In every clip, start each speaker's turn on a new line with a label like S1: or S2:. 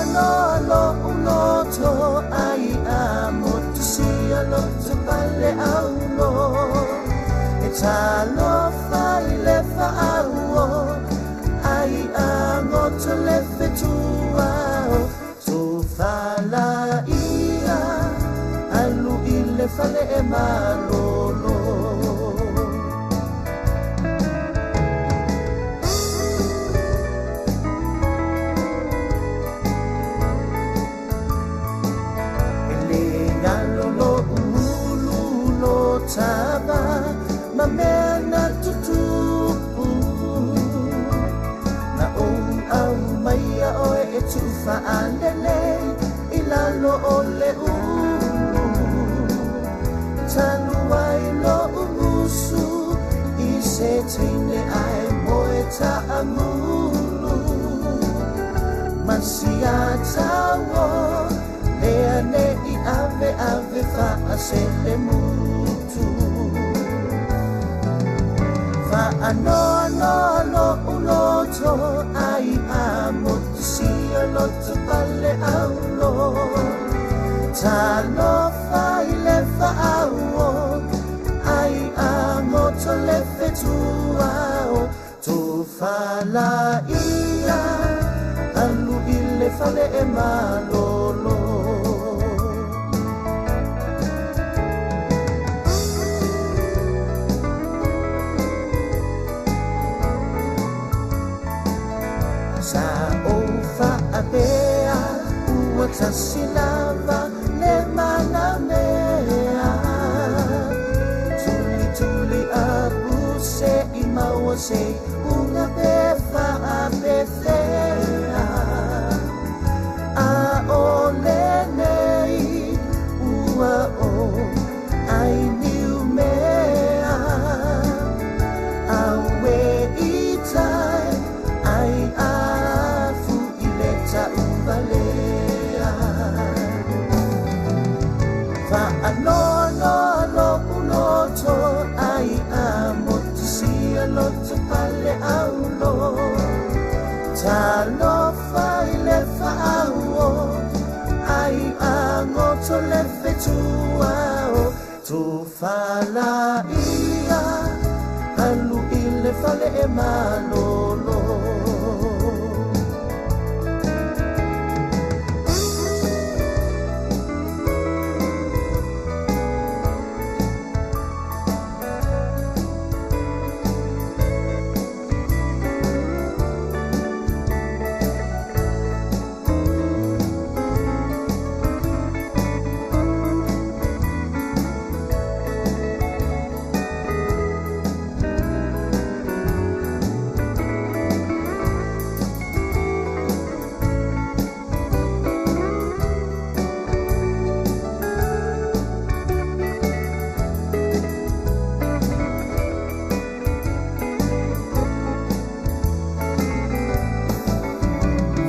S1: Fa'anoanoa lo'u loto ai a motusia loto pale aulo e talofa i le fa'auo ai a goto le fetuao tofalaia alu i le fale e malolo. E le galo lo'u ulu lo tava ma mea na tutupu na ou au maia oe e tuufaalele i lalo o le ulu talu ai lo'u musu i se teine ae moe taamulu masiatauo lea ne'i ave ave faaselemutu. Fa'anoanoa lo'u loto ai a motusia loto pale aulo talofa i le fa'auo ai a goto le fetuao tofalaia alu i le fale e malolo. Sa ou fa'apea ua tasi lava le manamea tulituli apu se'i maua sei uga pe fa'apefea a o lenei ua o ai niu mea aue i tai ai afu i le ta'uvalea. Fa'anoanoa lo'u loto ai a motusia loto pale aulo talofa i le fa'auo ai a goto le fetuao tofalaia alu i le fale e malolo.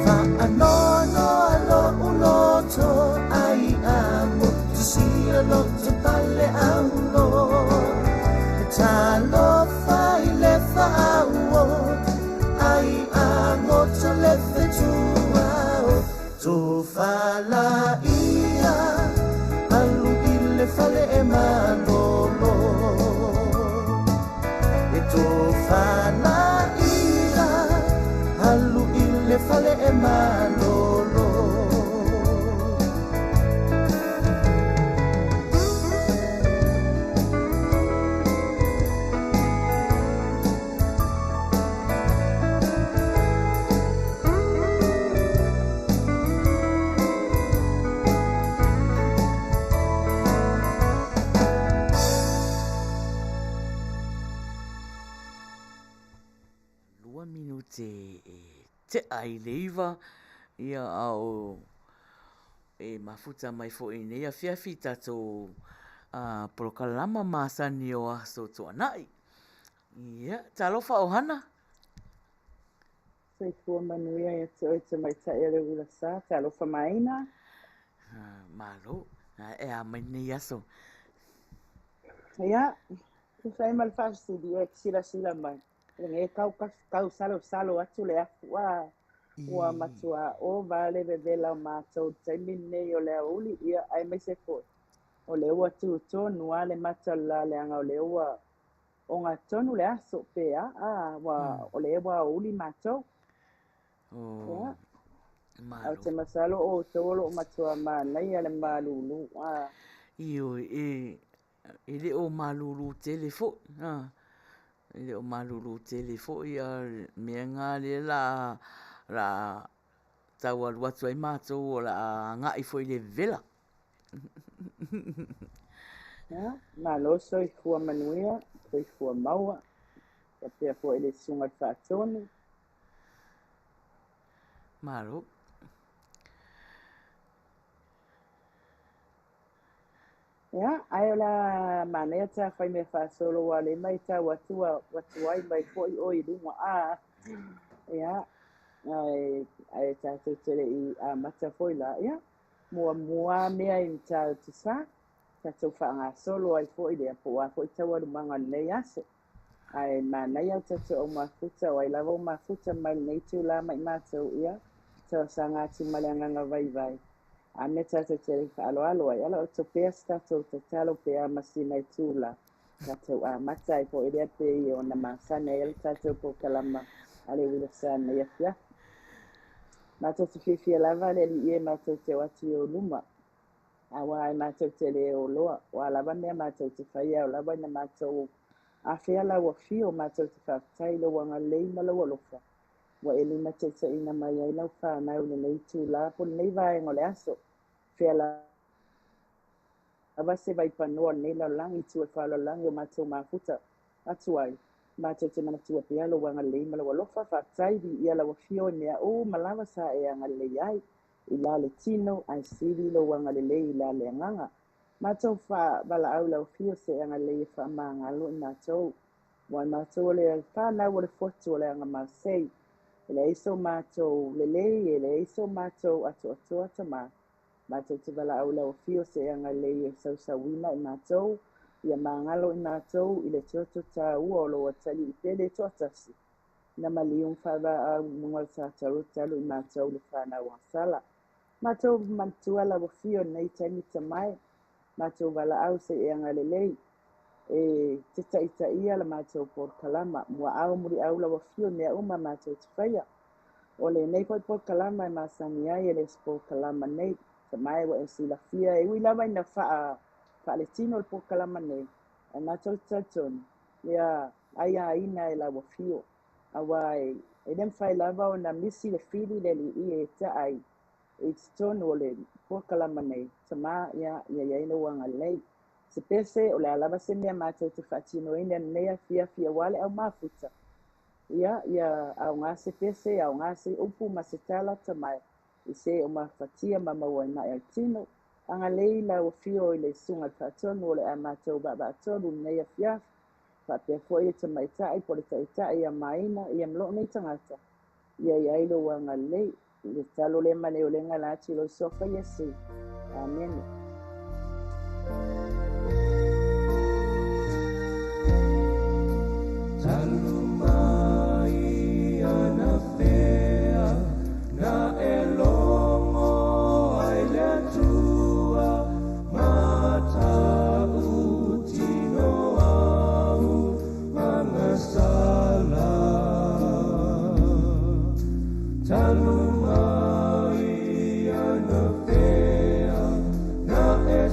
S1: Fa'anoanoa lo'u loto ai a motusia loto pale aulo talofa i le fa'auo ai a goto le fetuao tofalaia alu i le fale e malolo e tofalaia alu i le fale e malolo.
S2: 2 minute e te'a i le 9, ia ao e mafuta mai fo'i i nei afiafi tatou polokalama masani o aso tuana'i. Ia, talofa ohana.
S3: Soifua manuia ia te oe tamaitai a le uilasa, talofa maina.
S2: Malo, e a mai nei aso.
S3: Ia, tusa ai ma le faafesili e silasila mai. E tau tau salo salo atu le afu a Ua matuā ova le vevela o matou i le taimi lenei o le aoauli, ia, aemaise foi o lea ua tu tonu lava le mata o le la, leaga o lea ua ogatotonu le aso, pe a, a, ua, o lea ua aoauli matou. Ia, ae ou te masalo o outou o lo o matuā manaia le malulu, a.
S2: Ioe, e le o malulu tele foi, a. E le o malulu tele foi a o le mea lena lea o le a tau alu atu ai matou o le a agai foi i le vevela.
S3: Ia, malo soifua manuia, soifua maua, faapea foi i le Susuga i le Faatonu.
S2: Malo.
S3: Ia, ae o le a manaia ta fai mea faasolo aua o lea e matau atu ua tuai mai foi oe i luga. A, ia, ae, ae tatou te le i amata foi la, ia, muamua lava mea i Matautu Sa, tatou faagasolo ai foi lea po o a foi taualumaga o lenei aso. Ae manaia le tatou au mafuta, o ai lava ua mafuta mai i lenei itula ma i matou, ia, talosaga atu ma le agaga vaivai. A mea tatou te faaaloalo ai, ala o pea se tatou tatalo pe a ma sina itula, tatou amata ai foi lea pei ona masani ai le tatou polokalama a le Uila Sa i lenei afiafi. Matou te fiafia lava le Alii e matou te o atu i ou luma, aua e matou te le o loa, o a lava mea matou te faia, ao lava ina matou afea lau afio, matou te faafetai i lou agalelei ma lou alofa, ua e limataitaiina mai ai lau fanau i lenei itula po o lenei vaega o le aso. Fea lava se vaipanoa o lenei lalolagi i tua i faalalolagi o matou mafuta atu ai, matou te manatua pea lou agalelei ma lou alofa. Faafetai, viia lau afio i mea uma lava sa e agalelei ai i la le tino, ae sili lou agalelei i la le agaga. Matou faavalaau i lau afio se agalelei e faamagalo i matou. Aua o matou o le fanau o le fotu o le agamasei. E leai so matou lelei, e leai so matou atoatoa tama. Matou te valaau i lau afio se agalelei e sausauina i matou, ia magalo i matou i le toto taua o lou Atalii pele toatasi, na maliu ma faavaau i luga o le tatalo talu i matou le fanau agasala. Matou manatua lau afio i lenei taimi tamae, matou valaau se i e agalelei e te taitaia la matou polokalama, muaau muliau lau afio i mea uma matou te faia. O lenei foi polokalama e masani ai e le o se polokalama nei, tamae ua e silafia e ui lava ina faaletino le polokalama nei, ae matou te talitonu, ia aiaina e lau afio, aua e le mafai lava ona misi le fili le Alii e taa ai i totonu o le polokalama nei, tama, ia ia i ai lou agalelei. Se pese, o le a lava se mea matou te faatinoina i lenei afiafi aua le au mafuta, ia, ia aoga se pese, aoga se upu ma se tala tamae, i se o mafatia ma maua ai mai o le tino. Agalelei lau afio i le Susuga i le Faatonu o le a matou vaavaatolu i lenei afiafi, faapea foi le tamaitai po o le taitai ia Maina, ia ma lou nei tagata, ia i ai lou agalelei. I le tatalo lea ma le olega la atu i lou Suafa Iesu. Amene.
S1: Talu mai anafea na e logo ai le Atua matautino au agasala. Talu mai anafea na e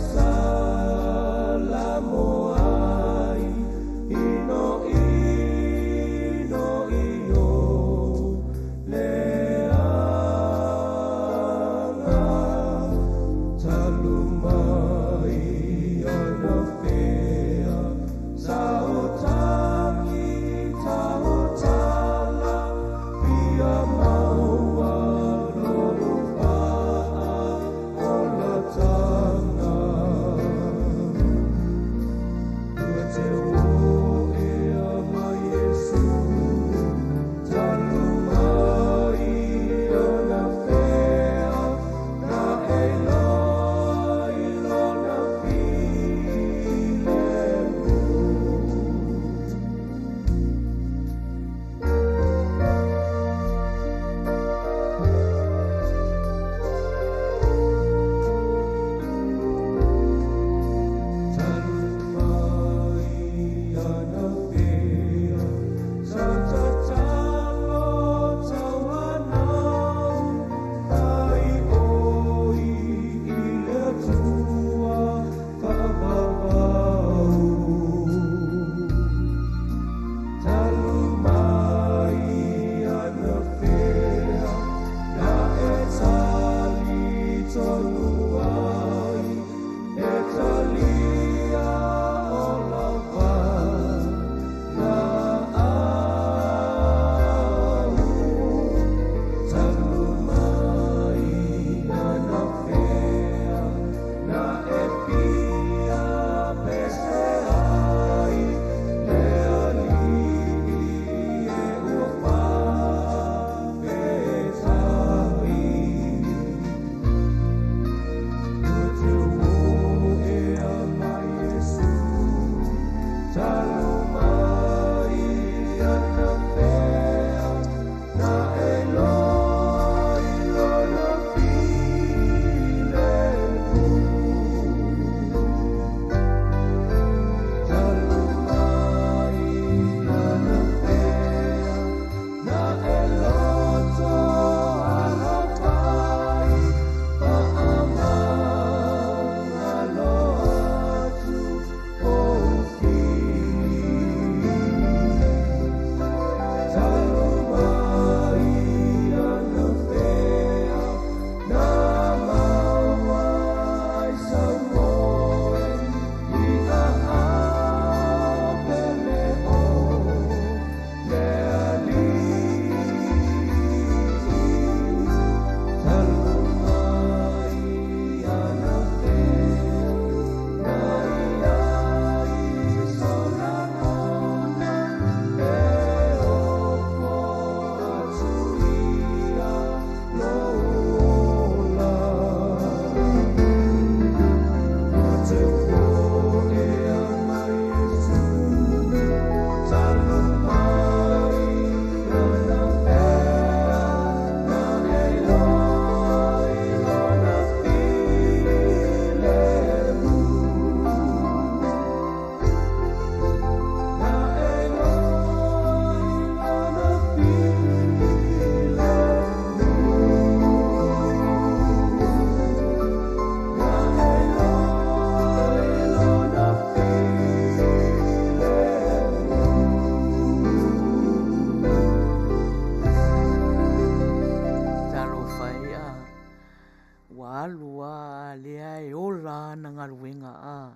S2: Ua alu lava a lea e ola ana galuega a.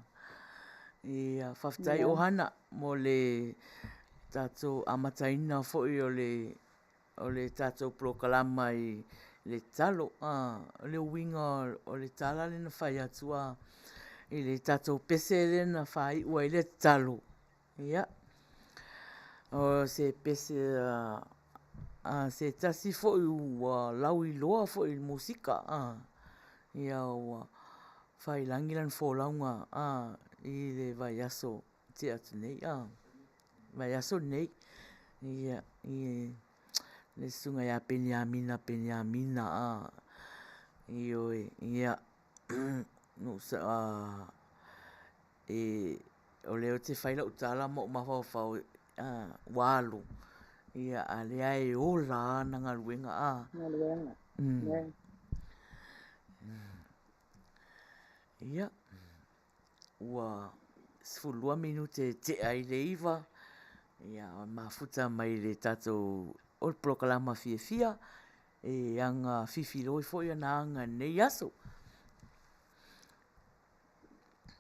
S2: Ia, faafetai Ohana mo le tatou amataina foi o le o le tatou polokalama i le talo. O le uiga o le tala lea na fai atu a i le tatou pese lea na faaiu ai le tatalo, ia, o se pese a se tasi foi ua lauiloa foi i le musika, ia ua faiilagi lana folauga i le vaiaso na tea atu nei, vaiaso lenei, ia, i le susuga ia Peniamina Peniamina. Ioe, ia, o lea ou te fai lau tala ma ou mafaufau ua alu, a o lea e ola lava ana galuega.
S3: Galuega.
S2: Ia, ua 12 minute e tea ai le 9, ia mafuta mai le tatou o le polokalama fiafia e aga fifiloi foi ana aga i lenei aso.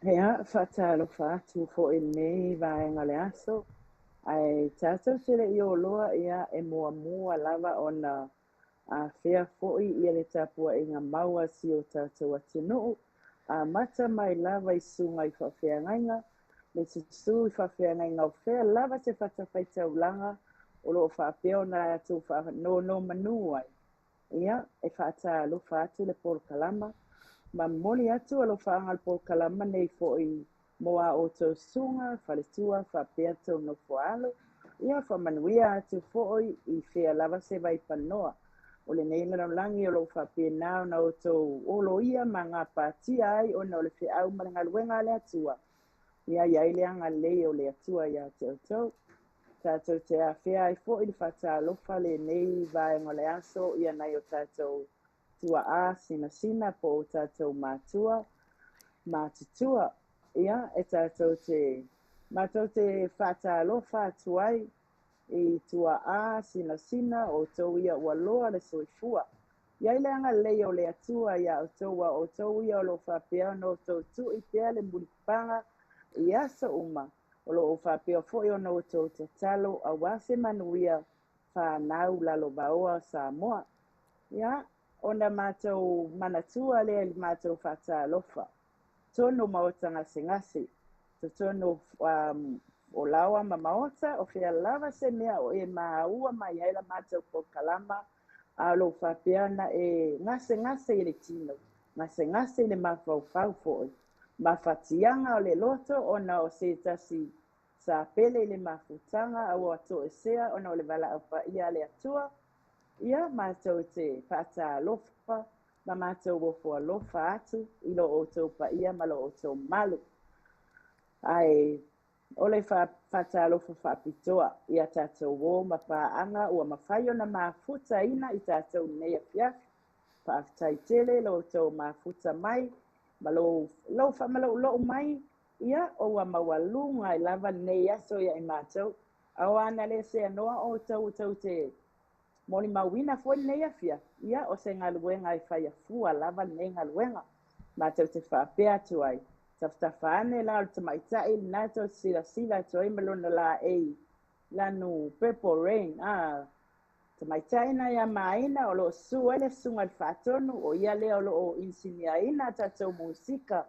S3: Ia, faatalofa atu foi i lenei vaega o le aso, ae tatou te le i o loa, ia, e muamua lava ona afea foi ia le tapuaiga mau a si o tatou atunuu, amata mai lava i susuga i faafeagaiga, le susu i faafeagaiga o fea lava se fatafaitaulaga o lo o faapea ona latou faanonomanu ai. Ia, e faatalofa atu le polokalama, ma momoli atu alofaaga o le polokalama nei foi mo a outou susuga, faletua faapea tou nofo a alo. Ia, faamanuia atu foi i fea lava se vaipanoa o lenei lalolagi o lo o faapena ona outou oloia ma gapatia ai ona o le feau ma le galuega a le Atua. Ia i ai le agalelei o le Atua ia te outou. Tatou te afea ai foi le faatalofa lenei vaega o le aso ia nai o tatou tuaa sinasina po o tatou matua matutua. Ia, e tatou te matou te faatalofa atu ai i tuaa sinasina o outou ia ua loa le soifua. I ai le agalelei o le Atua ia outou, a o outou ia o lo o faapea ona outou tui pea le mulipapaga i aso uma, o lo o faapea foi ona outou tatalo aua se manuia fanau lalovaoa o Samoa. Ia, ona matou manatua lea i le matou faatalofa, totonu o maota gasegase, totonu o laoa ma maota, o fea lava se mea o e maua mai ai la matou polokalama, a o lo o faapea ona e gasegase i le tino, gasegase i le mafaufau foi, mafatiaga o le loto ona o se tasi sa pele i le mafutaga a ua toesea ona o le valaau paia a le Atua. Ia, matou te faatalofa ma matou ofo alofa atu i lo outou paia ma lo outou mamalu. Ae o le faatalofa faapitoa ia tatou uo ma paaga ua mafai ona mafutaina i tatou i lenei afiafi. Faafetai tele lo outou mafuta mai ma lou faamaloulou mai, ia, o ua maualuga ai lava lenei aso ia i matou. A o ana le seanoa outou tou te molimauina foi lenei afiafi, ia, o se galuega e fai afua lava lenei galuega. Matou te faapea atu ai, tafatafa ane la o le tamaitai lena tou te silasila atu ai ma lona laei lanu Purple Rain, a tamaitai na ia Maina o lo o susu ai le susuga i le Faatonu, o ia lea o lo o inisiniaina a tatou musika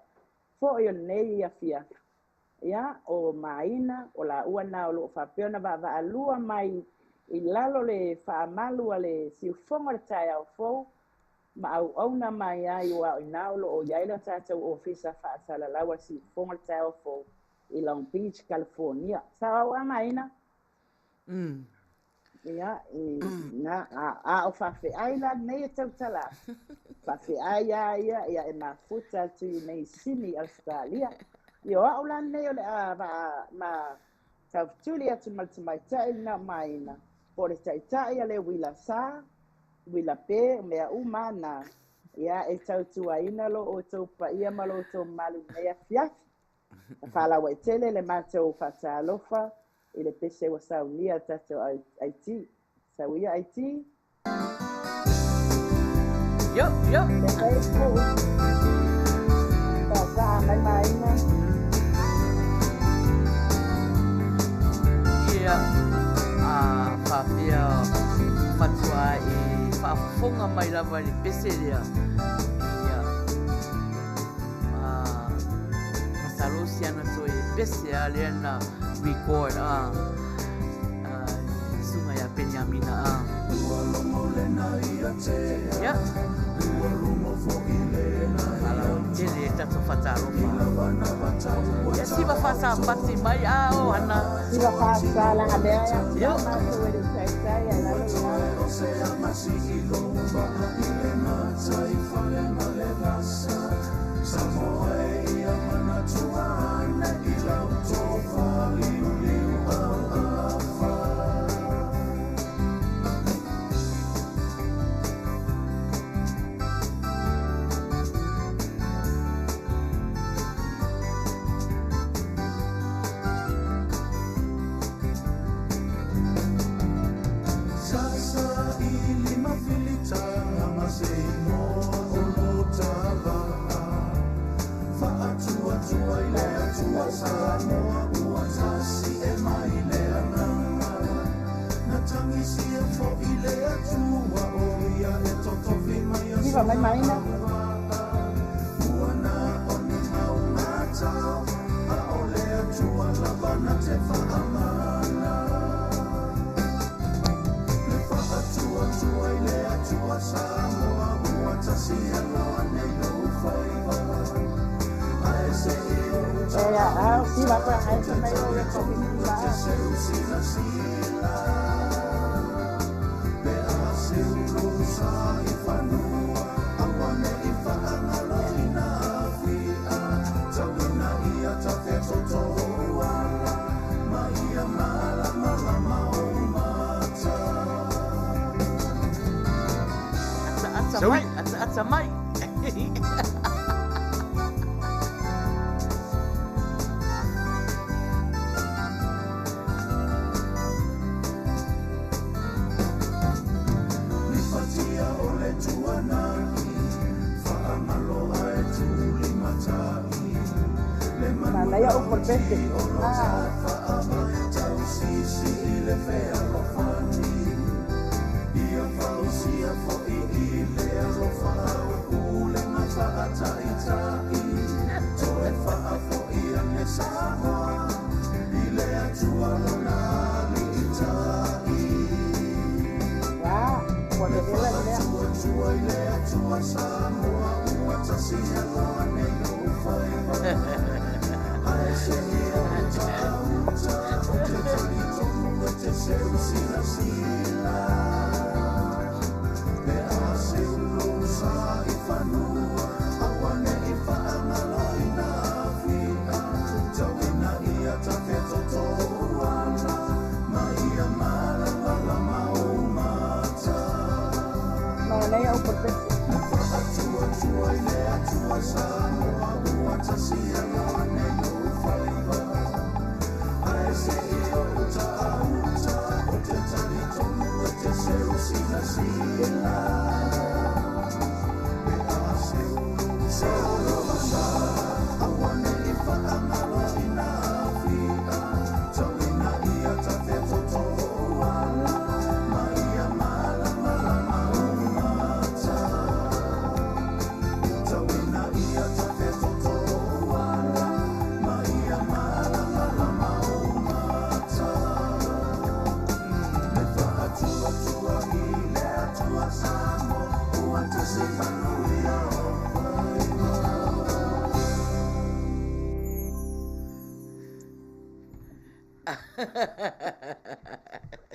S3: foi o lenei afiafi. Ia, o Maina, o laua na o lo o faapea ona vaavaalua mai i lalo le faamalu a le siufogo o le taeao fou, ma auauna mai ai aua o i ina o lo o i ai le tatou ofisa faasalalau a le siufogo o le taeao fou i Long Beach, California. Sao a Maina? Ia, na, a o faafeai la lenei e tautala atu. Faafeai a ia, ia e mafuta atu i nei Sini, Ausetalia. Ia, o au la lenei o le a va ma taufetuli atu ma le tamaitai lena o Maina, po o le taitai a le uila sa, uila pe, o mea uma na, ia e tautuaina lo outou paia ma lo outou mamalu i lenei afiafi. Faalauaitele le matou faatalofa i le pese ua saunia tatou IT. Sauia IT.
S2: Yo, yo. lava i le pese lea. Ia, masalo si ana toe pese lava lea na record a le susuga ia Peniamina a. Ia. Faalauaitele e tatou faatalofa. Ia siva faasapati mai a o ana.
S3: Siva faasalaga lea ia matou e le taitai ai lalo i lalo. Siva mai maina. E a au siva pa ai sa mai o recording siva.
S2: Ata ata mai, ata ata mai.
S3: Manaia upu o le pese. Ah. Ua, ua vevela le mea. Manaia upu o le pese.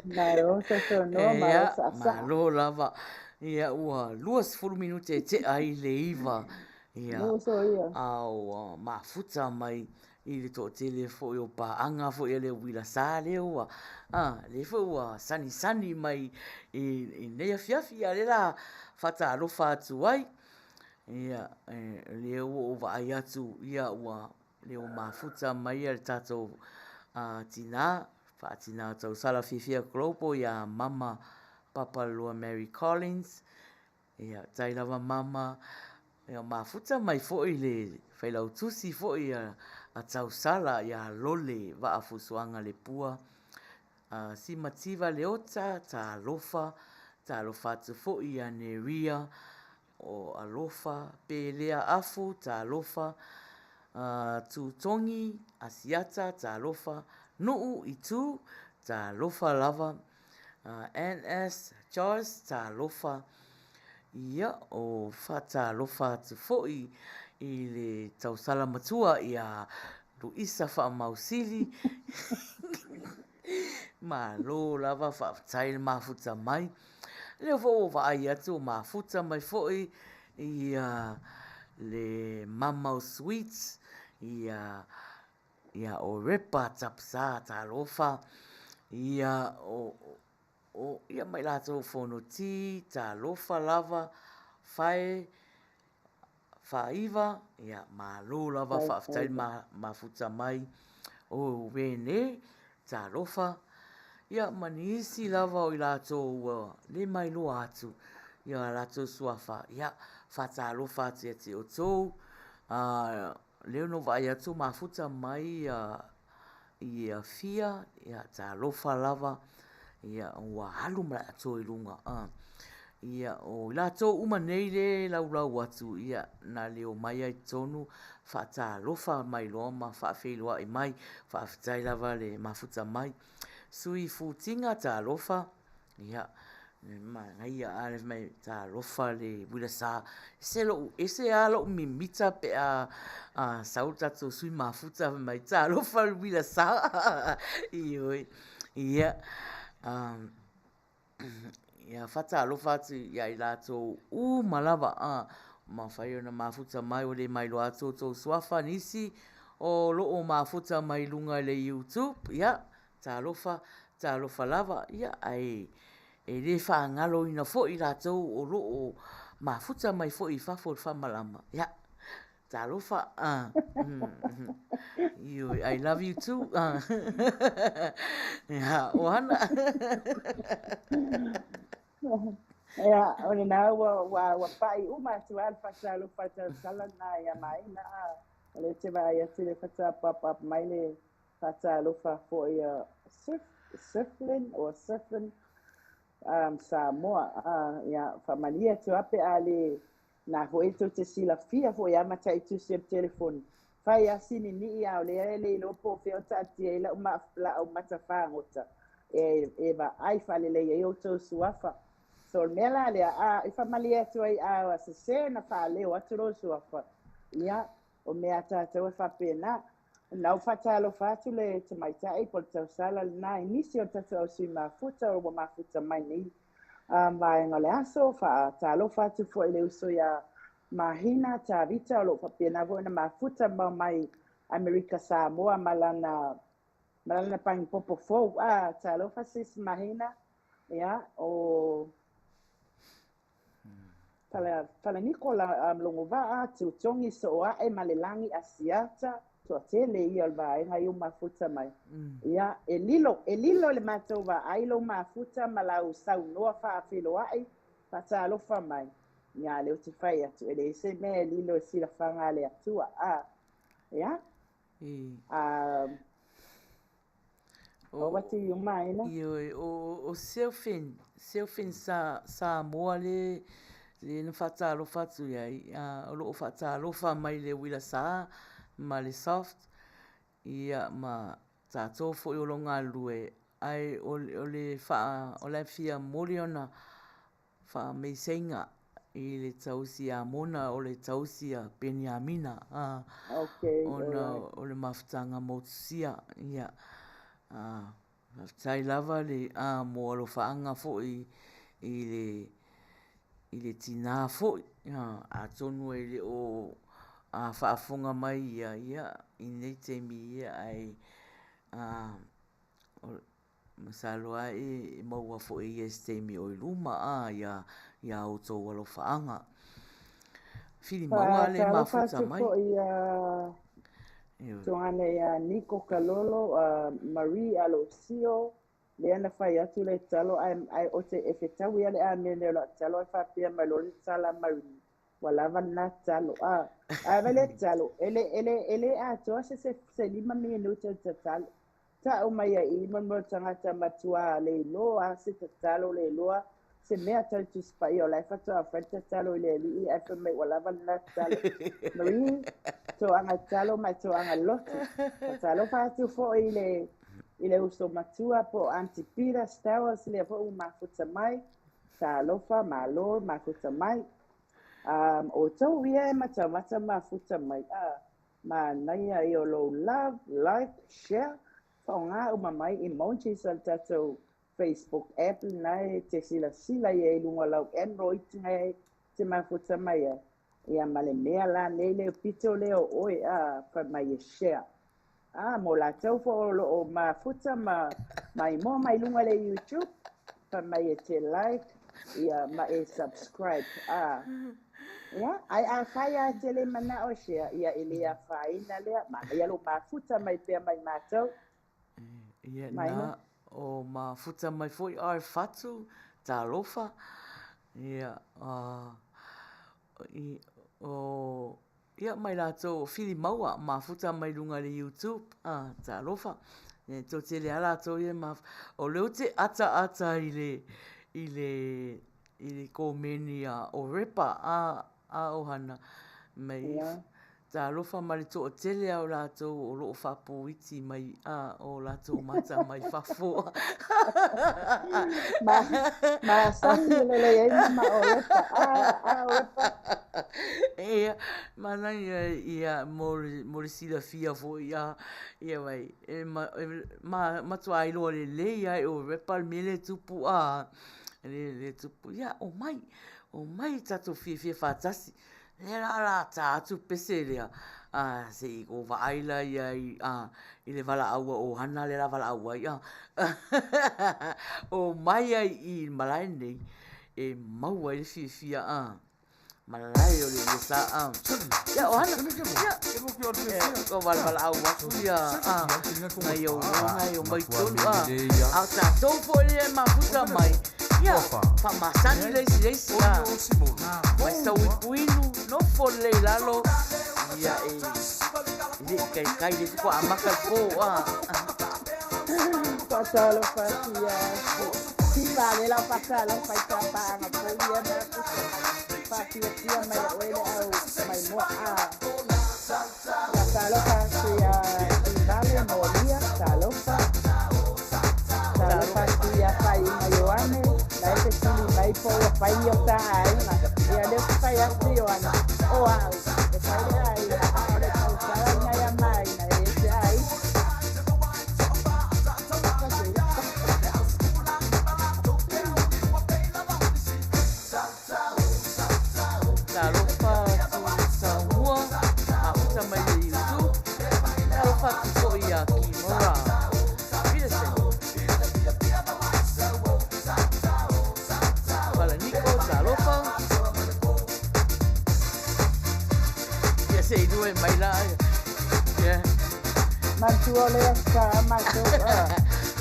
S3: Malo sosonoa, malo
S2: Ia,
S3: saasaa.
S2: malo lava. Ia, ua 20 minute e tea ai le 9. Ia,
S3: Muso ia.
S2: a ua mafuta mai i le toatele foi o paaga foi a le uila sa lea ua, a, lea foi ua sanisani mai i lenei afiafi, a o lea o le a faatalofa atu ai. Ia, o lea ua ou vaai atu, ia ua lea ua mafuta mai le tatou tina, faatina o tausala fiafia Global ia Mama Papalua Mary Collins. Ia, tai lava Mama, ia mafuta mai foi le failautusi foi a tausala ia Lole Vaafusuaga Lepua. Simativa Leota, talofa. Talofa atu foi ia Neria o Alofa Pelea Afu, talofa, Tutogi Asiata, talofa, Nuu Itu, talofa lava, NS Charles, talofa, ia, o faatalofa atu foi i le tausala matua ia Luisa Faamausili. Malo lava faafetai le mafuta mai. Lea foi ua vaai atu ua mafuta mai foi ia le Mamau Sweets, ia ia Orepa Tapsa talofa, ia o o ia ma i latou Fonoti, talofa lava, Fae Faaiva, ia malo lava faafetai le mafuta mai. O Rene, talofa, ia ma nisi lava o i latou ua le mailoa atu i a latou suafa, ia faatalofa atu ia te outou. Lea na ou vaai atu ua mafuta mai ia Fia, ia talofa lava, ia ua alu ma le atoa i luga. Ia o i latou uma nei lea e laulau atu, ia na le omai lava i totonu faatalofa mai loa ma faafeiloai mai, faafetai lava le mafuta mai. Sui Futiga talofa, ia manaia lava le fai mai talofa le uilasa, ese lou ese lava lou mimita pe a sau le tatou sui mafuta fai mai talofa le uilasa. Ioe. Ia, ia faatalofa atu ia i latou uma lava ua mafai ona mafuta mai ua le mailoa atu outou suafa nisi o lo o mafuta mai luga i le YouTube, ia talofa, talofa lava, ia ae e le faagaloina foi i latou o lo o mafuta mai foi i fafo i le faamalama, ia talofa. Ioe, I love you too. Ia, Oana.
S3: Ia, o lena ua, ua, ua pai uma atu lava le faatalofa a le tausala lena ia Maina. O lea ou te vaai atu le faatoa pop up mai le faatalofa foi a Surf, Surflin or Surflin Samoa. Ia, faamalie atu lava pe a le Na foi tou te silafia foi a mataitusi o le telefoni, fai a si ninii a o lea e le iloa po o fea o taatia ai lau laau mata fagota e, e vaai faalelei ai outou suafa. So o le mea la lea, a e faamalie atu ai a sese na faaleo atu lou suafa, ia, o mea a tatou e faapena. Na ou faatalofa atu le tamaitai po o le tausala lena i nisi o tatou au sui mafuta ua mafuta mai nei vaega o le aso. Faatalofa atu foi i le uso iā Mahina Tavita o lo o faapena foi ona mafuta ma mai Amerika Samoa ma lana ma lana pagipopo fou. Ah, talofa sis Mahina. Ia, o Fala, Falaniko la um, Logovaa, Tutogi, Sooae ma le Lagi Asiata, toatele ia o le vaega ia ua mafuta mai. Ia, e lilo, e lilo i le matou vaai lou mafuta ma lau saunoa faafeiloai, faatalofa mai. Ia, a lea ou te fai atu, e leai se mea e lilo i silafaga a le Atua. A, ia, a, Over to you, Maina.
S2: Ioe, o, o Selfin, Selfin Sa, Samoa le, le na faatalofa atu i ai, a, o lo o faatalofa mai le uila sa ma le soft, ia ma tatou foi o lo o galulue, ae o, o le faa, o la e fia momoli ona Faameiseiga i le tausi ia Mona o le tausi a Peniamina a
S3: Okay,
S2: ona
S3: alright.
S2: o le mafutaga motusia ia a faafetai lava le a mo alofaaga foi i le i le tina foi a atonu e le o a faafofoga mai ia ia i nei taimi ia ae a Masalo lava e maua foi e ia i se taimi o i luma a ia ia outou alofaaga. Fili maua le
S3: Faatalofa
S2: mafuta
S3: atu
S2: mai.
S3: foi ia Tuane ia Niko Kalolo, uh, Marie Alosio, lea na fai atu le talo ae, ae o te e fetaui a le amene o lau talo ae faapea mai loa le tala a Marie, ua lava lena talo. A, ae vai le talo, e le, e le, e le atoa se, se, se lima minute o le tatalo. Tau mai ai i mo le tagata matua le iloa se tatalo le iloa Se mea tau Tusi Paia o la e faatoa fai le tatalo i le Alii ae fai mai ua lava lena tatalo. Marie, toaga tatalo ma toaga lotu. Faatalofa atu foi i le i le uso matua po o Aunty Peter Stowers lea foi ua mafuta mai. Talofa, malo mafuta mai. Outou ia e matamata mafuta mai. Manaia ia o lou love, like, share, faaaoga uma mai emojis a le tatou Facebook app lena e te silasila i ai i luga o lau Android na e te mafuta mai ai. Ia ma le mea la nei le pito lea o oe a fai mai e share. A mo latou foi o lo o mafuta ma maimoa mai luga i le YouTube, fai mai e te like ia ma e subscribe. A ia, ae afai lava e te le manao e share, ia e le afaina lea, manaia lou mafuta mai pea mai matou.
S2: Ia na o mafuta mai foi R Fatu, talofa. Ia, o, ia mai latou o Fili Maua, mafuta mai luga i le YouTube, a, talofa. E toatele lava latou ia e mafuta. O lea ou te ataata i le, i le, i le komeni a o Repa, a, a Ohana, mai Talofa ma le toatele a o latou o lo o faapoiti mai a o latou mata mai fafo.
S3: Ma, masani lelei ai mama o Repa. A, a o Repa.
S2: Ia, manaia ia mo le, mo le silafia foi a, ia vai, e ma, e ma, matua iloa lelei lava e o Repa le mea lea e tupu a, le, le tupu, ia omai, omai tatou fiafia faatasi. Lea la o le a ta atu le pese lea, a se i ou vaai la ia i, a, i le valaau a ʻOhana lea o le a valaau ai, a. Omai ai i i le malae nei e maua ai le fiafia, a. Malae o le USA, a. Ia, ʻOhana, ia, ua valaau atu ia, a, nai ou uo na e omai i totonu, a. A o tatou foi lea e mafuta mai, Ia, faamasani le isi i le isi, a. Mai sau ipu inu, nofo lelei i lalo, ia e le i kaikai le faatoa amata le po, a.
S3: Faatalofa atu ia Siva lea la o faatalofa i ta paaga fou ia Mafuta. Faafiafia mai ia oe le au maimoa a. Faatalofa atu ia Ivale Molia, talofa. Talofa atu ia Faiuga Ioane, la e fesili mai po ua fai ni o ta aiga. Ia lea ou te fai atu Ioane, o au, e fai le aiga, a o le tausala lena ia Maina, e le se aiga.
S2: Talofa atu Samoa, mafuta mai le YouTube. Talofa atu foi ia Kimora Peterson. Falaniko, talofa. Ia se i lua mai la. Yeah.
S3: Mantua o le aso sa matou.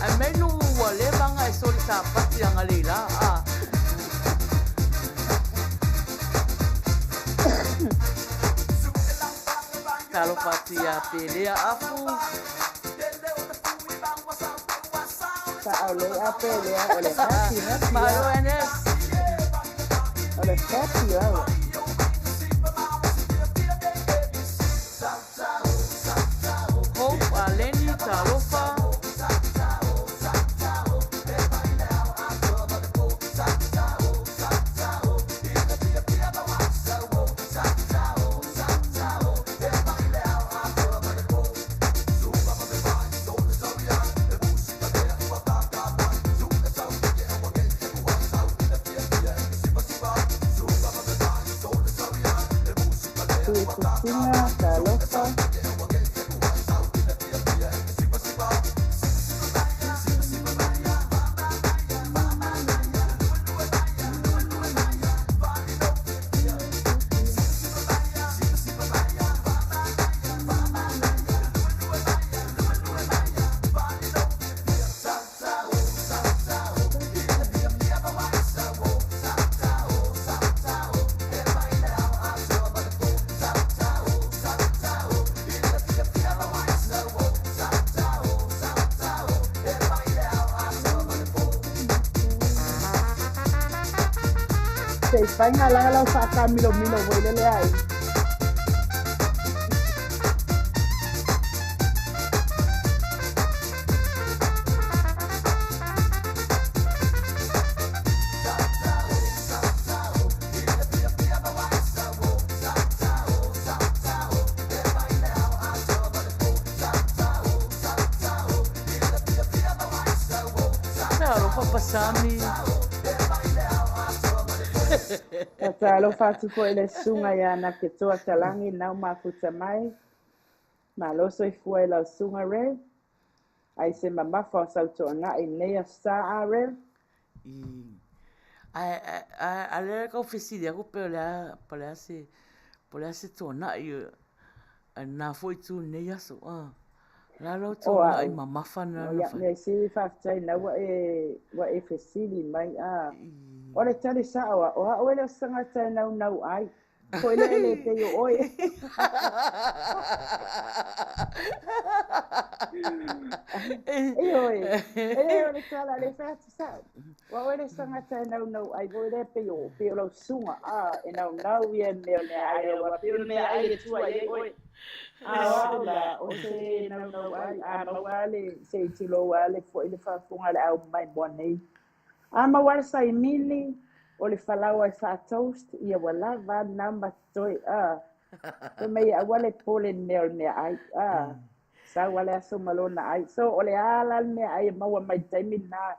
S2: Ae mai nu ua leva ona e soli sapati aga lei la a. Talofa atu ia Pelea Afu.
S3: Faaole a Pelea o le happy happy.
S2: Malo NS.
S3: O le happy hour.
S2: Hope a Lenny, talofa.
S3: Tuipusiga, talofa. Se i faiga la lau faakamilomilo foi lele ai.
S2: Talofa Pasami.
S3: Faatalofa atu foi i le susuga ia Nafetoa Talagi nau mafuta mai. Malo soifua i lau susuga Rev. Ai se mamafa o sau toanai i lenei aso sa a Rev.
S2: I ae ae a lea kau fesili aku pe o le a po o le a se po o le a se tuanai a lena foi itu i lenei aso a. O le a lau
S3: O
S2: tuanai
S3: au,
S2: mamafa lena
S3: o
S2: na
S3: ia
S2: fai?
S3: mea sili faafetai na ua e fesili mai a. O le tali sa'o a o a'u e le o se tagata e naunau ai. Foi lea e le pei o oe. Ioe, e le o le tala le fai atu sa'o. O a'u e le o se tagata e naunau ai foi lea pei o pei o lau susuga a e naunau ia i mea o le ai aua pei o le mea ai e tua i ai oe. A o a'u la o se naunau ai a maua le se i tulou a le foi le faafofoga a le au maimoa nei. A maua le saimini o le falaoa e faa-toast ia ua lava a lena ma totoe a. Fai mai aua le popole i le mea o le meaai a. Sau lava le aso ma lona ai. So o le a la le meaai e maua mai i le taimi lena.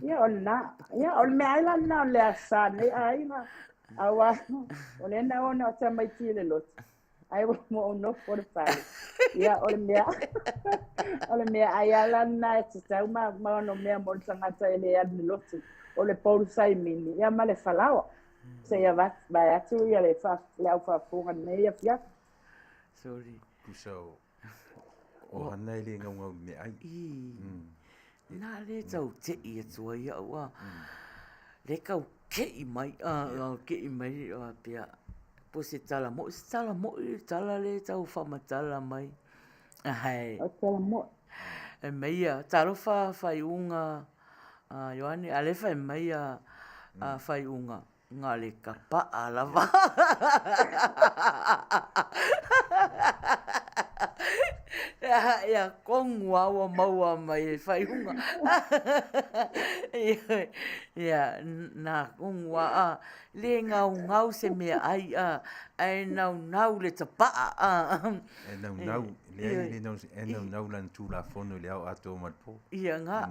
S3: Ia o lena. Ia o le meaai la lena o le Aso Sa lenei aiga. Aua o lea na o na o tamaiti i le lotu. Ae ua ou nofo i le fale. Ia o le mea o le meaai lava la lena e tatau ma ono mea mo le tagata e le alu i le lotu. O le bowl saimini ia ma le falaoa. Seia vae atu ia le le au faafofoga i lenei afiafi.
S2: Sorry.
S4: Tusa o o hana e le gaugau i le meaai.
S2: I na le tau te'i atu ai a'u a le kau ke'i mai a ke'i mai a pea po o se tala mo'i se tala mo'i le tala lea e tau faamatala mai ae
S3: O tala mo'i.
S2: E mai ia talofa faaiuga a Ioane a lea fai mai a faaiuga na o le kapa'a lava. Ia tonu lava ua maua mai e faaiuga. Ia na tonu lava a le naunau se meaai a ae naunau le tapa'a a.
S4: E naunau, leai e le naunau, e naunau lana Tulafono i le ao atoa ma le po.
S2: Ia na.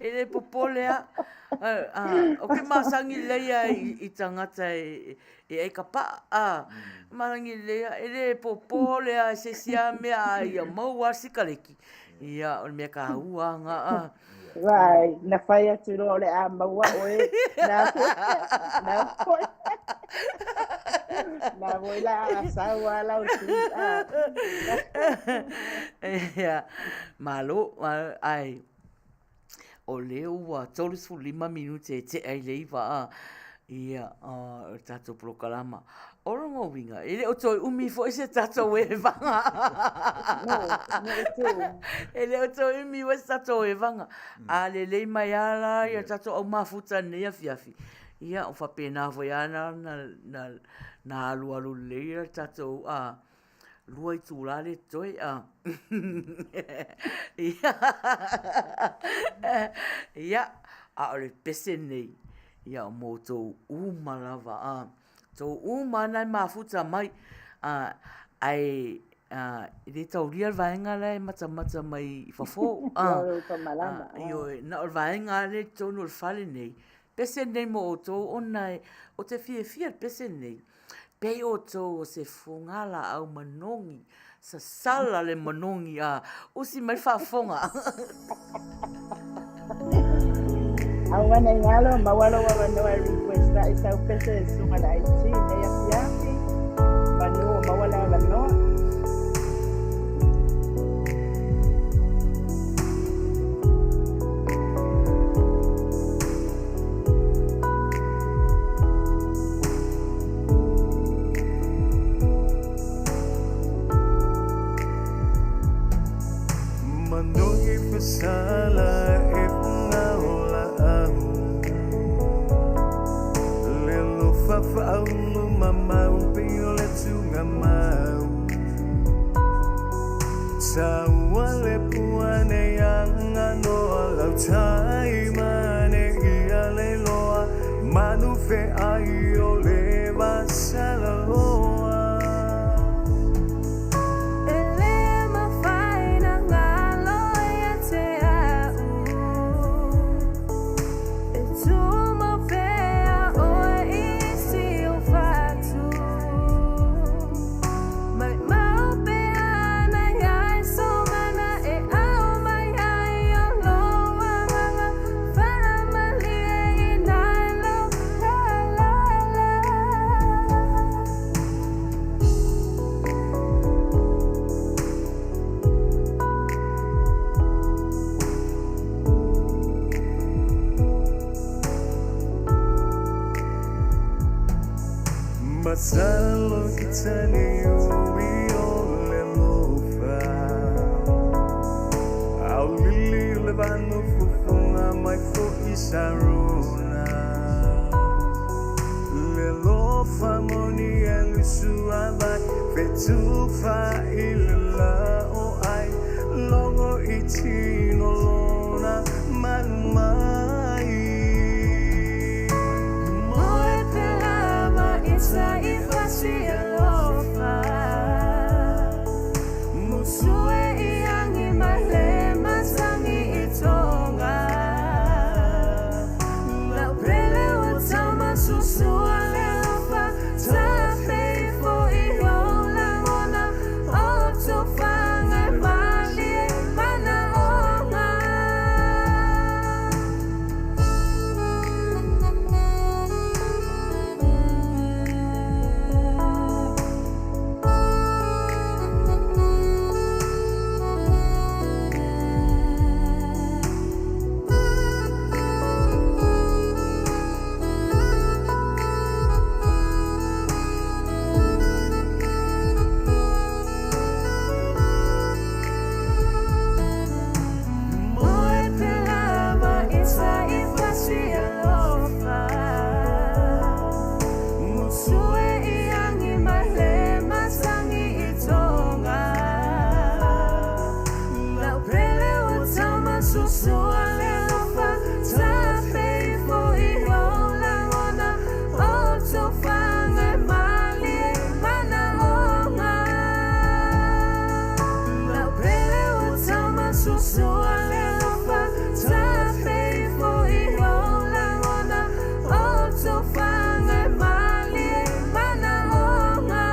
S2: E le popole lava. Ou te masani lelei lava i tagata e ai ka pa'a, a masani lelei lava, e le popole lava i se isi lava mea a ia maua lava le sikaleki, ia o le mea taua lava lena a.
S3: Vai, na fai atu loa o le a maua oe, na foi, na foi, na foi la a sau lava lau tui a.
S2: Ia, malo, ae o lea ua 35 minute e tea i le 9 a, ia, o le tatou polokalama. O lona uiga, e le o toe umi foi se tatou evaga. E le o toe umi foi se tatou evaga. A lelei mai lava la ia tatou au mafuta i lenei afiafi, ia o faapena foi lava na alualu lelei le tatou 2 itula lea e totoe. Ia, a o le pese lenei, ia mo outou uma lava a. Tou uma lava na e mafuta mai, ae e le taulia le vaega la e matamata mai i fafo. Ioe, na o le vaega lava lea i totonu o le fale lenei, pese lenei mo outou ona ou te fiafia i le pese lenei, pei outou o se fugalaau manogi, sasala le manogi a usi mai le faafofoga.
S3: Aua ne i galo, maua lou avanoa e request ai sau pese e susuga i le IT i lenei afiafi. Manu o maua le avanoa.
S1: Manogi fasala e funga o laau. Fafaulu mamau pei o le tugamau. Taua le pua nei aganoa lautai ma ne ia le loa manu feai o le vasalaloa.
S5: E le mafai na galo ia te au. E tumau pea oe i si ou fatu. Maimau pea na iai so mana e ao mai ai o lou agaga faamalie i nai lou lalala.
S1: Masalo ki tani ui o le lofa. Au lili o le vanu fufunga mai fo'i sarona. Le lofa moni e lusu avai fetufa i le la o ai. Logo i tino lona manu mai.
S5: Moe pe lava i sa i fasi alofa. Musue i angi mai le masangi i tonga. Lau pele ua taumasusua le alofa. Tafe ifo i ou lagona o tofaga e malie manaoga. Moe pe lava i sa i fasi alofa. Musue i angi mai le masangi i tonga. Lau pele ua taumasusua le alofa. Tafe ifo i ou lagona o tofaga e malie manaoga. Lau pele ua taumasusua le alofa. Tafe ifo i ou lagona o tofaga e malie manaoga.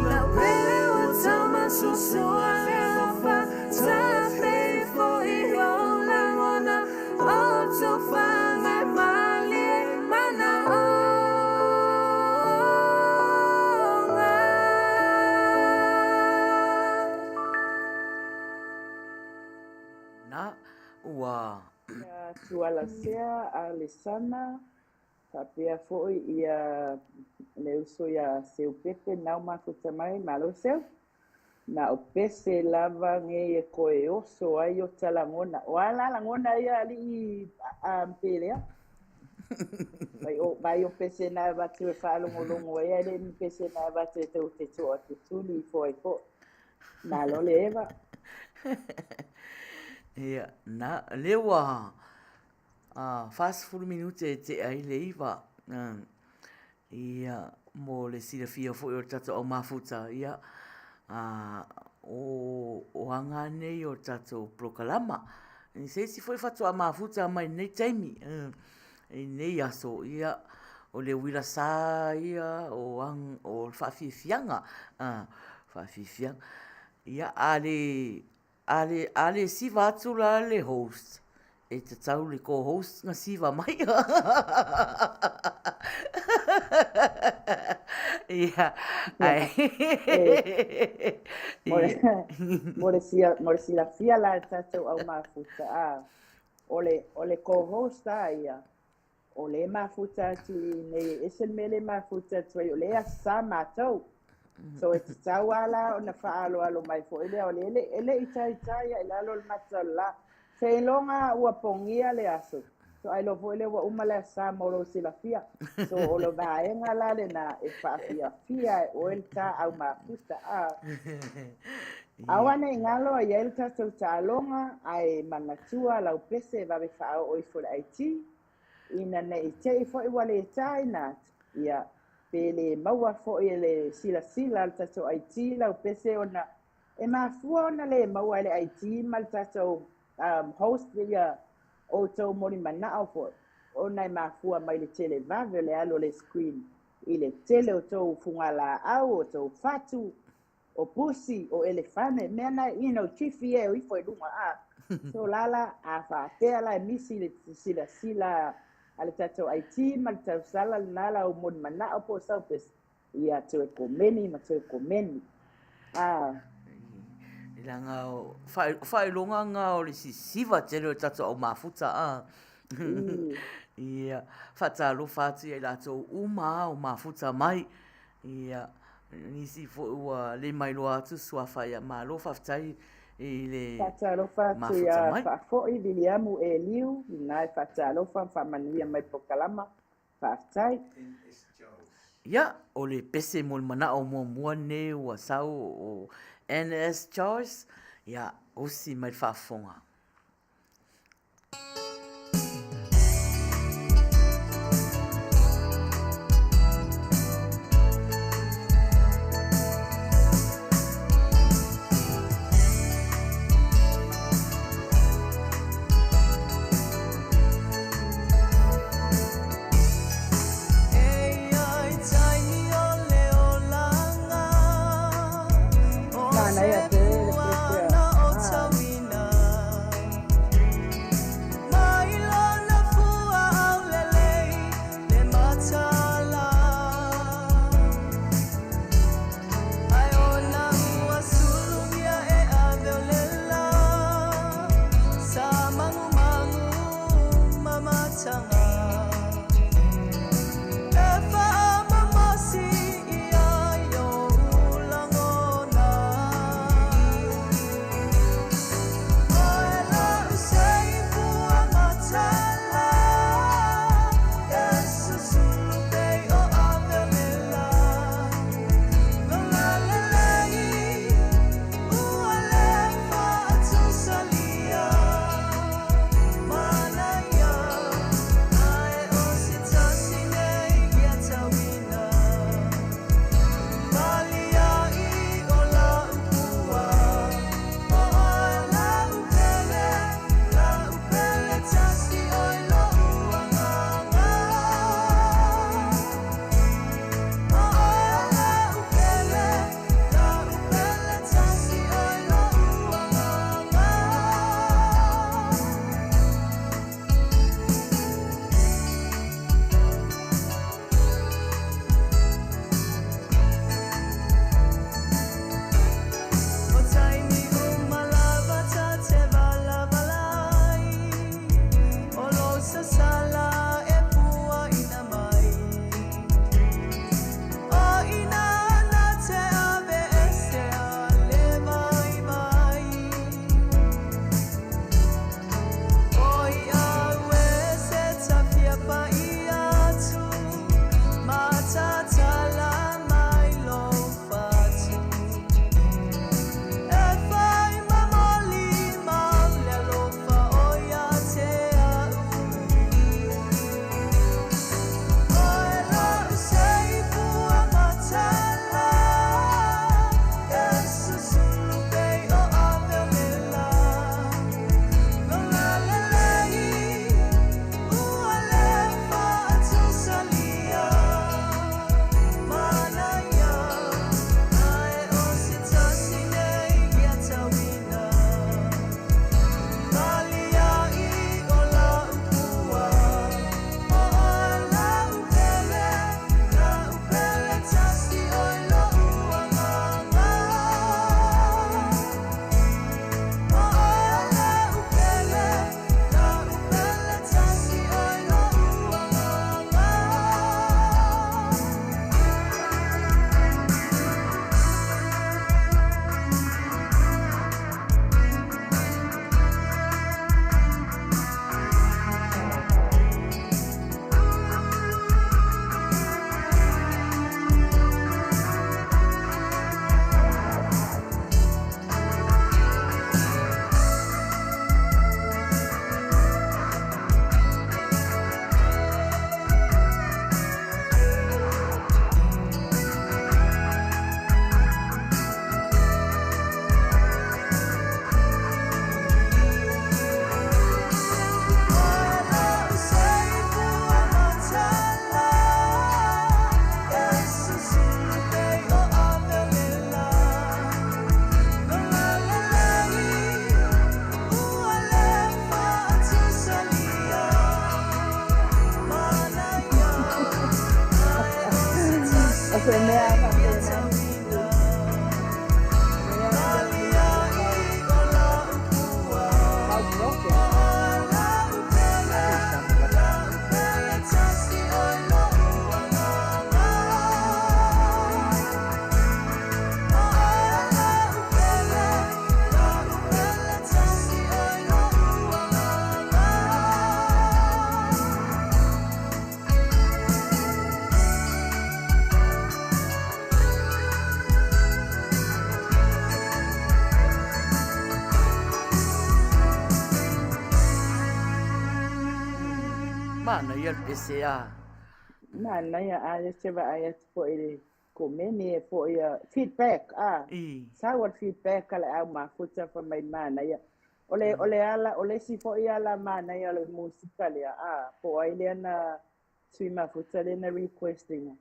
S5: Lau pele ua taumasusua le alofa. Tafe ifo i ou lagona o tofaga e malie manaoga.
S2: Na ua
S3: Ia Tualasea Alesana faapea fo'i ia le uso iā Seupepe nau mafuta mai malo Seu. Na o pese lava nei e koe oso ai o talagona. O a la lagona ia ali'i pe lea. Vai o vai o pese na avatu e faalogologo ai ae le ni pese na avatu e tou te toatutuli ifo ai fo'i. Malo le eva.
S2: Ia, na, lea ua 40 minute e tea ai le 9. Ia, mo le silafia foi o le tatou au mafuta, ia, o aga nei o le tatou polokalama. I se isi foi faatoa mafuta mai lenei taimi, i nei aso, ia, o le uila sa ia o o le faafiafiaga, faafiafiaga. Ia, a le A le, a le siva atu la le host, e tatau le co-host na siva mai. Ia, ae.
S3: Mo le, mo le, sia, mo le silafia la e tatou au mafuta, a, o le, o le co-host a ia, o le mafuta atu i nei, e ese le mea le mafuta atu ai, o le asa matou. So e tatau lava la ona faaaloalo mai foi lea, o le e le i taitai i lalo le mata o le la. Seiloga ua pogia le aso. So ailoa foi lea ua uma le asa mo lou silafia. So o le vaega la lena e faafiafia ai oe le ta au mafuta a. Aua ne i galo e i ai le tatou taaloga ae manatua lau pese e vave faaoo ifo i le IT ina ne i te i foi ua le taina atu ia pe le maua foi e le silasila a le tatou IT lau pese ona e mafua ona le maua e le IT ma le tatou host ia outou molimanao foi ona e mafua mai le televave o le alu o le screen i le tele o tou fugalaau, o tou fatu, o pusi, o elefane, mea na, you know, tifi e o ifo i luga a. So la la, a faapea la e misi le silasila a le tatou IT ma le tausala lena lau molimanao po o sau pese, ia toe komeni ma toe komeni. A.
S2: Leaga o faailoga na o le sisiva tele o le tatou au mafuta a. Ia, faatalofa atu ia i latou uma o mafuta mai. Ia, nisi foi ua le mailoa atu suafa ia malo faafetai i le
S3: Faatalofa atu
S2: mafuta
S3: ia
S2: mai.
S3: Faafoi Viliamu Eliu, lena e faatalofa ma faamanuia mai polokalama. Faafetai.
S2: Ia, o le pese mo le manao muamua lenei ua sau o NS Charles, ia, usi mai le faafofoga.
S3: Manaia tele le pese a. Ah. se mea faapena. Heartbroken.
S2: Manaia le pese a.
S3: Manaia a se vaai atu foi i le komeni e foi a feedback a. Sau le feedback a le au mafuta fai mai manaia. O le ala o le isi foi ala manaia o le musika lea a po o ai lea na sui mafuta lea na requesting.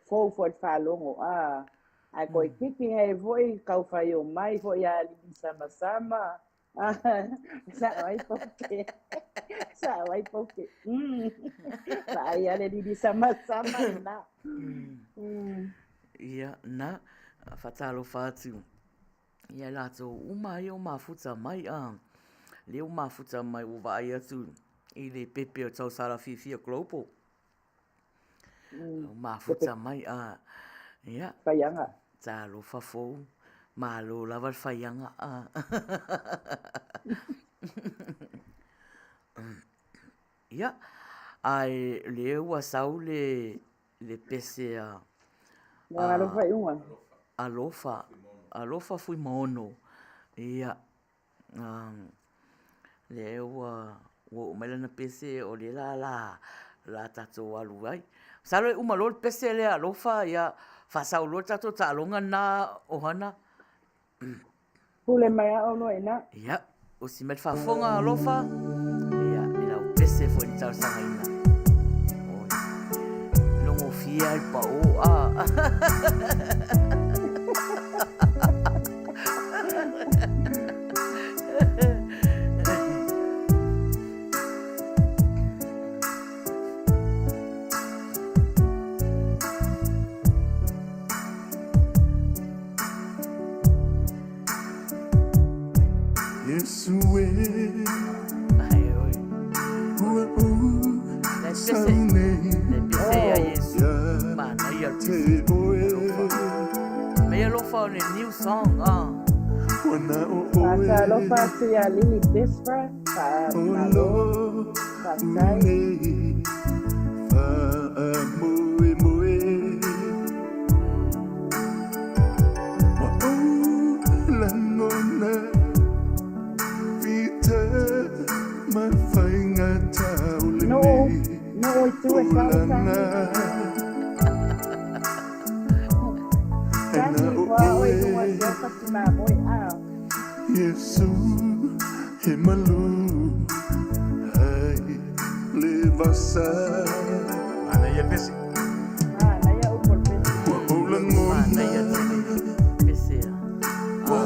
S3: Fou foi le faalogo a. Ae koe kiki hei foi kau fai o mai foi a lili samasama. Sa'o ai poke. Sa'o ai poke. Vaai a le lili samasama lena.
S2: Ia, na, faatalofa atu ia latou uma ia o mafuta mai a. Lea ua mafuta mai ua vaai atu i le pepe o Tausala Fiafia Global. Ua mafuta mai a. Ia.
S3: Faiaga.
S2: Talofa fou. Malo lava le faiaga a. Ia, ae lea ua sau le le pese a
S3: Alofa i uga.
S2: Alofa, Alofa Fuimaono. Ia, lea ua oo mai lana pese o lea la la la tatou alu ai. Masalo e uma loa le pese lea Alofa, ia faasau loa le tatou taaloga lena Ohana.
S3: Pule mai a oloa ina.
S2: Ia, usi mai le faafofoga Alofa, ia, i lau pese foi na talosagaina. Oi, logofie lava le pao a.
S1: Yesu e
S2: Ai oi.
S1: Ua ou
S2: Le pese,
S1: sau nei
S2: le pese ia Iesu.
S1: Ia
S2: Manaia le
S1: te
S2: pese.
S1: oe
S2: Alofa. Mea alofa o le new song ah.
S1: Ua na o oe
S3: Faatalofa atu ia Lily Desper,
S1: O
S3: faamalo,
S1: lo
S3: faafetai.
S1: nei Faamoemoe Ua ou lagona Fita ma faigata o
S3: No,
S1: lenei
S3: no i tu e fau
S1: Olaga
S3: tangi.
S1: E na
S3: Tangi
S1: o
S3: hoa oi
S1: oe
S3: lunga sia fatu mamoe a.
S1: Yesu he malu ai le vasa
S4: Manaia le pese.
S3: Manaia upu o le pese.
S1: Ua ou lagona
S2: Manaia tele pese a.
S1: Ua
S2: Ah,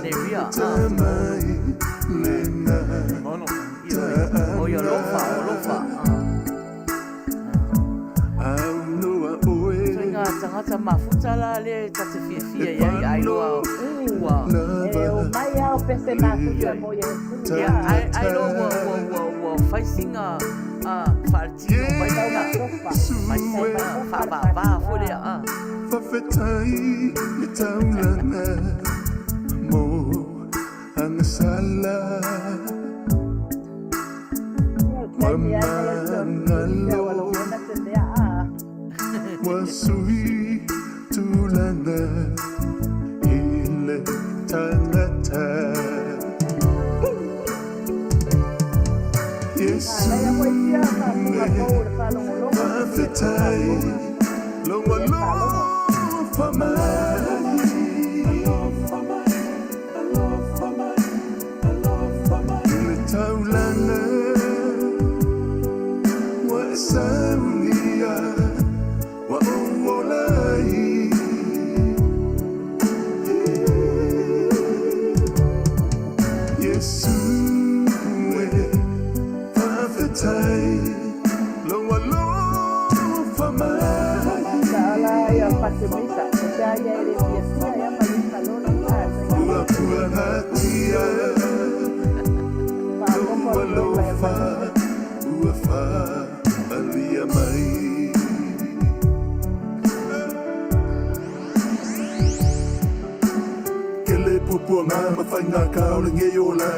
S2: Neria
S1: lata
S2: ah.
S1: mai lena
S4: Mono.
S2: Ioe. Oi alofa, alofa. Ah.
S1: Aunoa oe
S2: Toiga tagata mafuta la le ta te fiafia
S1: E
S2: i ai ai loa
S3: Ī,
S2: ua
S3: e o
S1: lava
S3: mai ao pese mafuta
S2: Ioe.
S3: mo Iesu
S2: Ia,
S3: a.
S2: ai ai loa ua ua ua ua fai singa faaletino mai
S3: Tau
S2: lea
S3: masofa.
S1: Yesu
S2: fai
S3: Tau
S1: e
S2: singa
S3: masofa le
S2: faavavā
S3: pasi
S2: foi lea
S3: a.
S2: a.
S1: Fafetai le taulaga mo agasala
S3: Ia o le taimi a ia le tonu ua
S1: Mamagalo
S3: logona se mea a.
S1: ua sui tulaga i le tagata Yesu
S3: Manaia foi sia faafofoga
S1: e
S3: fou le faalogologo atu i le
S1: fafetai
S3: faafofoga.
S1: lou
S3: I le faalogo.
S1: alofa mai I le taulaga ua e saunia ua ou ola ai Yesu e fafetai lou alofa mai
S3: Saala Misa, e pea ia e le fiafia e ama i kalona a
S1: Ua puangatia
S3: Faaopoopo
S1: Lou
S3: atu ai ma e
S1: alofa Ua faalia mai. Kele puapuaga ma faiga ka o lenei ola.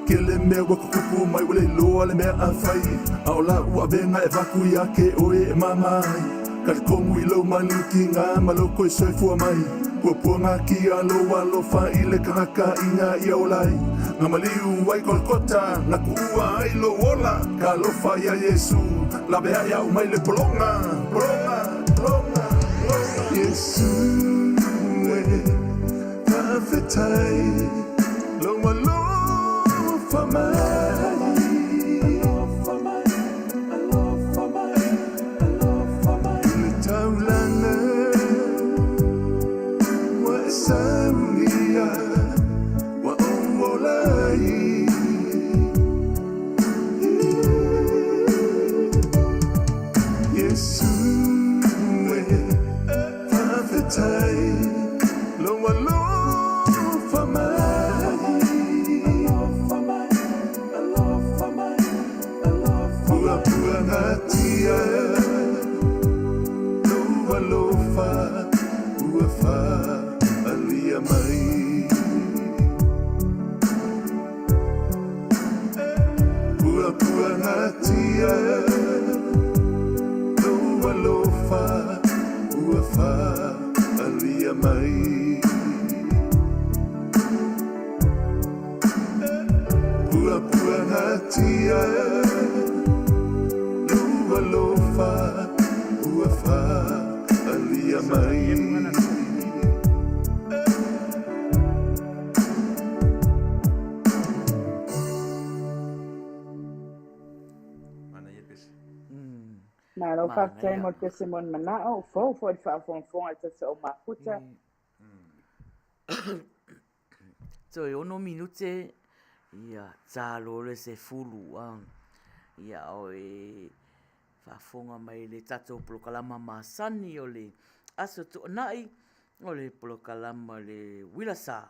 S1: Kele mea ua kukupu mai ua le iloa le mea a fai. A o lau avega e vaku ia ke oe e mama ai. Talitonu i lou maliutiga ma lou toe soifua mai. Puapuaga kia lou alofa i le tagata ina ia ola ai. Na maliu ai Kolokota, na tuua ai lou ola. Talofa ia Iesu, laveai au mai le pologa, pologa, pologa, pologa. Iesu e, faafetai, lou alofa mai. Alofa mai, alofa mai, alofa mai. I le taulaga ua e saunia, ua ou ola ai. Iesu e, faafetai, lou alofa mai. Alofa mai, alofa mai, alofa mai. Puapuagatia lou alofa ua faaalia mai. Puapuagatia lou alofa ua faaalia mai. Puapuagatia lou alofa ua faaalia mai.
S4: Manaia le pese.
S3: Malo faafetai
S2: Manaia.
S3: mo le pese mo le manao, fou foi le faafogafoga i tatou mafuta.
S2: Toe 6 minute ia talo le 10 a. Ia o e faafofoga mai le tatou polokalama masani o le Aso Toonai, o le polokalama le Uila Sa.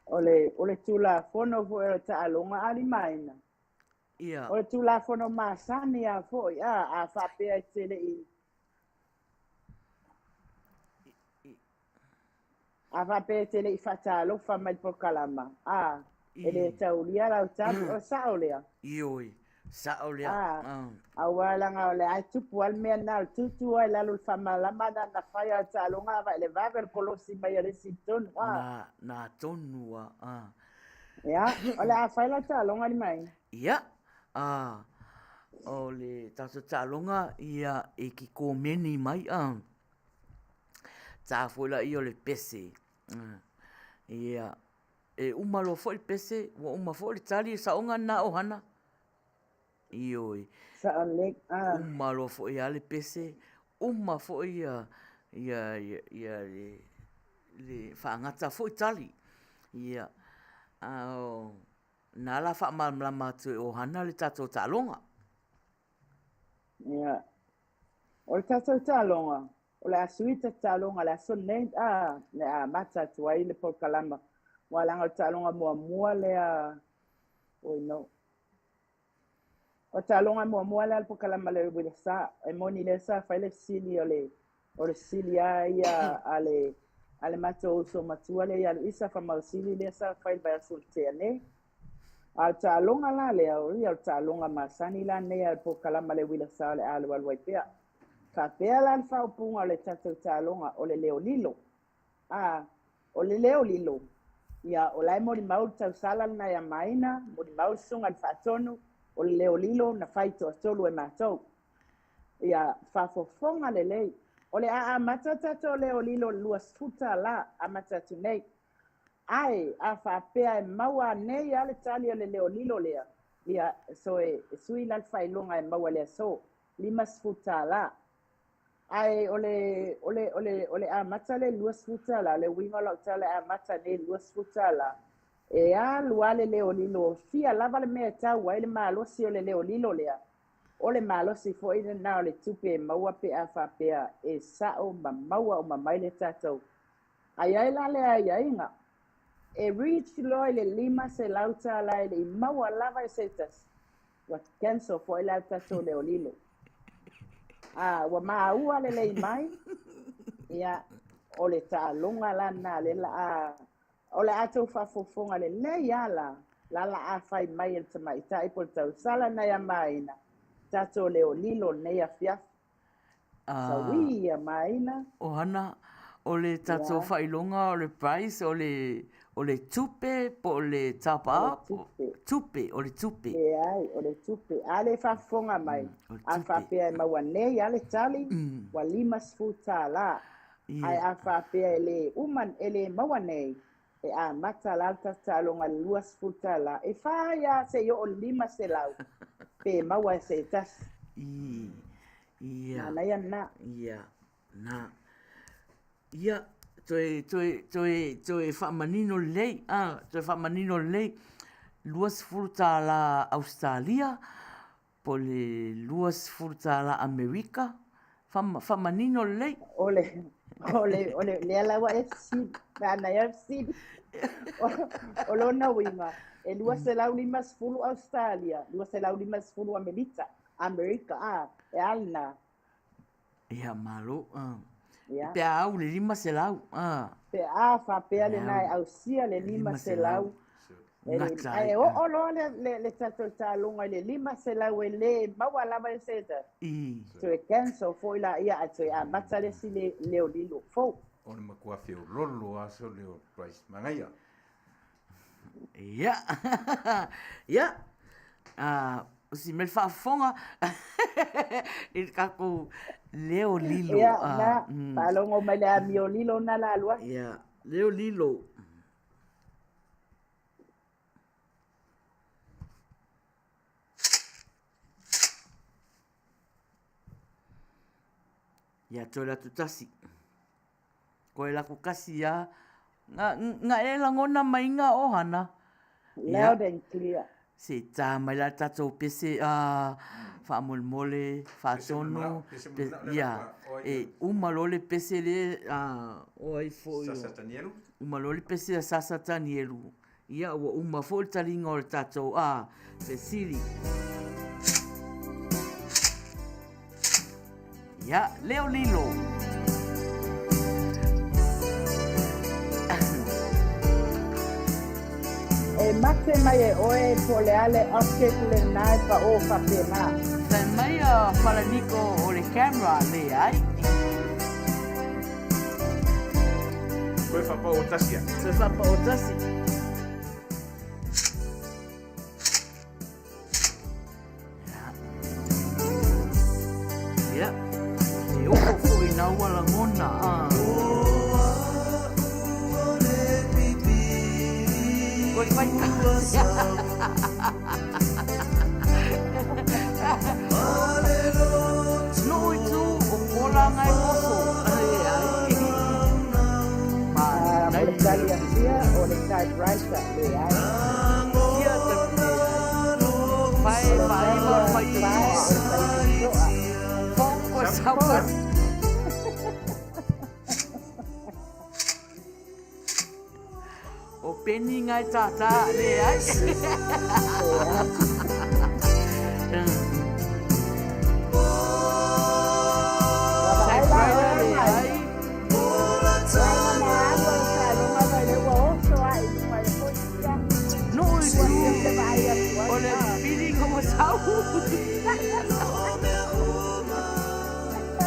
S3: O le Tulafono foi o le taaloga alimaina.
S2: Ia.
S3: O le Tulafono masani a foi a faapea e te lei a faapea e te lei faatalofa mai le polokalama a e le taulia lau tali o sao lea.
S2: Ioi, sao lea.
S3: A aua langa o le ai tupu al mea na o le tutu ai lalo le faamalama na fai a taaloga va le vave le kolosi mai a le si tonu a.
S2: Na tonu a.
S3: Ia, o le a fai la taaloga ni mai.
S2: Ia, a o le tatou taaloga ia e ki komeni mai a. Tā foi la ia o le pese. Ia, e uma loa foi le pese, ua uma foi le tali e saoga na ohana. Ioi.
S3: Sao le, a.
S2: Uma loa foi a le pese, uma foi ia ia ia le faagata foi tali. Ia, a o nā la faamalamalama atu e ohana le tatou taaloga.
S3: Ia. O le tatou taaloga, o le a sui ta taaloga le aso nei, a, le a mata atu ai le polokalama. Ua langa o le taaloga muamua lea, oi no. O taaloga muamua lea le polokalama le Uila Sa, e moni lea sa fai le sili o le sili a ia a le matou uso matua lea ia Luisa Famausili lea sa fai le vaiaso le tea nei. A o le taaloga la lea, o ia o le taaloga masani la nei a le polokalama le Uila Sa o le a alualu ai pea. Faapea la le faaupuga o le tatou taaloga o le leo lilo. A, o le leo lilo, ia o la e molimau le tausala lena ia Maina, molimau le susuga i le Faatonu, o le leo lilo na fai toatolu e matou. Ia, faafofoga lelei. O le a amata tatou leo lilo le $20 amata atu nei. Ae, a faapea e maua nei a le tali o le leo lilo lea, ia, so e sui la le faailoga e maua le aso, $50. Ae o le amata le $20, le uiga o lau tala e amata nei le $20, e alu a le leo lilo, fia lava le mea e tau ai le malosi o le leo lilo lea. O le malosi foi lena o le tupe e maua pe a faapea e sa'o ma maua uma mai le tatou. A i ai la le aiaiga, e reach loa i le $500 e le i maua lava e se tasi, ua cancel foi la le tatou leolilo. A ua maua lelei mai, ia, o le taaloga la lena lea la a o le a tou faafofoga lelei lava la, la la a fai mai e le tamaitai po o le tausala lena ia Maina, tatou leolilo lenei afiafi. Saui ia Maina.
S2: Ohana, o le tatou faailoga o le price o le o le tupe po o le top up? Tupe, o le tupe.
S3: Leai, o le tupe. A le faafofoga mai, a faapea e maua nei lava le tali, ua $50. Ae a faapea e le uma, e le maua nei, e amata la le tatou taaloga i le $20, e fai lava seia oo i le 500 pe maua e se tasi.
S2: Ia.
S3: Manaia lena.
S2: Ia, na. Ia, toe, toe, toe, toe faamanino lelei, a, toe faamanino lelei, $20 Ausetalia, po o le $20 Amerika, faamanino lelei.
S3: O le, o le, o le, lea la ua e fesili, manaia le fesili. O lona uiga, e 250 Ausetalia, 250 Amelita, Amerika, a, e a lena?
S2: Ia, malo. Ia. Pe a au le 500. A.
S3: Pe a faapea lena e ausia le 500.
S2: Gata ai.
S3: Ae oo loa le tatou taaloga i le 500 e le maua lava e se tasi. Toe cancel foi laia ae toe amata le isi leolilo fou.
S4: O le matua feololo lava sole o Bryce Manaia.
S2: Ia. Ia. O si mea le faafofoga i le tatou leo lilo.
S3: Ia, na, faalogo mai le amio lilo na la alu atu.
S2: Ia, leo lilo. Ia, toe le atu tasi. Koe laku kasi a. Nga, nga e lagona mai nga ohana.
S3: Loud and clear.
S2: Se tā mai la tatou pese a faamolemole, faatonu, ia, e uma loa le pese le a o ai foi
S4: Sasa Tanielu.
S2: Uma loa le pese a Sasa Tanielu. Ia, ua uma foi le taliga o le tatou a fesili. Ia, leo lilo.
S3: E mate mai e oe po o le a le object lena e paʻō faapena.
S2: Fai mai a Falaniko o le camera, leai.
S4: Koe whapao tasi a.
S2: Toe whapao tasi. Ia. E oko foi nā ua langona. Koe whai ka. Nuu i tū o Kola ngai moso. Ai, ai.
S3: O le tali a Sia, o le typewriter, leai.
S2: Sia te Whai, whai, whai, whai te toa. Foko sawa. O Penny ngai tātā, leai. Typewriter, leai. Nuu i tū, o le feeling o sau.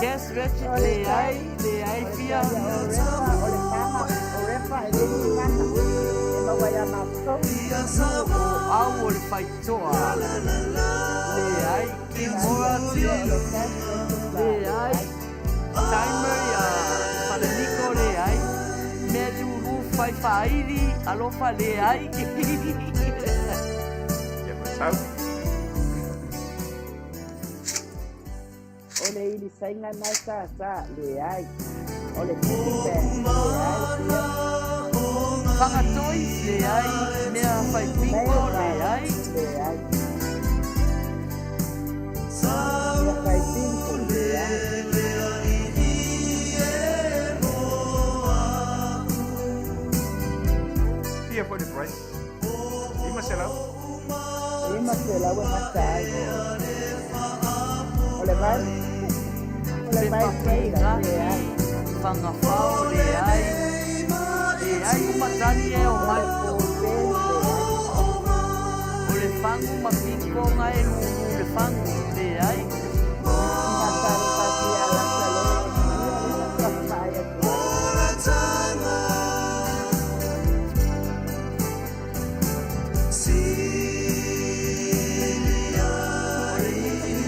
S2: Cash register, leai, leai fia. Nuu o au o le faitoa. Leai, Kimora ti. Leai, timer ia Falaniko, leai. Mea liulū fai faaili, alofa, leai.
S4: Ia masau.
S3: O le ilisaiga na e sāsā, leai. O le piggy bank, leai.
S2: Whangatoi, leai. Mea whai bingo, leai.
S3: Leai. le lau e gata ai. O le vai, o le
S2: Pepa
S3: vibrator, leai.
S2: Fagafao leai. Leai uma tali e o
S3: O le
S2: mai.
S3: ball pen, leai.
S2: O le fagu ma pikoga e lūlū le fagu. Leai.
S3: Faatalofa atu ia Lasalo e Sia le faatoafaai atu ai.
S2: O le music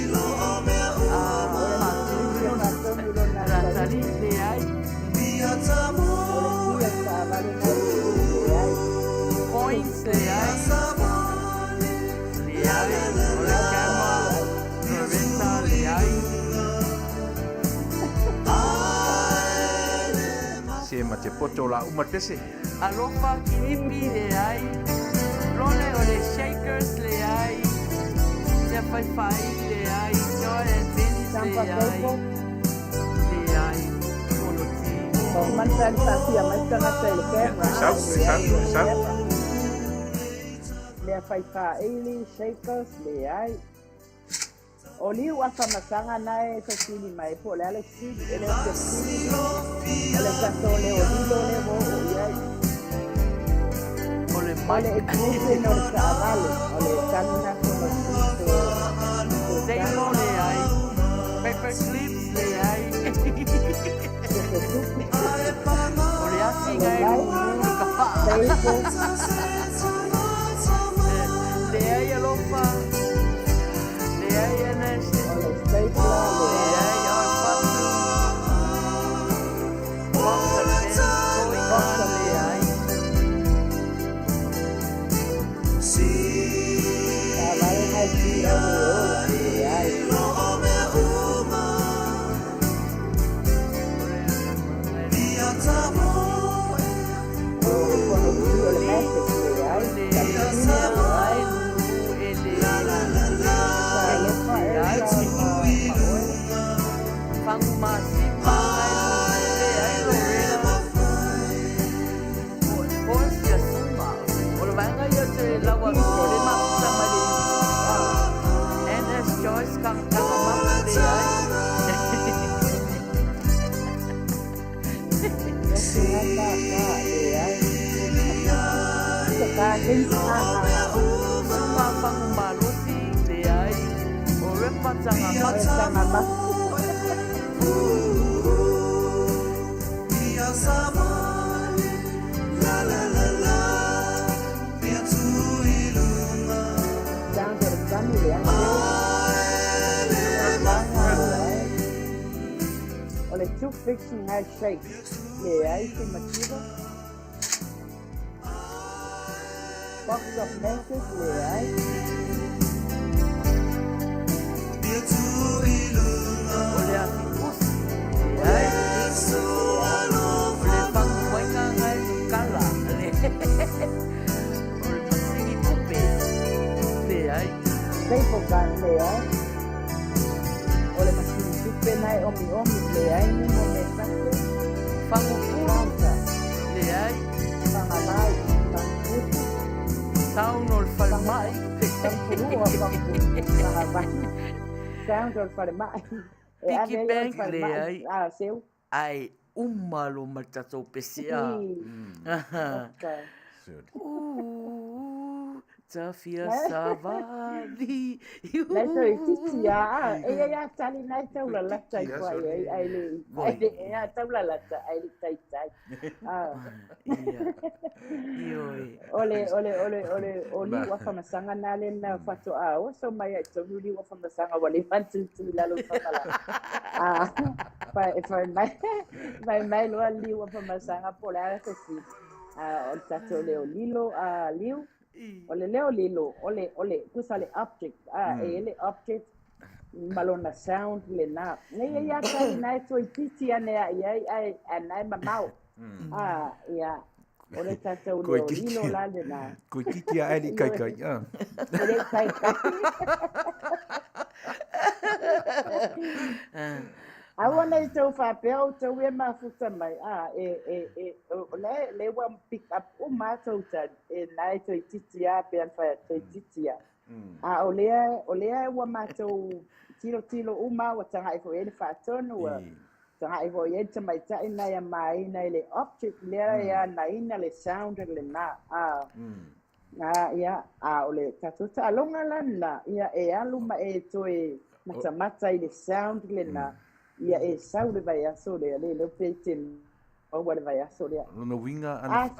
S3: O le
S2: faatonu
S3: musilisi e
S2: lona
S3: faatonu lona
S2: ratali
S3: atalii.
S2: leai.
S3: O le kia taavale na e lū leai.
S2: Coins leai. Leai. O le
S3: Lau
S2: camera
S3: leai.
S2: Loretta leai.
S4: Se ma te poto la uma pese.
S2: Alofa kilipi leai. Lole o le shakers leai. Sia faifai leai. Joy and Dennis
S3: Tampa
S2: leai.
S3: Cable.
S2: Leai. Fonoti.
S3: O mantali faafia mai tagata i le
S4: Ia,
S3: camera
S4: sau,
S3: a leai
S4: sau,
S3: o le
S4: sau.
S3: epa. Mea faifāili, shakers, leai. O liu afa masaga nae e fesili mai po o le a le fesili, e le o se fesili. O le tatou leolilo lea ua oo i ai.
S2: O le
S3: O le
S2: mic.
S3: ignition o le taavale, o le tali na fono se
S2: Stable
S3: tali.
S2: leai. Paper clips leai.
S3: Se se tupu.
S2: O le
S3: O
S2: asi
S3: le
S2: ga e
S3: light,
S2: lūlū le kapaa.
S3: stable.
S2: Leai alofa. Leai NS.
S3: O le stapler, leai.
S2: Leai o le fatu. Box of pen. Toy
S3: Box
S2: gun
S3: of pen.
S2: leai.
S3: Taavale na e sia o le ola, leai.
S2: O le maga e lūlū.
S3: O le fonoti o le
S2: Li.
S3: magic,
S2: O
S3: leai.
S2: le
S3: Talisina,
S2: maga
S3: leai.
S2: e lūlū e le
S3: Talofa
S2: case leai.
S3: Elsa ma, ma oe.
S2: Fagu masipa ga e lūlū leai Lorena. O sia suma. O le vaega ia te lau atu o le
S3: Diesel.
S2: mafuta mai le
S3: Ah,
S2: NS Joyce Kangamaku leai.
S3: mea sugata ka, leai. Se ka hei, ha ha ha.
S2: Suma fagu malosi leai. O repa tanga
S3: O le
S2: maku.
S3: taga maku. Sound o le tani, leai seu. O le taga, leai. O le toothpick nai shake. Leai, se mativa. Box of matches, leai.
S2: O le afi pusi leai. O le fagu wainga ngai kala. Le. O le masigi kupe leai.
S3: Staple gun, leai. O le masini tupe nai omi omi, leai, ni mo me sake.
S2: Fagu pulu
S3: Counter.
S2: leai.
S3: Fagalai, fangutu.
S2: Sound o le falemai.
S3: Fangufulua, fagavai. Sound o le falemai. E
S2: Piggy
S3: ave ai o le
S2: bank
S3: falemai.
S2: leai.
S3: Ah, seu.
S2: Ai uma lo ma le tatou pese a.
S3: Ī, oka.
S4: Sure.
S2: Tafia
S3: Nai
S2: savali.
S3: nai tau i titi a, ah, e ia ia tali nai tau
S4: Koe
S3: lalata
S4: titi
S3: i
S4: a
S3: fai
S4: sole.
S3: ai, ai le, ai
S2: Voi.
S3: le, e a tau lalata, ai le taitai. Ah.
S2: Ia. Ioe.
S3: O le, o le, o le, o le, o
S4: Ma.
S3: liu afa masaga na le na faatoa oso mai ai tonu liu afa masaga ua le mantutu i lalo i famalā. Ah, fai, fai mai, fai mai loa liu afa masaga po o le a le fesili. Ah, o le tatou leo lilo, ah, liu, o le leo lilo, o le, o le, tusa le object, ah, e i ai le object ma lona sound lenā. Nei e ia tali na e toeitiiti ane aʻi ai, ae, ae na e mamao. Ah, ia, o le tatou
S4: Koe
S3: leo
S4: titi.
S3: lilo la lenā.
S4: Koe titi a eli kai kai. Ah.
S3: E le taitai. Aua nei tou faapea outou e mafuta mai, a, e, e, e, o le, le ua pick up uma tou tali, e na e toeitiiti lava pe ana fai atu toeitiiti lava. A o lea, o lea ua matou tilotilo uma, ua tagai foi i ai le Faatonu, ua tagai foi i ai le tamaitai na ia maina i le optic lea e anaina le sound lena. A, a, ia, a o le tatou taaloga la lena, ia e alu ma e toe matamata i le sound lena, ia e sau le vaiaso lea, le iloa pe te maua le vaiaso lea.
S4: Lona uiga ana,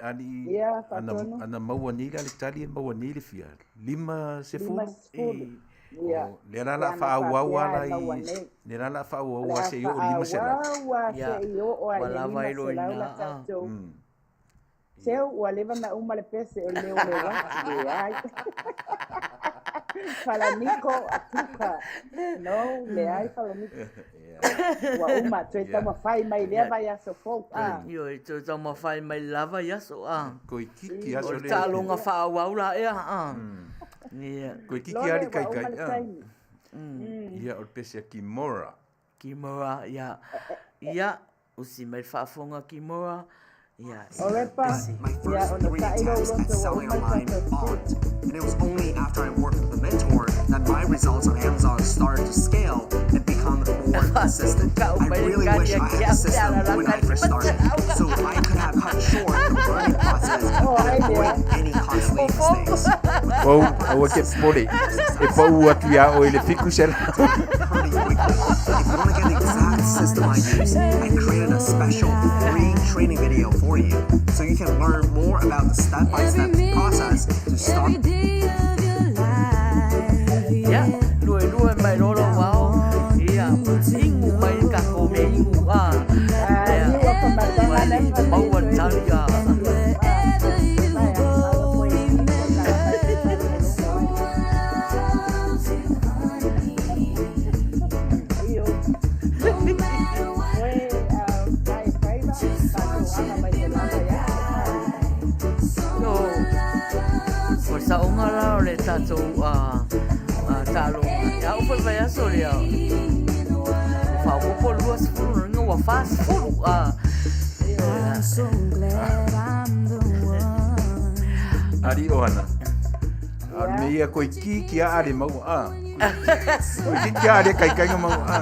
S4: alii, ana, ana maua nei la le tali e maua nei le fia? 50?
S3: 50. Ia.
S4: Oh, lea la la faaauau ala i, lea la la faaauau a seia oo i 500.
S3: Faaauau a seia oo a i le 500 la tatou. Seu, ua leva na uma le pese o leo le uati, leai. Falaniko atuka. No, leai falaniko. Ua uma, toe taumafai mai lea vaiaso fou. Ah.
S2: Ioe, toe taumafai mai la vaiaso. Ah.
S4: Koikiki aso
S2: O le taaloga faaauau la ea. Ah. Ia.
S4: Koikiki ali kai kai. Ah. Ia, o le pese a Kimora.
S2: Kimora, ia. Ia, usi mai le faafofoga Kimora. Ia,
S3: Orepa,
S6: My
S3: ia,
S6: first
S3: ona
S6: three
S3: ta'i lou
S6: attempts at
S3: loto ua
S6: selling
S3: uma le
S6: online
S3: tatou
S6: bombed. And it was only after I worked with a mentor that my results on Amazon started to scale and become more consistent. I really wish I had the system when I first started, so I could have cut short the learning process and avoid any costly mistakes.
S4: Pau, aua ke pole. E pau atu iā oe i le 700.
S6: Pretty quickly. If you want to get the exact system I use, I created a special free training video for you so you can learn more about the step-by-step process to start
S5: Every day of your life,
S2: Ia, lua lua mai loa lou ao. Ia, igu mai le tatou mea igu a. Ia, ua le maua le tali a.
S5: wherever you go, remember someone loves you, honey. No matter what, just want you to be my guy. Someone loves
S2: O le saoga la o le tatou taaloga. Ia, au foi le vaiaso lea.
S5: you in the world.
S2: Faaopoopo 20 lona ua 40 a.
S5: I'm so glad I'm the one.
S4: Ali Ohana. A o le mea ia koikiki a ale maua a. Koikiki a ale kaikaiga maua a.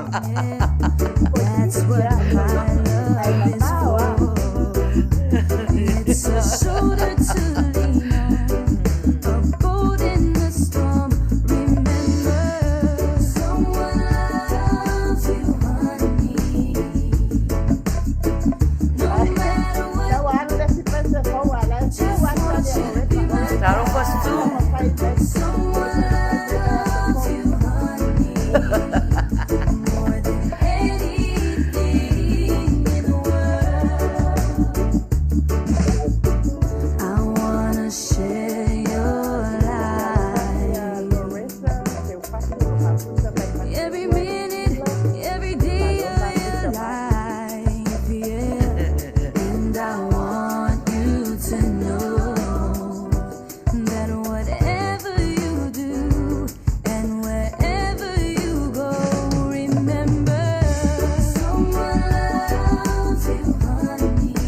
S5: That's what my love is for. It's a shoulder to lean on, a boat in the storm. Remember, someone loves you, honey. No matter what, just want you to be my
S2: Talofa Stu.
S5: Someone loves you, honey, more than anything in the world. I wanna share your life. Every minute, every day of your life, yeah. And I want you to know that whatever you do and wherever you go, remember someone loves you, honey.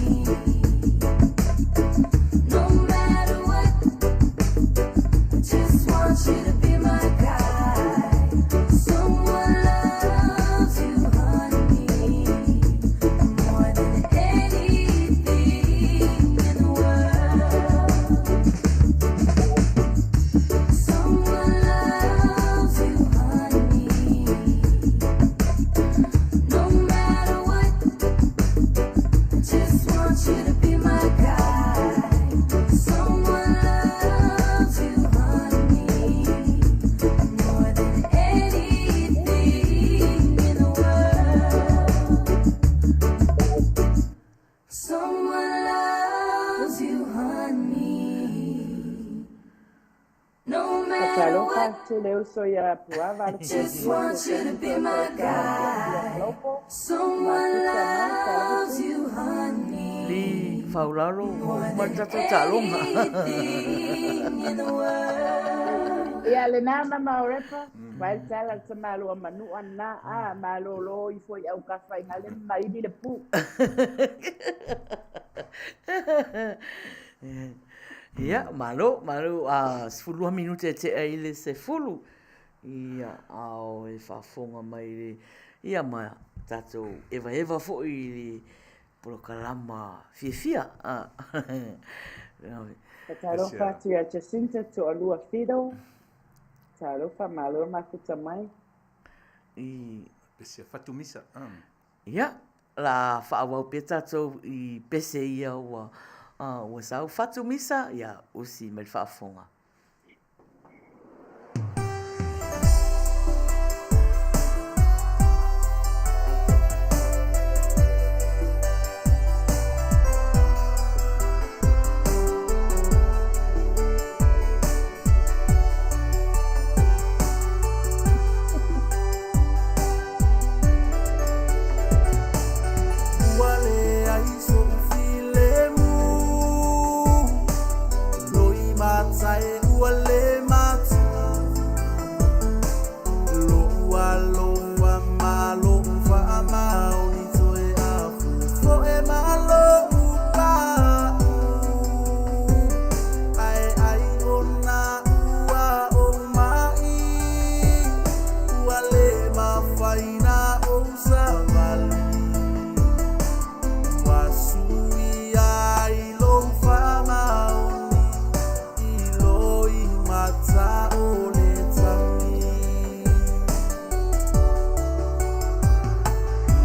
S5: No matter what, just want you to be my guy. Someone loves you, honey, more than anything in the world. Someone loves you, honey. No matter what, just want you to be my guy. Someone loves you, honey, more than anything in the world. Someone loves you, honey. No matter
S3: Talofa
S5: what,
S3: tele uso ia puava le
S5: just want you to be my guy. Someone loves you, honey.
S2: Li faulalo ua uma le tatou taaloga.
S5: Anything in the world.
S3: Ia lena mama Orepa, vai le tala le tamaloa manua na a malolo ifo i au kafa i hale maili le pu.
S2: Ia, malo, malo, a 12 minute e tea i le 10. Ia, a o e faafofoga mai le, ia ma tatou evaeva foi i le polokalama fiafia.
S3: Talofa atu ia Jacinta Toalua Fido. Talofa, malo le mafuta mai.
S2: I...
S4: Pese fatu misa.
S2: Ia, la faaauau pea tatou i pese ia ua, ua sau. Fatu misa, ia, usi mai le faafofoga.
S1: Ua leai so'u filemu Loi mata e ua le matua Lo'u alofa ma lo'u faamaoni toe afofo'e ma lo'u pa'u Ae ai ona ua ou ma'i Ua le mafai na ou savali Ua suia ai lou faamaoni i loimata o le tami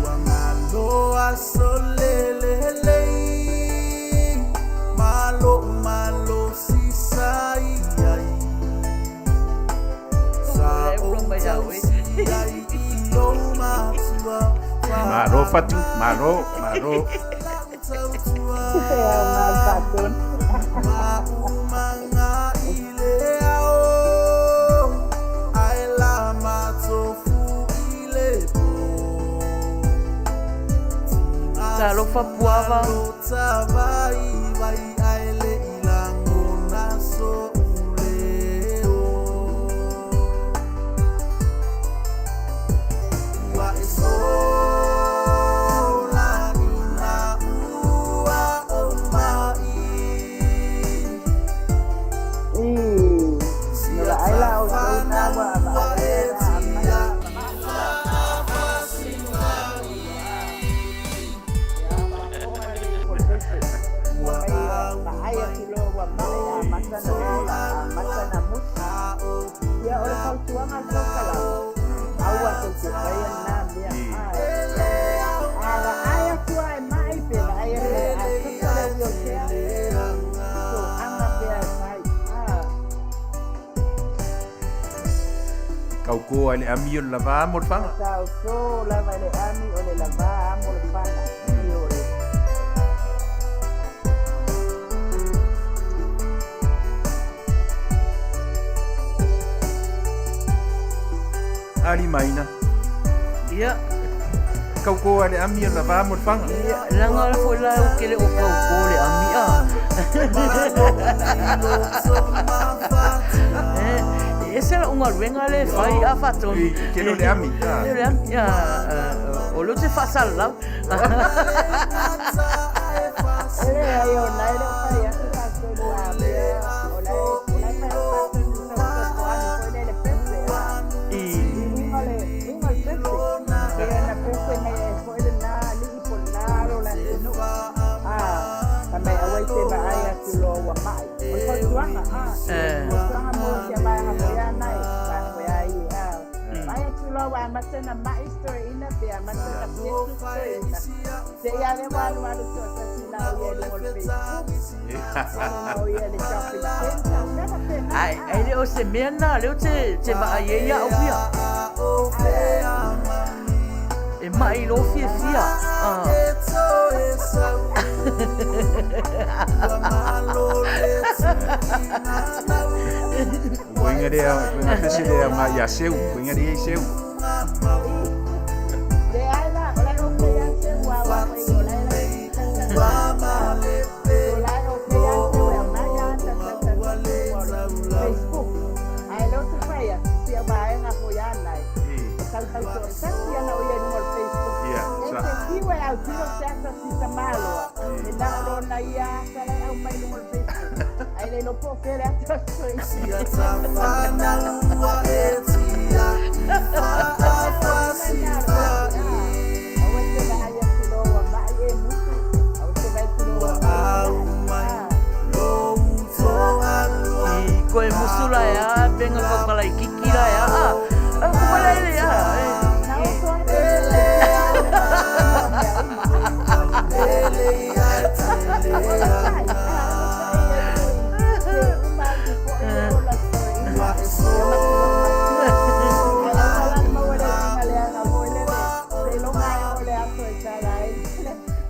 S1: Ua galo aso lelelei ma lo'u malosi sa i ai Sa ou tausi ai i lou matua
S4: Malo Fatu, malo, malo.
S1: Tautua
S3: Ia, malo faatonu.
S1: Ma umaga i le ao ae la matofu i le po
S2: Talofa Puava.
S1: Tavaivai ae le i lagona so'u leo Ua e sola ina ua ou ma'i
S3: I, no la ai la o tou na ua vaai ai la a mai. Vaai atu loa ua mai a mata na ola, a mata na musi. Ia, o le fautuaga a le taukalama, aua tou te faia lena mea. A vaai atu lava e mai pe vaai atu a soso le wheelchair, toaga pea e fai.
S4: Kaukō ai le ami o le lavā mo le faga.
S3: Tautō lava i le ami o le lavā mo le faga. Ioe.
S4: Ali maina.
S2: Ia.
S4: Kaukō ai le ami o le lavā mo le faga.
S2: Ia, leaga foi la ou te le o kaukō le ami a. E ese la'u galuega lea e fai a faatonu.
S4: I tele o le ami.
S2: Tele o le ami. Ia, o lea ou te faasalalau.
S3: E leai o na e le o fai atu faatonu a mea o la e o la e fai atu faatonu i sau fesoasoani foi lea i le pese a.
S2: I.
S3: I uiga o le uiga o le pese. Pei ona pese mai ai foi lena alii po o lena alo o le atunuu. A, fai mai aua i te vaai atu loa ua mai. O le fautuaga a. Fautuaga mo sia vaega foi a nai, vaega foi a ia a. Vaai atu loa ua amata ona mai si toeaina pe amata ona fetu si toeaina. Seia lea ua alualu toatasi la o ia i luga o le Facebook. Ona o ia i le shopping centre. Mea faapena
S2: Ai,
S3: a.
S2: ai le o se mea lena lea ou te, te vaai ai au ia. E mai lou fiafia.
S4: Uiga lea, uiga pese lea ma ia seu, uiga lea i seu.
S3: Leai la, o la e okay ia seu a ua foi o la e la o la e okay ia seu e aumai a ta ta ta ta Facebook. Ae lea ou te fai atu, sia vaega foi a nai. E tautau toatasi ana o ia i luga o le Facebook.
S4: Ia,
S3: E
S4: sa.
S3: te fiu e autilo se asa si tamaloa. E na o lona ia asa la e aumai i luga o le Facebook. Ai le iloa po o fea le ata o si toeaina. Aua e te vaai atu loa ua mai e musu. Aua e te vaai atu loa ua mai e mai.
S2: I koe musu la e a, penga kaukalaikiki la e a, a, a kuma le le a, e.
S3: Na oso atu e le mea uma. Onosai, a, onosai e tui. Se i uma atu foi le ola toeaina. Ia matou matua. Ae aua la le maua le uiga leaga foi lele, seiloga lava e oo i le aso e tala ai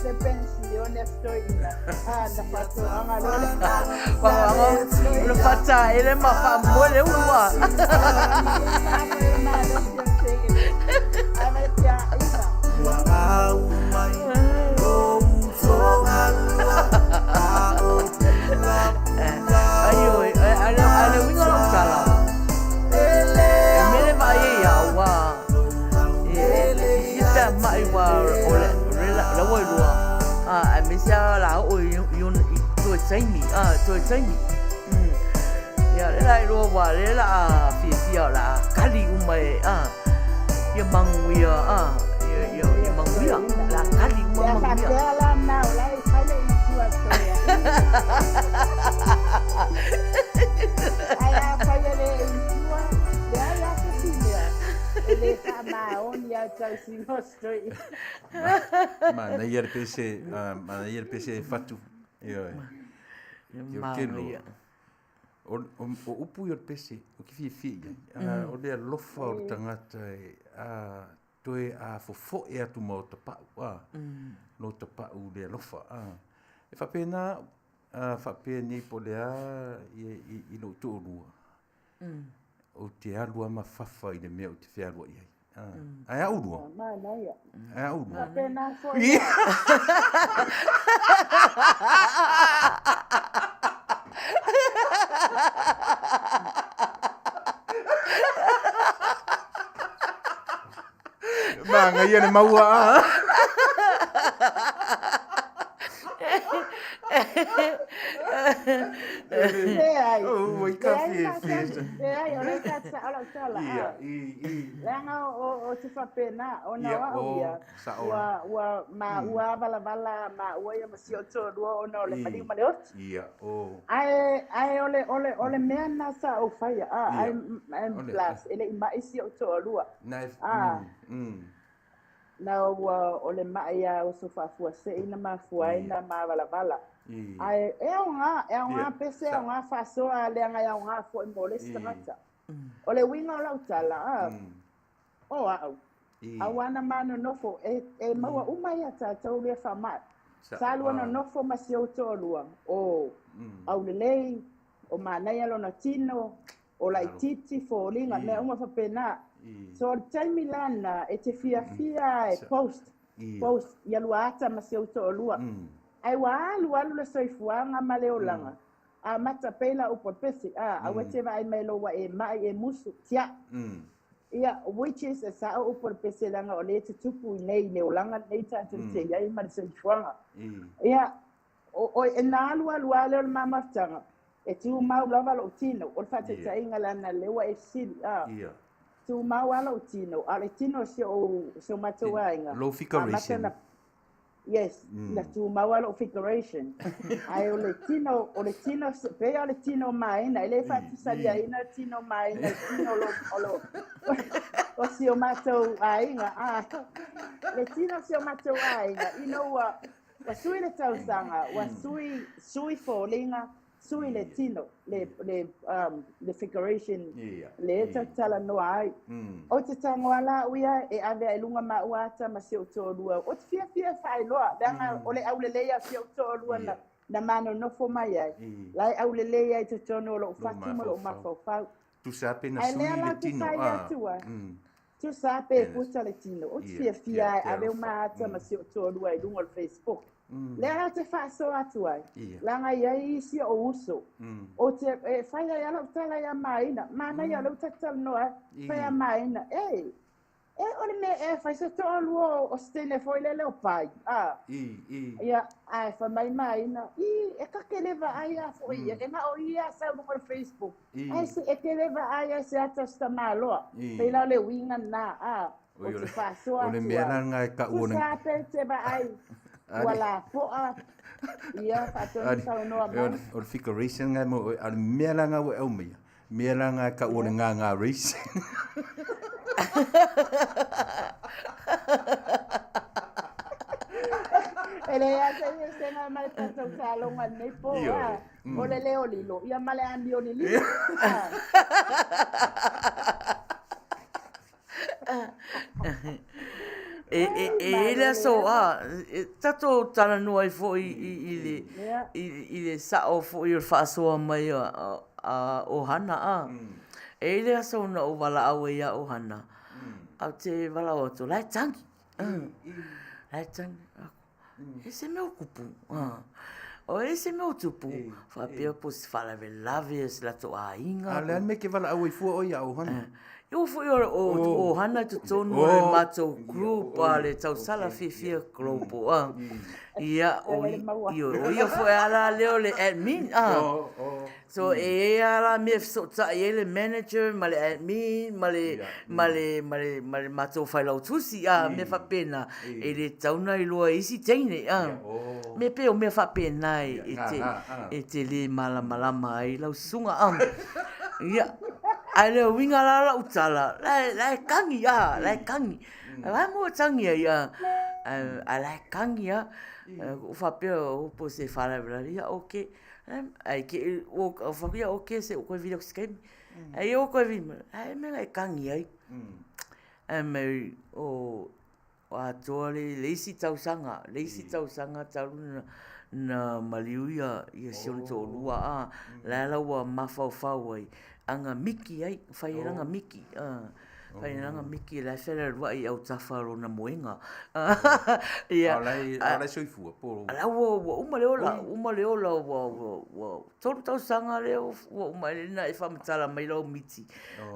S3: le penisione a si toeaina. A, na faatoaga loa le
S2: Whangaanga, o le whataele ma whaamoe le ulu a. Ai oi, a le uiga lau tala. E mele vaai ai au a e fia pea mai ua o le le ua lua a aemaise lava la oo i i toe taimi a toe taimi. Ia lea la iloa ua lea la a fiafia o le a kali uma e a ia manuia a ia ia ia manuia la kali uma manuia.
S3: Ia faapea la na o la e fai le itu a toeaina. Ae afai e le insure, leai lava se isi mea e le faamaoni lava tausiga o si toeaina.
S4: Manaia le pese, manaia le pese e fatu. Ioe.
S2: Manaia.
S4: O, o, o upu ia o le pese, o ke fiafia i ai. O le alofa o le tagata e a, toe a fofoe atu ma o tapau, a, lo tapau le alofa. A. E faapena au, a faapea nei po o le a i, i lou toalua, ou te alu lava ma fafa i le mea ou te fealuai ai. A. Ae a oulua?
S3: Manaia.
S4: Ae a oulua?
S3: Faapena foi.
S4: Manaia le maua a.
S3: Leai.
S4: Oh, i ka
S3: Leai,
S4: fiafia.
S3: Leai, o lea sa sao lau tala.
S4: Ia,
S3: ah.
S4: i, i.
S3: Leaga o te faapena, ona
S4: Ia,
S3: o au
S4: o,
S3: ia,
S4: sao.
S3: ua, ua, maua valavala maua ia ma si ou toalua ona o le maliu ma le oti.
S4: Ia, o.
S3: Ae, ae o le, o le, o le mea na sa ou faia, ah,
S4: Ia.
S3: I'm
S4: O le-
S3: plus, e le i mai si ou toalua.
S4: Na e,
S3: Ah. Na ua o le mai a oso faafuasei na mafua ai na mavalavala.
S4: I.
S3: Ae e aoga, e aoga
S4: Ia,
S3: pese, e
S4: sa-
S3: aoga faasoa, leaga e aoga foi mo le isi
S4: I.
S3: tagata. O le uiga o lau tala, ah, o au,
S4: I.
S3: aua na manonofo, e, e maua uma ia tatou lea faamai.
S4: Sa-
S3: Sa lua
S4: ah.
S3: nonofo ma si ou toalua, o aulelei, o manaia lona tino, o laititi, foliga, mea uma faapena.
S4: I.
S3: So o le taimi lana e te fiafia e
S4: Sa-
S3: post,
S4: Ia.
S3: post ia lua ata ma si ou toalua. Ae ua alu alu le soifuaga ma le olaga. Amata pei la upu o le pese, a, aua e te vaai mai loa ua e mai e musu, tiai. Ia, which is e sao upu o le pese leaga o lea e tutupu i nei i le olaga lenei tatou te i ai ma le soifuaga.
S4: I.
S3: Ia, o, o, e na alu alu lava lea o le mamafutaga, e tumau lava lou tino, o le faataitaiga lana lea ua e fesili, a,
S4: Ia.
S3: tumau lava lou tino, a o le tino o si ou, si o matou aiga.
S4: Low figuration.
S3: Amata na, yes, na tumau lava lou figuration. Ae o le tino, o le tino, pei o le tino maina, e le faatusaliaina le tino maina, le tino o lo, o lo, o si o matou aiga, a, le tino o si o matou aiga, ina ua, ua sui le tausaga, ua sui, sui foliga, sui le tino, le, le, le figuration,
S4: Ia,
S3: le
S4: ia.
S3: tatalanoa ai. O te tagoa la au ia e ave ai luga maua ata ma si ou toalua. O te fiafia e faailoa, leaga o le aulelei a si ou toalua na, na manonofo mai ai.
S4: I.
S3: La e aulelei ai totonu o lou fatu ma lou
S4: mafaufau.
S3: mafaufau.
S4: Tusa pe na
S3: Ae
S4: sui
S3: lea
S4: le
S3: la te
S4: tino.
S3: fai
S4: Ah.
S3: atu ai. Tusa pe
S4: Yes.
S3: puta le tino. O te
S4: Ia,
S3: fiafia
S4: ia,
S3: e
S4: te
S3: ave
S4: alofa.
S3: uma ata ma si ou toalua i luga o le Facebook. Lea la te faasoa atu ai.
S4: Ia.
S3: Leaga i ai isi o uso. O te e fai ai ala tala ia maina. Manaia o lea ua tatalanoa ai.
S4: I.
S3: Fai ia maina. E, E o le mea e fai se toalua o se teine foi lele o pai. A.
S4: I, i.
S3: Ia, ae fai mai maina, i, e ka ke le vaai a foi ia, e na o ia sau luga o le Facebook.
S4: I.
S3: Ai se e ke le vaai ai se ata o se tamaloa.
S4: I.
S3: Pei la o le uiga lena, a,
S4: Oi,
S3: o
S4: o
S3: te
S4: le-
S3: faasoa
S4: o le
S3: atu
S4: mea
S3: ai.
S4: la lena e tau o le-
S3: Tusa pe te vaai, ua lapoa, ia, faatonu saunoa mai.
S4: O le figuration ngai mo a le mea la nga ua aumaia. Mea la nga e tau o le ngāngā race.
S3: E leai lava se eseesega ma le tatou taaloga i lenei po,
S4: Ioe.
S3: a, o le leo lilo, ia ma le amio lililo. A.
S2: E, e, e i le aso, a, e, tatou talanoa ai foi i, i, le, i, i le sao foi o le faasoa mai a, a ʻohana, a. E i le aso na ou valaau ai ia ʻohana, a ou te valaau atu, la e tagi, la e tagi. E se mea o tupu. O e se mea o tupu. Faapea po o se faalavelave o se latou aiga.
S4: A o le a le mea e te valaau ai fua oe ia ʻohana?
S2: E oo foi o ʻohana i totonu o le matou group a le tausala fiafia global a. Ia, o ia foi a la lea o le admin a. So e i ai lava la mea e fesootai ai le manager ma le admin ma le ma le ma le ma le matou failautusi a mea faapena e le tatau ona iloa e isi teine a. Mea pei o mea faapena e te e te le malamalama ai lau susuga a. Ia, ae le uiga la o lau tala, la e la e kagi a, la e kagi. A mo e tagi ai a, ae la e kagi lava. Ou faapea po o se faalavelave, ia okay. Ae ke ua ou fai atu, ia okay se i ou toe vili atu i se taimi. Ae ia ua toe vili mai, a e mea na e kagi ai. Ae mai, o atoa le isi tausaga, le isi tausaga talu na, na maliu ia, ia si ona toalua, a, la la ua mafaufau ai, aga miki ai, fai ai lana miki. Fai ai lana miki, la e felaluai i autafa o lona moega. Ia.
S4: A o la e soifua po o...
S2: La ua, ua uma le ola, uma le ola, ua, ua, ua tolu tausaga lea ua uma ai na e faamatala mai lau miti.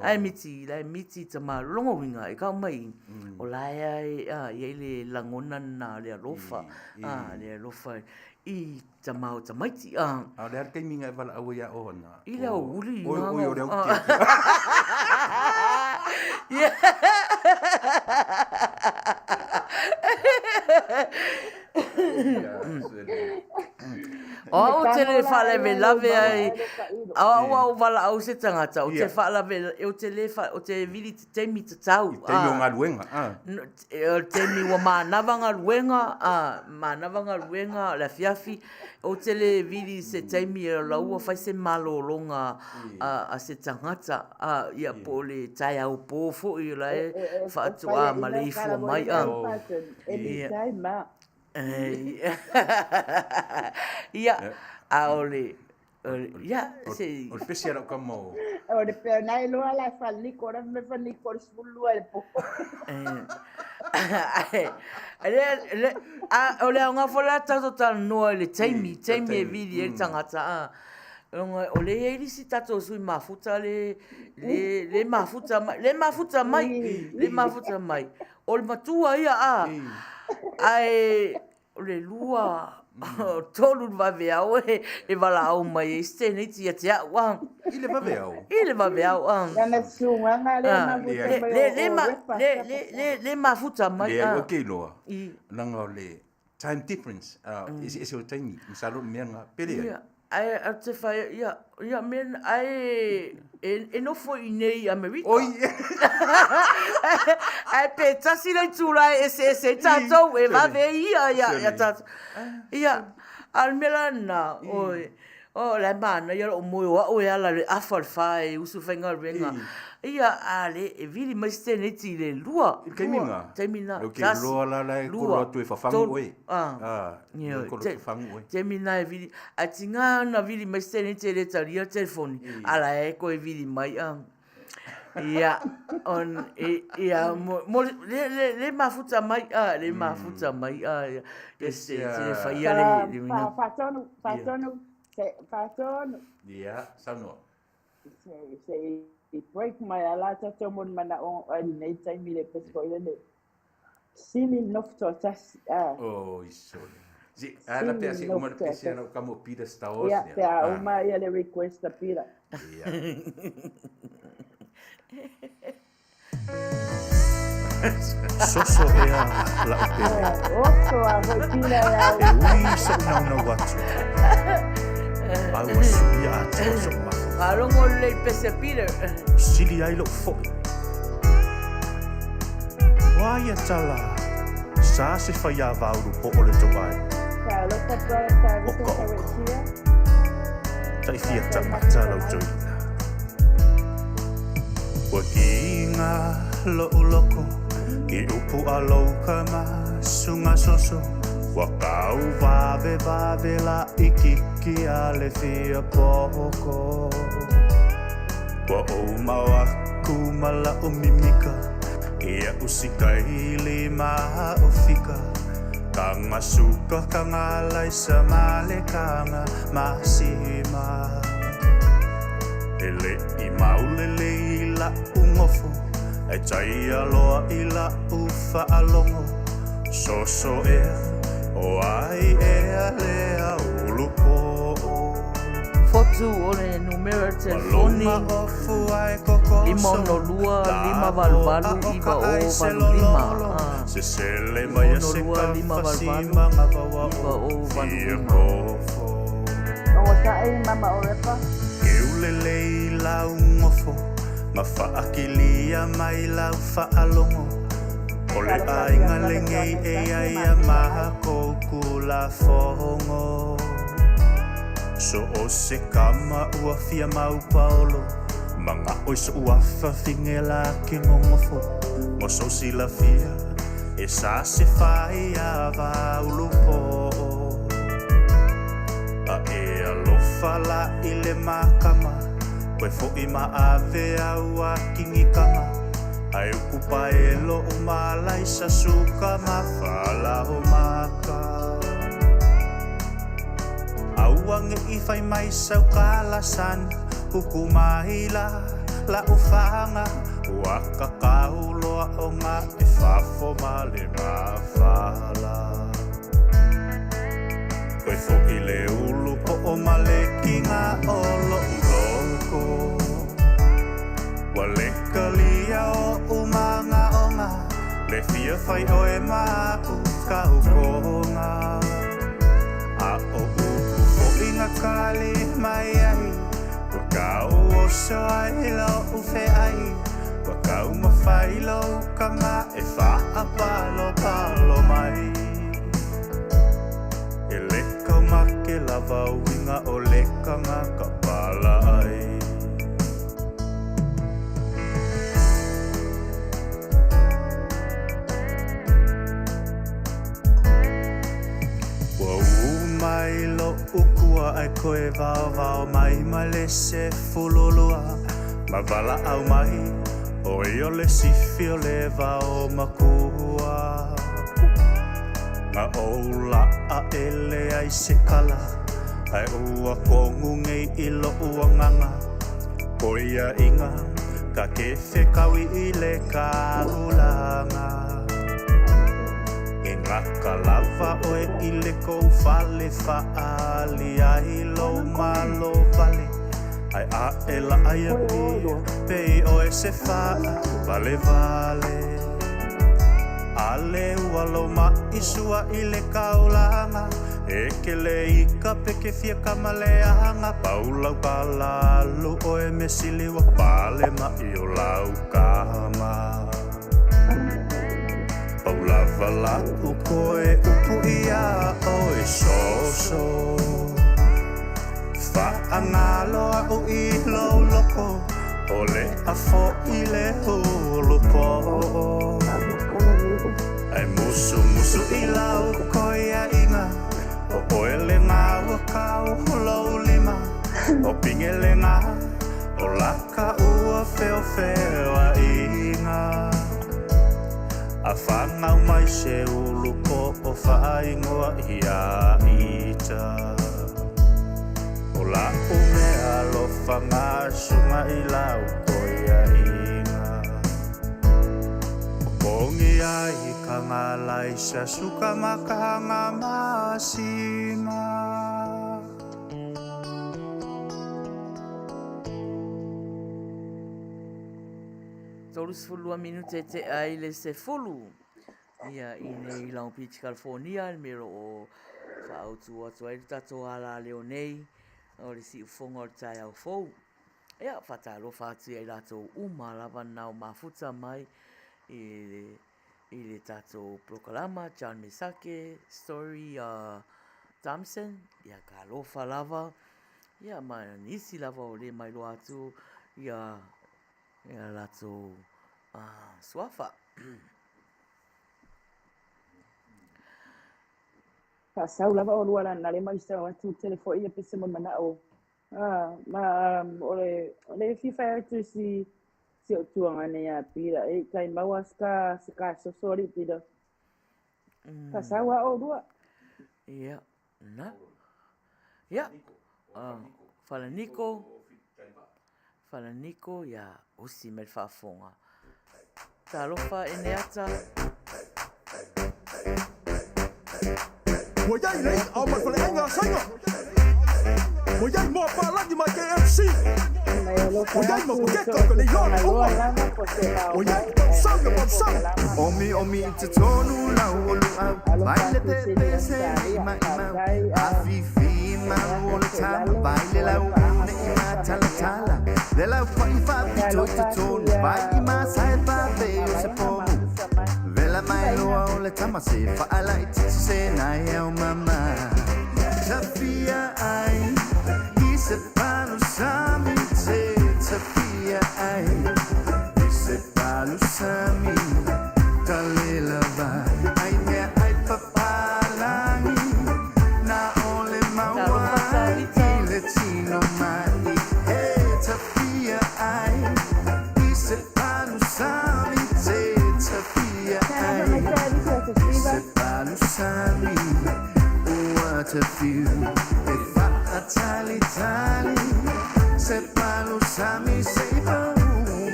S2: Ae miti, la e miti tama, lona uiga e tau mai, o la e a i ai le lagona lena o le alofa, a, le alofa i tama o tamaiti.
S4: A o le a le taimi na e valaau ai ia Ohana?
S2: I le aoauli.
S4: Oi, oi, o le aoauli.
S2: O au ou te le faalavelave ai, o au a ou valaau i se tagata, ou te faalavelave, ou te le, ou te vili i te taimi tatau.
S4: I taimi o galuega, a.
S2: O le taimi ua manava galuega, a, manava galuega o le afiafi, ou te le vili i se taimi e la ua fai se malologa a se tagata, a, ia po o le taeao po foi o la e faatoa maleifua mai, a.
S3: Anytime, a.
S2: Ia, a o le, ia, se...
S4: O le pese a lau tama o...
S3: O le pea, na iloa la e faliko, na me faliko le 12 i le po.
S2: Le, a, o le aoga foi la tatou talanoa i le taimi, taimi e vili ai le tagata, a. O lea e i ai le isi tatou sui mafuta le, le, le mafuta mai, le mafuta mai, le mafuta mai. O le matua ia a, ae o le lua, tolu le vaveao e valaau mai ai se teineiti ia te au a.
S4: I le vaveao?
S2: I le vaveao a.
S3: Lana susuga lea mafuta mai o Repa.
S2: Le mafuta mai a.
S4: Leai, ou te iloa, leaga o le time difference, eseese o taimi, masalo o le mea lena, pe leai?
S2: Ae ou te whai, ia, ia, me, ae, e, e nofo i nei i Amerika.
S4: Oi!
S2: Ae pe tasi le itula e eseese ai tātou, e vave ai ia, ia, ia tātou. Ia, a o le mea la lena, oi, o la e manaia lou moe o au e ala i le afa o le whā e usu faigaluega. Ia, a le, e vili mai se tēneiti i le lua.
S4: I le taimi lena?
S2: Taimi lena.
S4: Ou te iloa la la e kolo atu e fafagu oe.
S2: A, taimi lena e vili, ae tiga ona vili mai se tēneiti e le talia le telefoni, a la e koe vili mai a. Ia, on, ia, mo, le, le, le mafuta mai, a, le mafuta mai, a, ia, ia se, se le whaia le, le
S3: wina. Whatonu, whatonu, whatonu.
S4: Ia, saunoa.
S3: Se, se, break mai ala tatou mo ni manaʻoga ai lenei taimi le pese foi lele sili le nofo toatasi a.
S4: Oi sole. Se ala pe
S3: Sili
S4: se
S3: le
S4: uma
S3: nofo
S4: le pese ana
S3: toatasi.
S4: o kamo Peter Star Wars
S3: Ia
S4: nia.
S3: pe a
S4: Ah,
S3: uma ia le request a Peter.
S4: ia.
S7: Soso ea la'u pele.
S3: Oso a foi Peter e
S7: E
S3: au.
S7: ui so'u naunau atu, a ua suia atoa so'u mafaufau.
S2: Faalogo lelei pese Peter.
S7: Sili ai lo'u fo'i. O a ia tala, sa se faiā vaulupo o le tou aiga.
S3: Talofa brother Tavita
S7: Oka oka.
S3: Tauetia.
S7: Taʻi fia
S3: Faafetai
S7: tagata
S3: Matua
S7: lau
S3: Mai.
S7: toeaina. Ua kiga lo'u loko i upu a lou kamasuga soso. Ua kau vavevave laʻikiki a le fia poko. Ua ou mao aku ma la'u mimika ia usikaili ma o fika. Kanga suka kanga laisa ma le kanga masima. E le i maulele i la'u gofo, ae tai aloa i la'u fa'alogo. Soso ea, o ai ea lea ulupo'o.
S2: Fotu o le numera telefoni
S7: Ua loma ofu ae kokoso,
S2: 562
S7: lapo
S2: 588
S7: a o ka ai se
S2: 9085.
S7: lololo.
S2: Ah.
S7: Sesele mai a se
S2: 562
S7: kafasi
S2: 588
S7: magavaua o fia
S2: 9085.
S7: kofo.
S3: Ogo saʻi mama o repa.
S7: Keulele i lau gofo, ma fa'akilia mai lau fa'alogo. O le
S3: Talofa
S7: aiga
S3: tia brother
S7: legei
S3: John
S7: e
S3: Isaki
S7: ai ia
S3: mafuta ai.
S7: makou kulafogo. So o se kama ua fia mau paolo, maga'o i so'u afafine la ke gogofo. Mo sou silafia, e sa se fai a vaulupo'o. A e alofa la i le makama, koe fo'i maave au a kigikaga. Ae ukupa e lo'u malaisa suka ma falao maka. Aua ge'i fai mai saukalasan, uku mai la la'u faga. Ua kakau loa oga e fafo ma le mafala. Koe fo'i le ulu po'o ma le kiga o lo'u loko. Ua le kalia o'u magaoga, le fia fai oe ma'u kaukoga. A o upu fo'iga kali mai ai, ua kau oso ai lo'u fe'ai. Ua kau mafai lou kama e fa'apalopalo mai. E le kaumake lava uiga o le kagaka pala ai. Ua ū mai lo'u kua ae koe vaovao mai ma le sefululua. Ma valaau mai, o e o le sifi o le vao makua. Ga ou la'a e leai se kala, ae ua kogu nei i lo'u agaga. Koia'iga, ka ke fekaui i le kahulaga. E gaka lava oe i le kou fale fa'aali ai lou malo vale. Ae a'e la'ai apia, pei oe se fa'a valevale. Ale ua lou ma'i sua'i le kaulaga, e ke le i ka peke fia kamaleaga. Pau lau palalu oe me sili ua pale ma'i o lau kama. Pau lava la'u koe upu ia oe soso. Fa'agalo a'u i lou loko, o le afo'i le ulupo'o. Ae musumusu i lau koia'iga, o oe lega ua kau lou lima. O pige lega, o laka ua feofeoa'iga. A fagau mai se ulu po'o fa'aigoa ia ita. O la'u mea alofaga suga i lau koia'iga. Singi ai ka ngalai sa suka makahanga masina.
S2: 32 minute te ai le 10 ia i nei Long Beach, California, le mea o lo o faaautu atu ai le tatou alaleo nei o le siufofoga o le taeao fou. Ia, faatalofa atu ia i latou uma lava na o mafuta mai i le, i le tatou polokalama, John Mesake, Story Thompson, ia talofa lava, ia ma nisi lava o le mailoa atu ia, ia latou suafa.
S3: Faasau lava olua lana le mai sau atu tele foi ia pese mo manao. Ah, ma o le o le fia fai atu si si o tuanga nei a Pira e tai maua ska se ka soso ali Pira. Faasau a olua.
S2: Ia, na. Ia, Falaniko, Falaniko, ia, usi mai le faafofoga. Talofa Eneata.
S8: Ua iai le i'a mai faleaiga a Saina. Ua iai moa palagi mai KFC.
S3: Mai alofa
S8: Ua iai ma
S3: atu
S8: pakeka
S3: so
S8: o ka leiloa le
S3: Tagaloa
S8: uma.
S3: lava po se mao
S8: Ua iai
S3: mai
S8: ka
S3: ae
S8: palusami o
S3: le
S8: palusami.
S3: polokalama.
S1: Omi omi i te tonu lau o luau
S3: Alofa
S1: Vai le
S3: atu
S1: pe
S3: se
S1: pe
S3: ni
S1: se nei
S3: Australia.
S1: mai mau
S3: Faafetai
S1: A fi fi malu o
S3: Eneata
S1: le tama
S3: Seilalo
S1: Vai le
S3: mo le
S1: lau
S3: faaga
S1: une i
S3: soa
S1: ma tala
S3: faamanuiaga.
S1: tala Le lau pai fa pito i
S3: Talofa
S1: te
S3: atu
S1: tonu
S3: ia
S1: Vai i ma sae
S3: o
S1: fa pe o se
S3: Malaema
S1: pomu
S3: mafuta mai.
S1: Vela mai
S3: Taina.
S1: loa o le tama se Whaala i titi se nai au mama Tafia ai I se palu sami te Tafia ai I se palu sami Talela vai Ai mea ai papalangi Na ole
S2: Talofa
S1: mauai
S2: Talita.
S1: I le tino mai He tafia ai I se palu sami te Tafia
S3: Talofa
S1: ai
S3: mai se alisi o se
S1: I
S3: Siva.
S1: se palu sami Ua te fiu E whaatali tali Se palu sami Se pau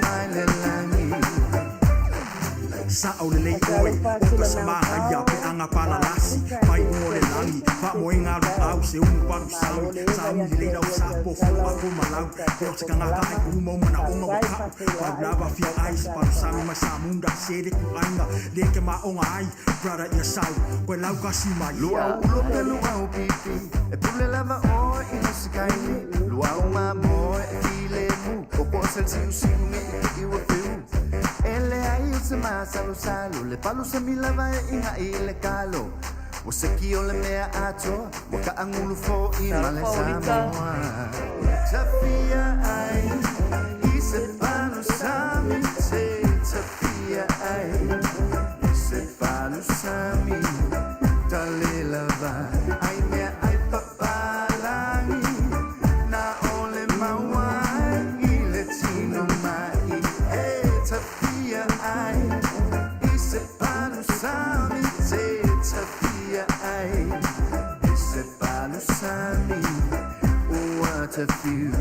S1: mai le langi
S8: Sa o le lei oe,
S3: Talofa
S8: o
S3: atu
S8: ka
S3: le
S8: sa maha ia pe
S3: Nautao.
S8: anga palalasi,
S3: Mafuta
S8: pai
S3: e
S8: uo le
S3: se
S8: langi,
S3: lei
S8: fa
S3: se
S8: moenga lu au se umu palu
S3: Malo
S8: sami,
S3: le
S8: sa
S3: eva
S8: umi
S3: ia
S8: le
S3: te
S8: lau
S3: lua
S8: sa pofo
S3: tautala
S8: a
S3: o
S8: fo malau,
S3: o
S8: pe
S3: tatou
S8: o se kangaka ai
S3: polokalama.
S8: uma mana onga wa
S3: Faafetai
S8: kau, pau
S3: faafeiloai
S8: lava fia
S3: o
S8: ai se
S3: tatou
S8: palu sami
S3: polokalama.
S8: mai sa munda se le ku ainga, le ke ma onga ai, brother ia sau, koe lau kasi mai.
S1: Luau
S3: Ia
S1: ulo pe luau pipi E pule lava oe i no se kaili Luau ma moe e file mu O po sel siu siu nge i ke iwa fiu Ele ai o se masalu salu Le palu se mila vai inga i le kalo O se ki o le mea atoa Wa ka angulu fo i male
S2: Talofa Olita.
S1: Samoa Tafia ai I se palu sami te Tafia ai I se palu sami Talela vai Ai mea ai papalangi Na ole mauai I le tino mai E tafia ai I se palu sami Te tafia ai I se palu sami Ua te fiu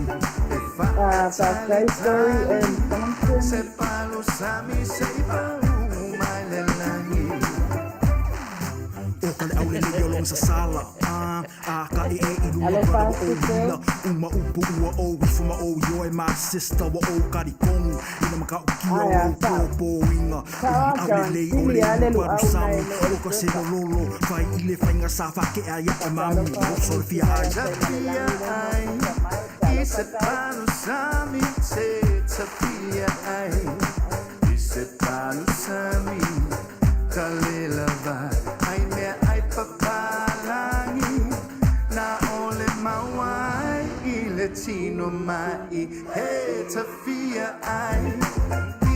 S1: E
S3: Faafetai
S1: whaatali
S3: Story
S1: tali
S3: and Thompson.
S1: Se palu sami Se pau mai le langi
S8: O ka le aule nei o long sa sala a ka e e i lua
S3: Alofa
S8: brother wa
S3: atu
S8: o
S3: se.
S8: hila Uma upu ua o ifu ma o ioe ma sister wa o kari kongu Ina maka o kia
S3: Ai
S8: o
S3: a
S8: o
S3: sa.
S8: po po inga
S3: Sa
S8: O
S3: o
S8: ni aule
S3: John
S8: lei o
S3: Sili
S8: le
S3: ale
S8: umu paru
S3: luau nai
S8: sami
S3: le o
S8: O ka se
S3: Josefa.
S8: lolo Fai i le whainga sa whake a ia o mami
S3: Talofa
S8: O so
S3: atu
S8: le
S3: si
S8: fia
S3: mai
S8: ai
S3: o
S1: Tafia
S3: Saimalelagi le
S1: ai
S3: mafuta mai.
S1: I
S3: Talofa
S1: se
S3: sai.
S1: palu sami te tafia ai I se palu sami Talela vai Ai mea ai papalangi Na ole mauai I le tino mai He tafia ai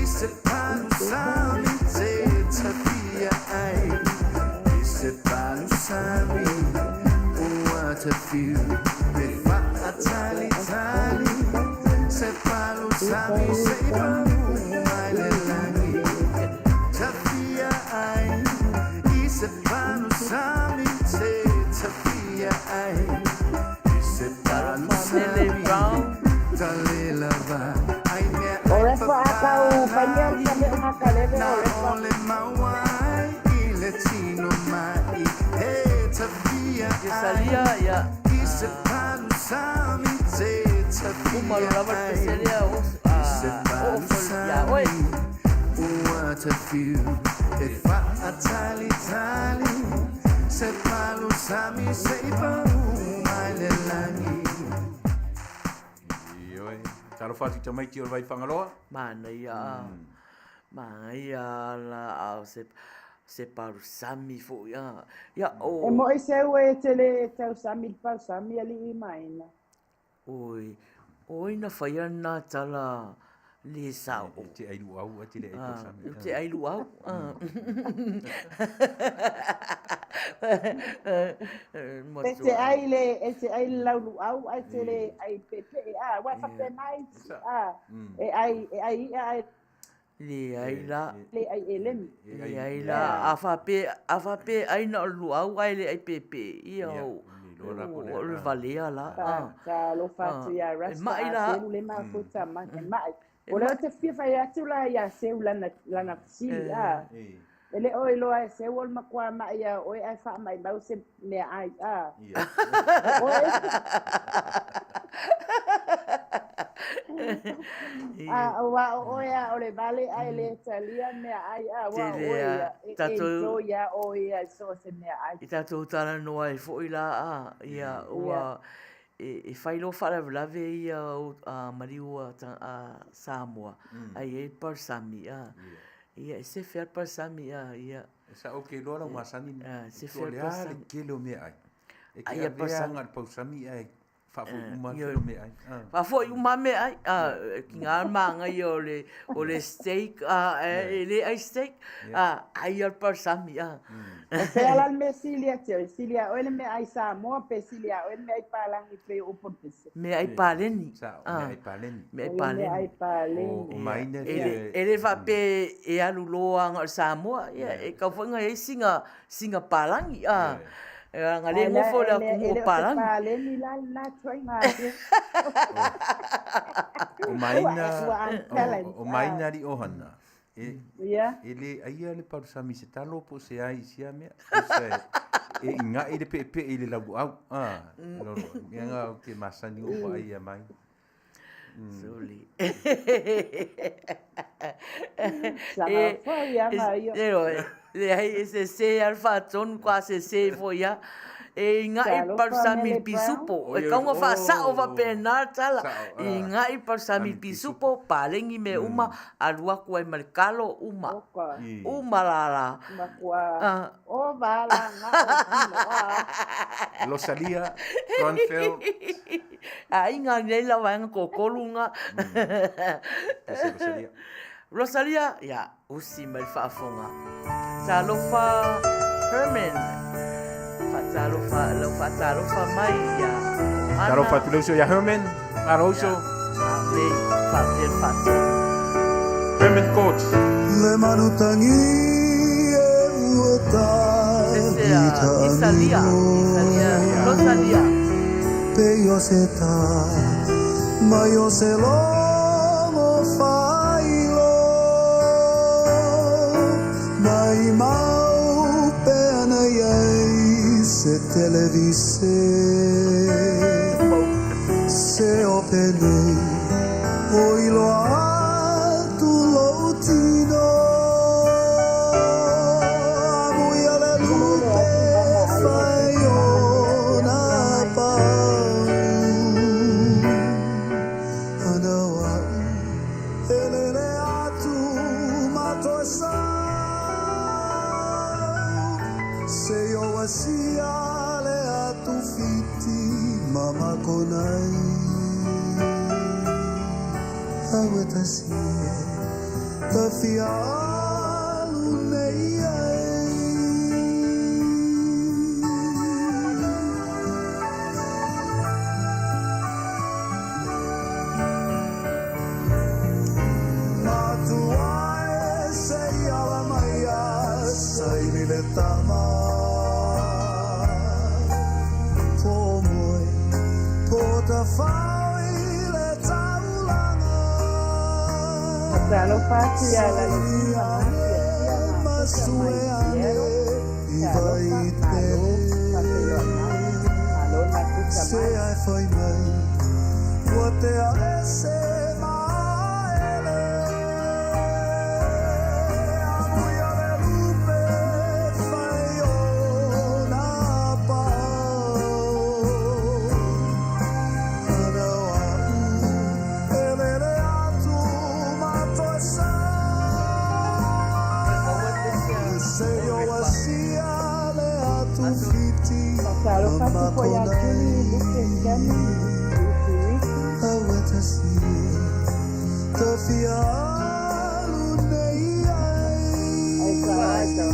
S1: I se palu sami te tafia ai I se palu sami Ua te fiu Me whaatali tali Se palu sami Se pau mai le langi Tafia
S2: Uma loa lava le pese lea o oo foi iā oe.
S1: Ua tafiu e faatalitali se palusami se i pau mai le lagi.
S4: Ioe. Talofa atu i tamaiti o le Vaifagaloa.
S2: Manaia manaia la a o se se palusami foi a. Ia o.
S3: E mo'i seu e te le tausami le palusami alii ma aina.
S2: Oi, oi na faia lena tala le sao.
S4: E te ai luau, e te le ai palusami.
S2: E te ai luau.
S3: E te ai le, e te ai le lau luau, ae te le ai peepee, a, aua e faapena isi, a, e ai, e ai i'a ae
S2: Leai la.
S3: Le ai eleni.
S2: Leai la. A faapea, a faapea e ai na o le luau ae le ai peepee, ia o, o le valea la.
S3: Talofa atu ia Rasta, a selu le mafuta mai, e mai. O lea ou te fia fai atu la ia Seu lana, lana fesili, a. E le o iloa e Seu o le makuā maʻi ia oe ae faamaimau se meaai, a. A, aua o oe a o le vale ae le talia meaai, a, aua o oe ia, e enjoy ia oe ia i so o se meaai.
S2: I tatou talanoa ai foi la, a, ia, ua, e fai loa faalavelave ia o maliu a Samoa, ae i ai le palusami, a, ia, e sefe lava le palusami, a, ia.
S4: E sao ou te iloa lau masani
S2: e sefe
S4: o le a le tele o meaai. E te avea na o le pausami ae faafoi uma lava le meaai.
S2: Faafoi uma lava meaai. Tiga le manaia o le o le steak e le ai steak, ai lava le pausami.
S3: O fea la le mea sili ia te oe? Sili ia oe le meaai Samoa pe sili ia oe le meaai palagi pei o upu o le pese?
S2: Meaai paleni.
S4: Sao, meaai paleni.
S2: Meaai paleni.
S3: Meaai paleni.
S4: O maina
S2: E le faapea e alu loa na o le Samoa, ia e tatau foi ona i ai sina sina palagi, a. Leaga le nofo le atunuu o palagi.
S3: E le o se paleni la lena ituaiga mea.
S4: O maina, o maina alii ohana, e, e le aia le palusami i se talo po o se ai i sia mea. E iga'i le peepee i le lauluau. Ah, mea na ou te masani ou vaai ia mai.
S2: Soli.
S3: Sanga foi a mai.
S2: Leai, e sese lava le faatonu, ka sese foi lava. E iga'i le palusami i le pisupo. E tatau ona faasao faapena le tala. Iga'i le palusami i le pisupo, paleni mea uma, alu atu ai ma le kalo, uma. Uma lala.
S3: Ova la nga o tino a.
S4: Losalia, Kronfeld.
S2: Aiga nei la vaega toatolu na.
S4: Pese Rosalia.
S2: Rosalia, ia, usi mai le faafofoga. Talofa Herman. Faatalofa, lau faatalofa mai ia Ohana.
S4: Talofa atu le uso ia Herman. Malo uso.
S2: Faapea, faapea le faatonu.
S4: Herman Coach.
S1: Le manutagi e ua
S2: Pese a Isalia, Isalia, Rosalia.
S1: Pe o se tā mai o se logo failo Mai mau pe ana iai se televise Se o penei o iloa atu lou tino Amui a le lupe fai ona pau Ana o a'u e lele atu ma toe sau Se o asia le atu fiti ma makonai Au e tasi e ta fia alu nei ai. Matua e se i ala mai a saini le tama Po moe, po tawhao i le taulaga
S3: Talofa atu ia Lalosia Mafia Sia Mafuta mai Piero Talofa malo faafeiloai mai malo le mafuta
S1: Se
S3: mai.
S1: ai fai mai, ua te tea ese maele Amui ale lupe fai o nā pao Ana au e lele atu ma toe sa Se o asia le atu fiti
S3: Faatalofa atu foi ia Juli Luke Siani Utuiti. Ai sa ai sa.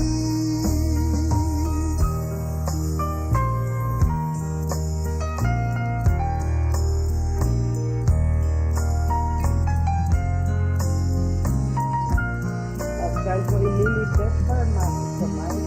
S3: Faafetai foi Lily Pepper ma mai.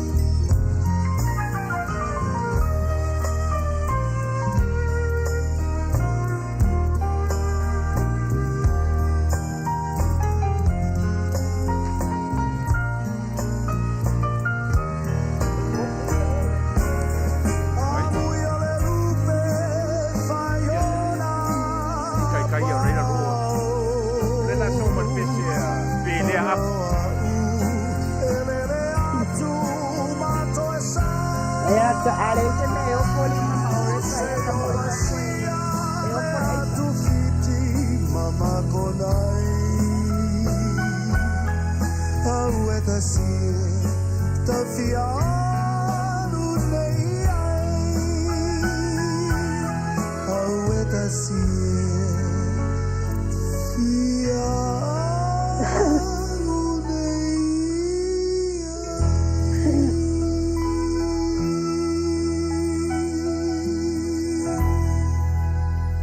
S4: Kai kai o reira roa. Le la so ma pese a pe le afu.
S3: Ia ta ale te me o poli mama ore sa ia ka mo sa e o poli ai sa.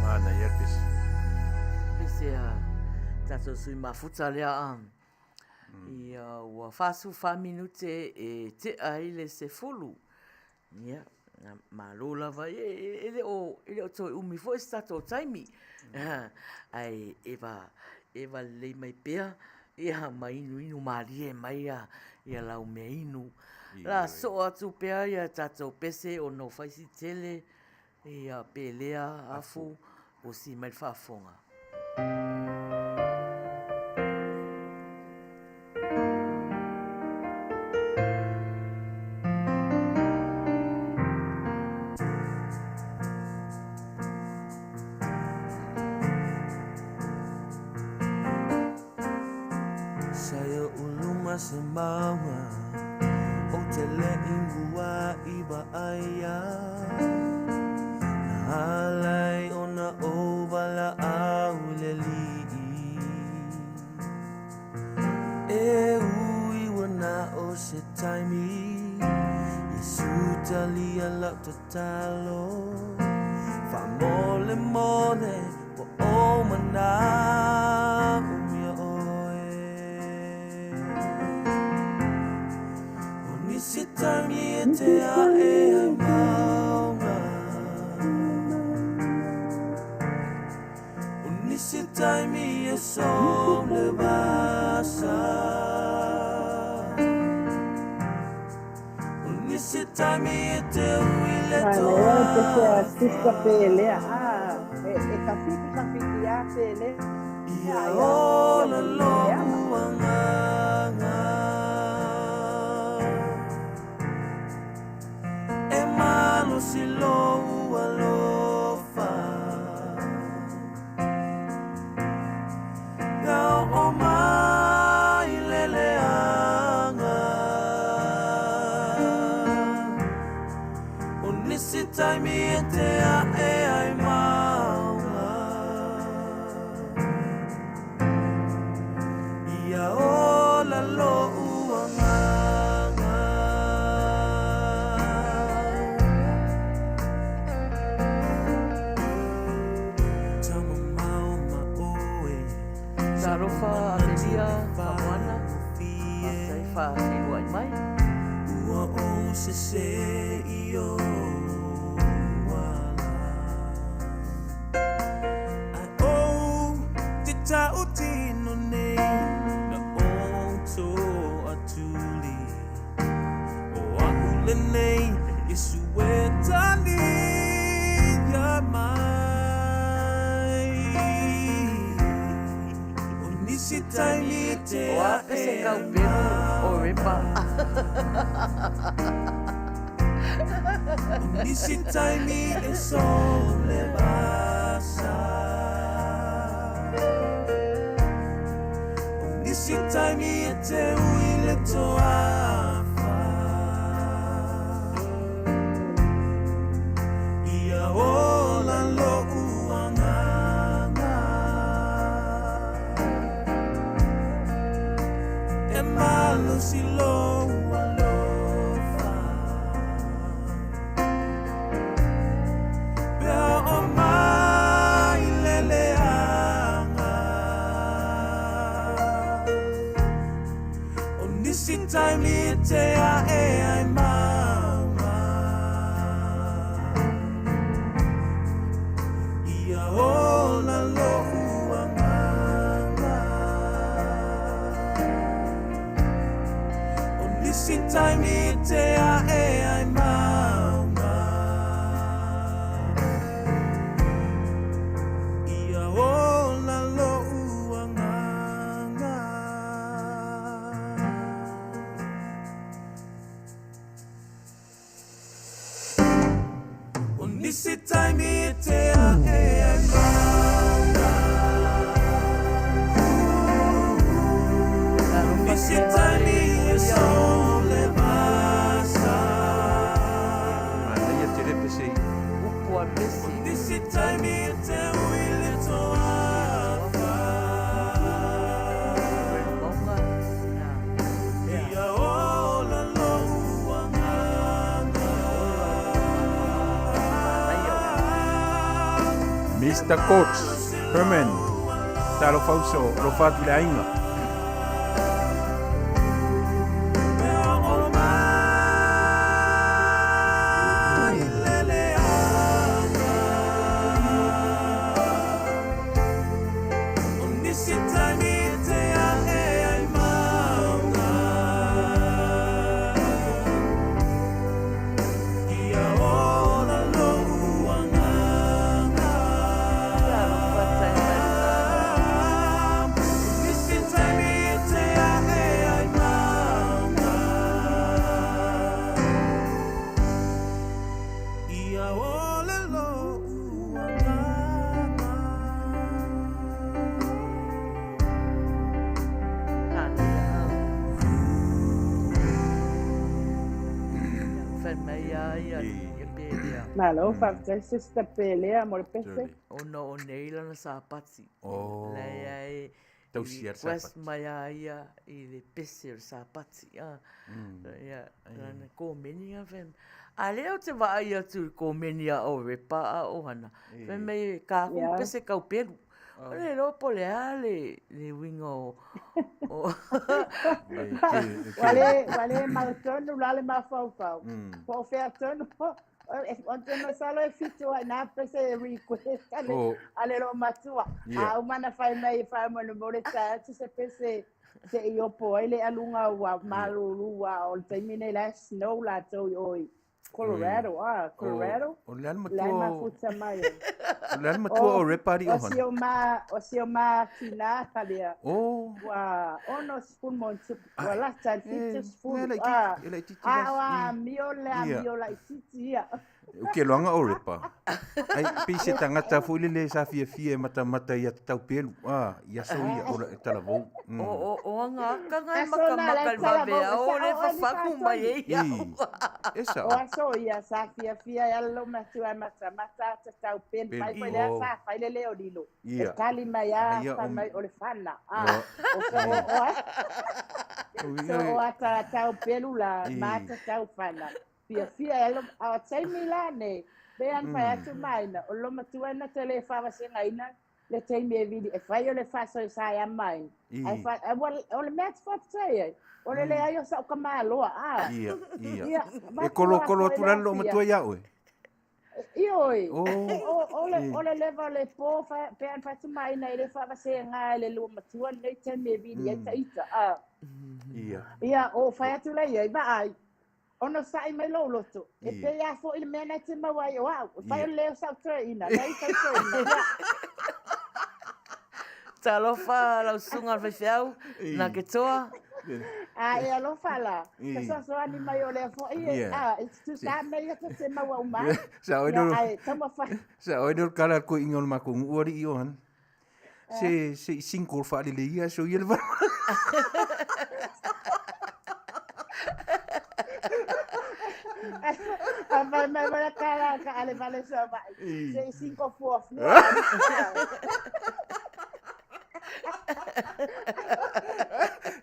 S4: Mana ia pese.
S2: Pese a tātou sui mafuta lea a. Ia ua 44 minute e te ai le 10. Ia, na malo lava e, e le o e le o toe umi foi se tātou taimi. Ai e va e va lelei mai pea ia ma inu inu malie mai ia ia lau mea inu. La so atu pea ia tātou pese o no faisi tele ia pe lea afu o si mai le faafofoga.
S1: Sa yo uluma se maua O te le ingua i ba aia Na alai o na o bala au le lii E ui wa na o se taimi Yesu talia lau tatalo Fa mole mole wa o mana umia oe O nisi taimi e te a e ai maunga O nisi taimi e som le vasa O nisi taimi e te ui le
S3: Ana ia pese a
S1: toa
S3: sister Pelea. Ah, e e ka fiti ka fiti a Pelea
S1: Ia
S3: ia ia
S1: ola
S3: mo lea
S1: lo'u
S3: ma.
S1: agaga E malosi lou alofa Ia oo mai le leaga O nisi taimi e te a'e ai mauga Ia ola lo'u agaga Tamamau ma oe Sa ou
S2: Talofa
S1: manatu
S2: Amelia
S1: e
S2: Famoana, faafetai
S1: faigofie
S2: faafeiloai mai.
S1: Ua ou sese i ou ala Ai ou te tautino nei Na ou tō atuli O aku lenei Yesu e tali ia mai. taimi e te
S2: O a pese kau pelu o repa.
S1: O nisi taimi e sole vasa. O nisi taimi e te ui le toafa. Ia ola lo'u agaga. E malosi lou alofa. Pe a o mai le leaga. O nisi taimi e te a'e ai mauga. Ia ola lo'u agaga. O nisi taimi e te a'e ai mauga. Ia ola lo'u agaga. O nisi taimi e te a'e ai mauga. Nisi taimi e sole vasa.
S4: Manaia tele pese i.
S2: Upu a pese.
S1: Nisi taimi e te ui le toafa.
S2: Maunga.
S1: Ia ola lo'u agaga.
S4: Mr. Coach Herman Talofa uso, alofa atu i le aiga.
S1: Pe o mai le leaga. O nisi taimi e te a'e ai mauga. Ia ola lo'u agaga. Nisi taimi e te a'e ai mauga. Ia ola lo'u agaga.
S2: Fai mai a ia ia pelea.
S3: Malo, faafetai sister Pelea mo le pese.
S2: Ona o nei lana sapati.
S4: Oh.
S2: Lai ai
S4: Tausia le
S2: request
S4: sapati.
S2: mai a ia i le pese o le sapati. Ah. Ia, lana komeni a fai. A lea o te vaai atu i komeni a o repa a o hana. Fai mai ka ku pese kau pelu. O le loa po le a le le uiga o o
S3: Ua le, ua le mautonu la le mafaufau. Po o fea tonu. O te masalo e 7 ai nā pese e request a le,
S4: Oh.
S3: a le loomatua.
S4: Yeah.
S3: A uma na fai mai e faamolemole sa atu se pese se i opo ai le aluga ua malulu ua o le taimi nei la e snow latou i o i Colorado, ah, Colorado.
S4: O le ale
S3: La e
S4: matua o
S3: mafuta mai ai.
S4: o le ale matua o repa ali
S3: O
S4: o
S3: si
S4: hana.
S3: o ma, o si o ma tina lea.
S4: Oh.
S3: Ua 60 ma ono ua lata i le
S4: Eh,
S3: 70.
S4: e
S3: Ah,
S4: laitiiti, e laitiiti
S3: a
S4: la-
S3: o amio le
S4: Ia.
S3: amio laitiiti ia.
S4: O ke loaga o repa. Ai pei se tagata foi lele sa fiafia e matamata ia tatau pelu. Ah, i aso ia o la e talavou.
S2: o o o anga akanga e
S3: Aso na
S2: makamaka
S3: la
S2: le vave
S3: talavou,
S2: a o
S3: e
S2: le
S3: sa o ni
S2: fafaku mai
S3: faatonu.
S2: e ia.
S4: I. E
S3: O
S4: sao.
S3: aso ia sa fiafia e ala loomatua e matamata tatau pelu.
S4: Pelu.
S3: Fai foi lea
S4: Oh.
S3: sa fai le leo lilo. E
S4: Ia.
S3: tali mai a
S4: Ia
S3: fai
S4: o
S3: mai o le fana. Ah,
S4: o
S3: o so o o
S4: o
S3: so o ata tau pelu la
S4: I.
S3: ma ata tau fana. Fiafia e ala a taimi la nei. Pe an fai atu maina. O loomatua na te le faavasegaina le taimi e vili. E fai o le faasoesa ia maina.
S4: I.
S3: Ai fa ai ua o le mea te faafetai ai. O le leai o sa'u kamāloa a.
S4: Ia, ia.
S3: Ia,
S4: E
S3: matua
S4: kolokolo
S3: foi
S4: atu
S3: le
S4: la le
S3: afia.
S4: loomatua iā oe.
S3: Ioe.
S4: Oh.
S3: O o le
S4: I.
S3: o le leva o le po fa pe an fatumaina i le faavasega e le lua matua lenei taimi e vili ai taita a.
S4: Ia.
S3: Ia o fai atu lea ia i vaai. Ona sa'i mai lou loto. E
S4: Ia.
S3: pei a fo'i le mea na te maua ai o a'u. E fai
S4: Ia.
S3: o le leo sa'u toeaina, leai sau toeaina. Ia.
S2: Talofa lau susuga i le faifeau, na ke toa.
S3: A e alofa la, fesoasoani mai o lea foi e, a, e tusa mea ia ta te maua uma ai.
S4: Sa oi no,
S3: Ae taumafai.
S4: sa oi no kala ko inga o le makou nuu alii Ioane. Se se i single faalelei ia so ia le vala.
S3: A fai mai wala kala ka ale vale sa vai. Se i single fuafua.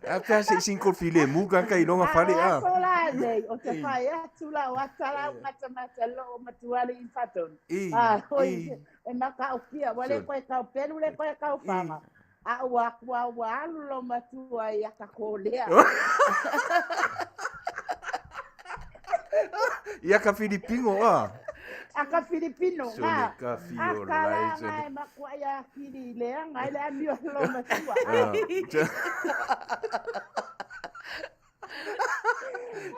S4: A pea se i single filemu ka ka iloga fale
S3: a.
S4: A
S3: so la nei, o te whai atu la o atala o matamata lo o matuali i whatonu. A, hoi, e makaokia, ua le koe kau pelu, le koe kau fama. A ua ua ua alu lo matua i aka kōlea.
S4: Ia ka Filipino a.
S3: Aka Filipino,
S4: So
S3: nga.
S4: le ka fio
S3: A ka
S4: lai,
S3: la
S4: so
S3: nga
S4: le-
S3: e makua ia kiri i lea, nga i le amio lo matua.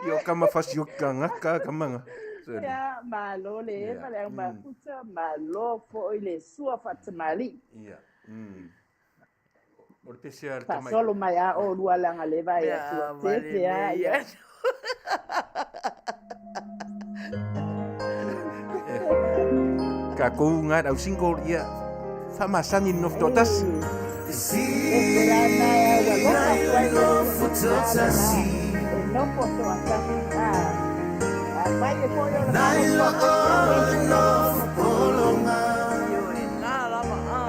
S4: Ia o kama fasi o kangaka kamanga. So le-
S3: Ia, malo le eva le au mafuta, malo foi le sua whatamali.
S4: Ia. O le pese a le tamai.
S3: Fasolo mai a o lua langa le vai
S2: Mea
S3: atua
S2: vale
S3: te te a
S2: mea
S3: ia.
S2: ia.
S4: Ka kou ngā au single ia. Whamasani no totas.
S3: E te rā nā e ua lofa koe le
S1: Fototasi.
S3: E nofo toatasi. A, a fai e foi o le
S1: Nai lo o no polonga.
S2: Io e nā lava a.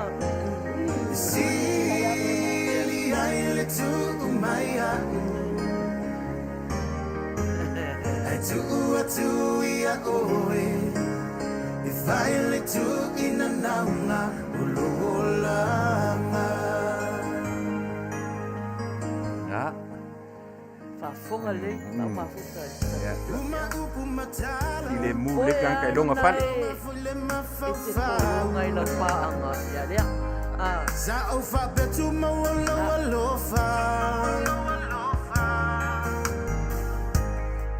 S1: Sili ai le tu mai au. Ai tu atu ia oe. E fai le tu ina naunga o lo olanga.
S4: Nga.
S2: Faafofoga lelei, au mafuta.
S4: Ia.
S1: Uma upu matala.
S4: I le mu le kanga i longa fale.
S1: Le
S2: E te
S1: mafaufau.
S2: pologa i lau paaga ia lea. A,
S1: Sa o fapetu maualo alofa.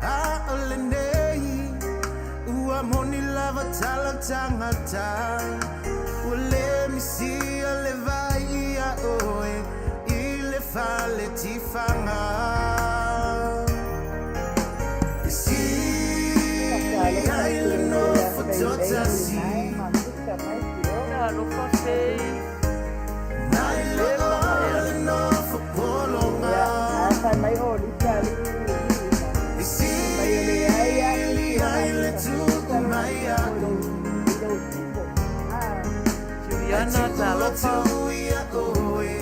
S1: A o lenei, ua moni lava tala tagata. Ua le misia le vai ia oe, i le fale tifaga. E sili ai le nofo totasi.
S2: talofa fei.
S1: Nai le o le nofo pologa.
S3: A fai mai o lita li.
S1: Sili ai le tu'u mai a'u.
S2: Juliana, talofa.
S1: Atu ia oe,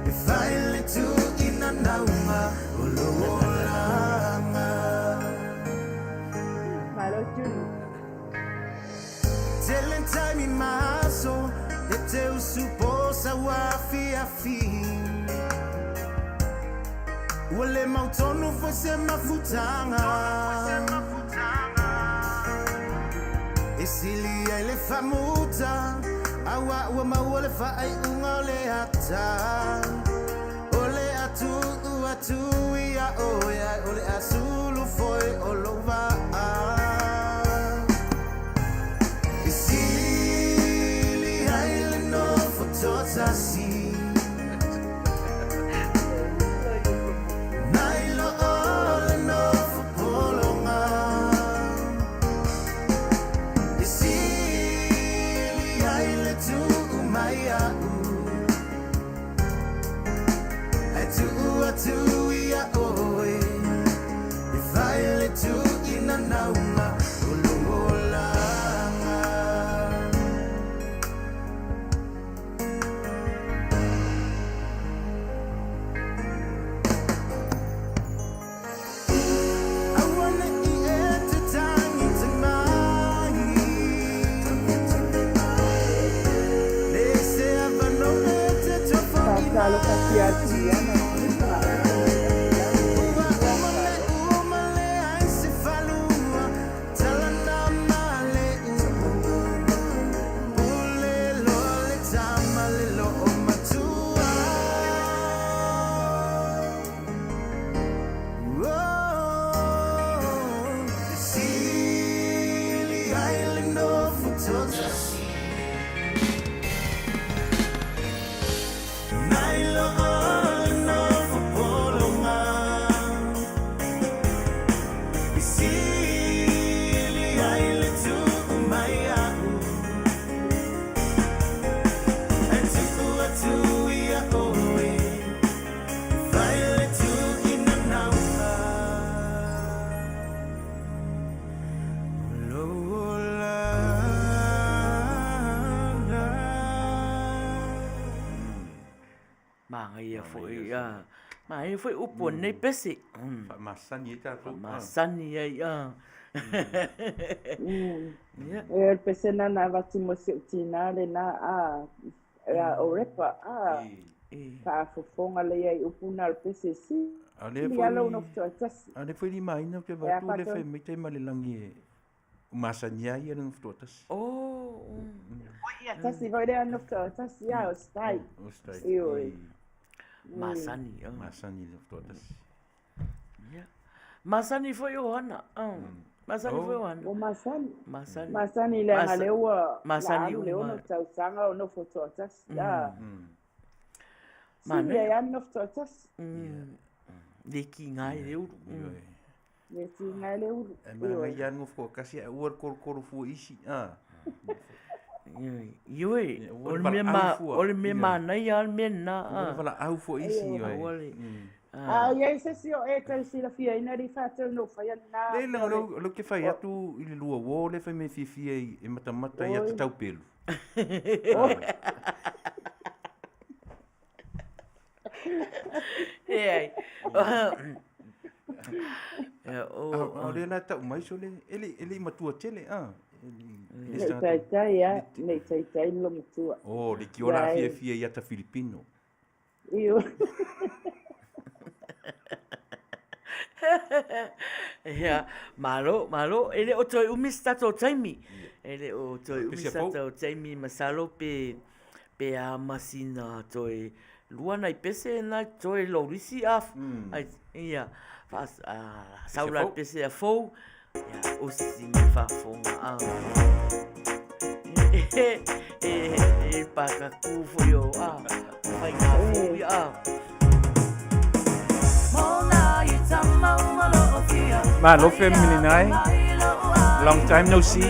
S1: e fai le tu'ina nauga o lou olaga.
S3: Malo Juli.
S1: Tele taimi ma aso e te usuposa ua afiafi. Ua le mautonu foi se mafutaga. E sili ai le faamuta, auā ua maua le faaiuga o le ata. O le atu'u atu ia oe ai o le asulu foi o lou va'a. E sili ai le nofo totasi. Nai lo o le nofo pologa. E sili ai le tu'u mai a'u. Ai tu'u atu ia oe, e fai le tu'ina nauga o lou olaga. I wanna eat te tangi te mai. Le se avano e te tofo i
S3: Talofa fia Juliana.
S1: Ua uma le uma le ai se falua, tala na ma le upu. Pule lo le tama le lo o matua. Oh, sili ai le nofo totasi. Sili ai le tuu mai a'u E tuku atu ia oe Fai le tuki na
S2: Manaia foi a, manaia foi upu o lenei pese.
S4: Faamasani ai tatou.
S2: Faamasani ai a. Ia.
S3: E o le pese lena na avatu mo si ou tinā lena a, a o Repa a, faafofoga lelei ai i upu na o le pese e sili lava lou nofo toatasi.
S4: A o lea foi limaina ou te vaai atu o lea fai mai Taimalelagi e masani ai ia le nofo toatasi.
S2: Oh.
S3: Tasi foi lea nofo toatasi a o style.
S4: O style.
S3: Ioe.
S2: Masani.
S4: Masani le nofo toatasi.
S2: Ia. Masani foi o Hana. Masani foi o Hana.
S3: O masani.
S2: Masani.
S3: Masani leaga lea ua
S2: Masani
S3: la alu le
S2: uma.
S3: 6 tausaga o nofo toatasi. A. Sili
S2: Manaia.
S3: ai lava le nofo toatasi.
S2: Le kiga ai le ulu.
S4: Ioe.
S3: Le tiga ai le ulu.
S4: E manaia lava le nofo toatasi ae aua le kolokolo fua isi. A.
S2: Ioe,
S4: Ua
S2: o
S4: le
S2: le mea
S4: valaau
S2: ma,
S4: fua.
S2: o le mea manaia lava le mea lena.
S4: Ua le valaau fua isi. Ioe.
S2: Aua le.
S3: A o i ai se isi o e tau silafiaina le faatau na ou faia lena.
S4: Le leaga o lea ou te fai atu i le lua uo lea fai mai fiafia e matamata ia te taupelu.
S2: E ai. Ia, o.
S4: A o lea la e tau mai sole, e le i matua tele, a.
S3: Ne i taitai a, ne i taitai le matua.
S4: Oh, le kiola a fiafia ia ta Filipino.
S3: Ioe.
S2: Ia, malo, malo. E le o toe umi se tatou taimi. E le o toe umi se tatou taimi masalo pe pe a masina toe lua nai pese nai toe lou isi a ai ia fa sau la pese a fou. Ia, osi mai faafofoga a. E e pakaku foi o a faiga fou ia a.
S9: Malo family nai. Long time no see.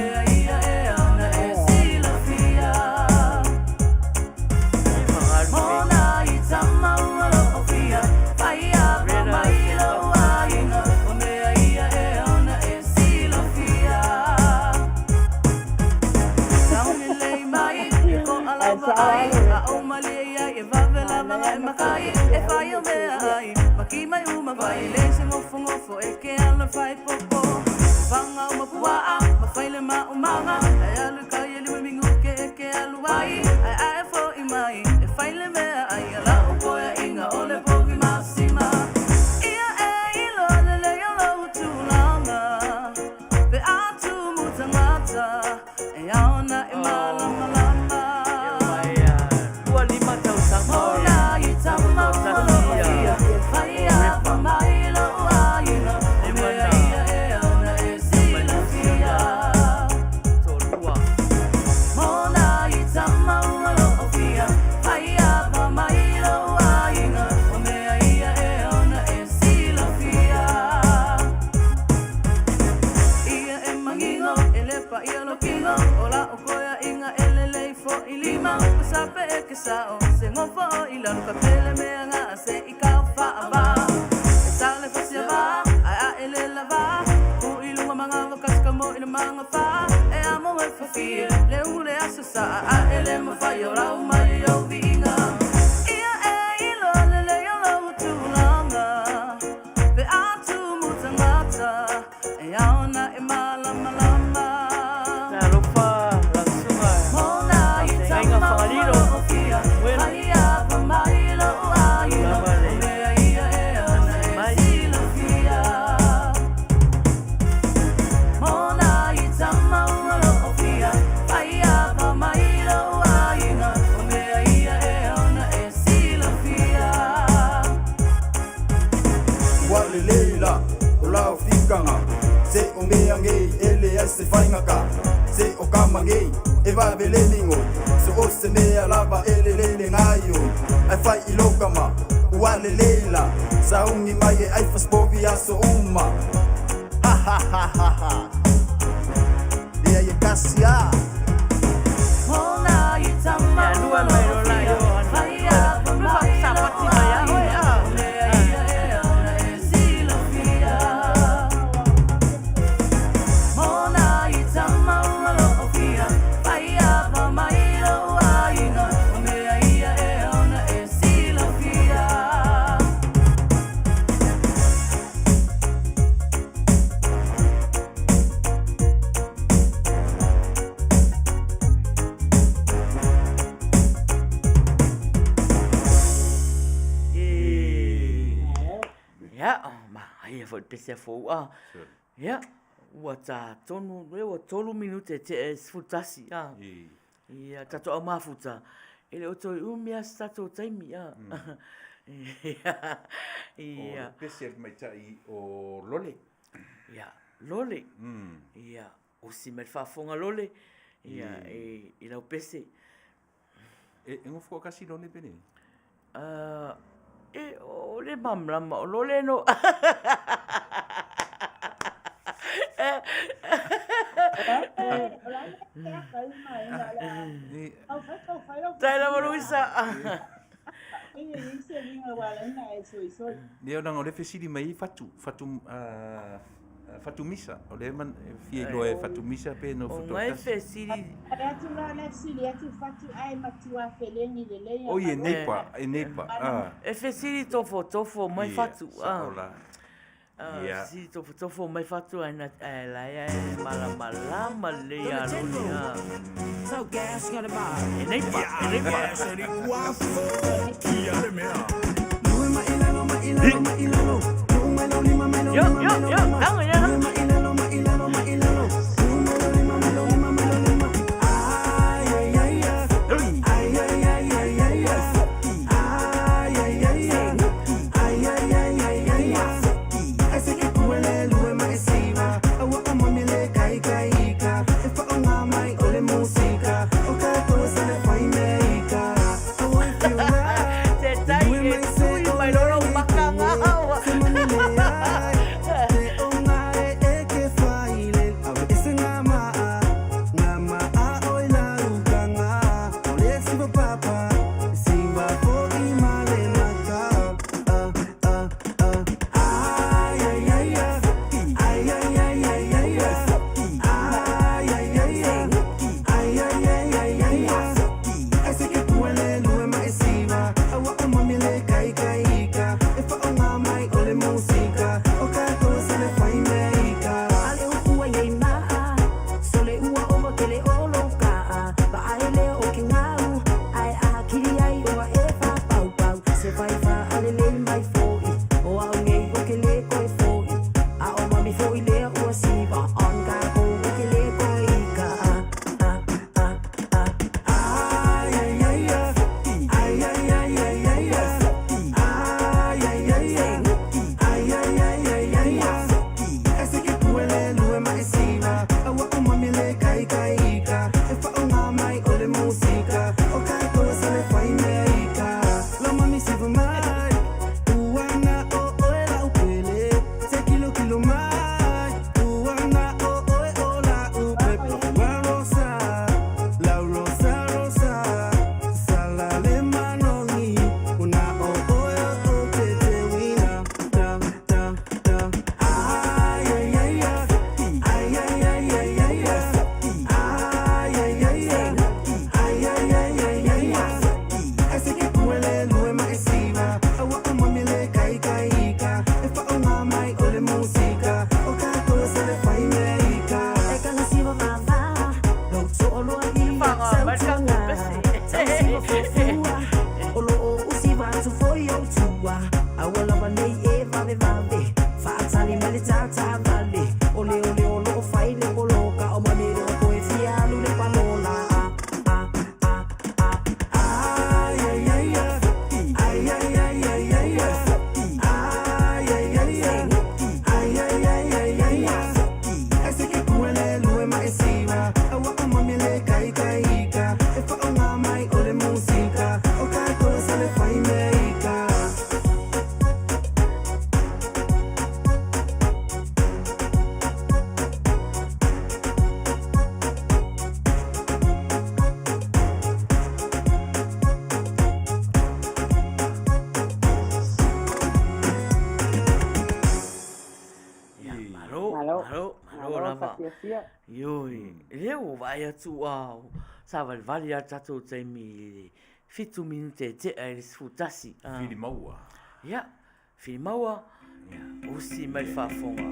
S2: Lua lima tausaga o le Toalua. Talofa lau susuga faafeagaiga Fagalilo. Uela. Lava le tasi mai.
S10: Ua lelei la o lao fikanga se o mea ngei e le ai se faigaka se o kama ngei e vave le ligo so o se mea lava e lelei le gaio ae fai i lou kama ua lelei la saugi mai e ai fasipovi aso uma. Ha. Ha ha ha. Ia ia kasi a.
S2: Ia lua mai loa la i o ana. Lua faapati mai a oe a. Ia, manaia foi le pese a Foua. Ia, ua ta tonu, ua 3 minute e tea i le 11, a. Ia, tatou au mafuta, e le o toe umi lava se tatou taimi, a. Ia.
S4: O le pese a le tamaitai o Lole.
S2: Ia, Lole. Ia, usi mai le faafofoga Lole, ia, i lau pese.
S4: E gofo toatasi Lole pe leai?
S2: E, o le malamalama o Lole no. Tai lava Luisa.
S4: Ia leaga o lea e fesili mai ai Fatu, Fatu, Fatu Misa, o lea e fia iloa e Fatu Misa pe nofo
S2: toatasi. O ngai fesili.
S4: Oi e nei pa, e nei pa.
S2: E fesili tofotofo mai Fatu. Ia, la. Ia. Fesili tofotofo mai Fatu ae na ae la ia e malamalama lelei ia Lole a. E nei pa, e nei pa. Yo, yo, yo, tago ia. Se tai e tui mai loa lou maka ngā awa. Malo, malo
S3: Malo
S2: lava.
S3: faafiafia.
S2: Ioe, lea ua vaai atu ua savalivali lava le tatou taimi i le 7 minute e tea i le 11.
S4: Filimaua.
S2: Ia, Filimaua, ia, usi mai le faafofoga.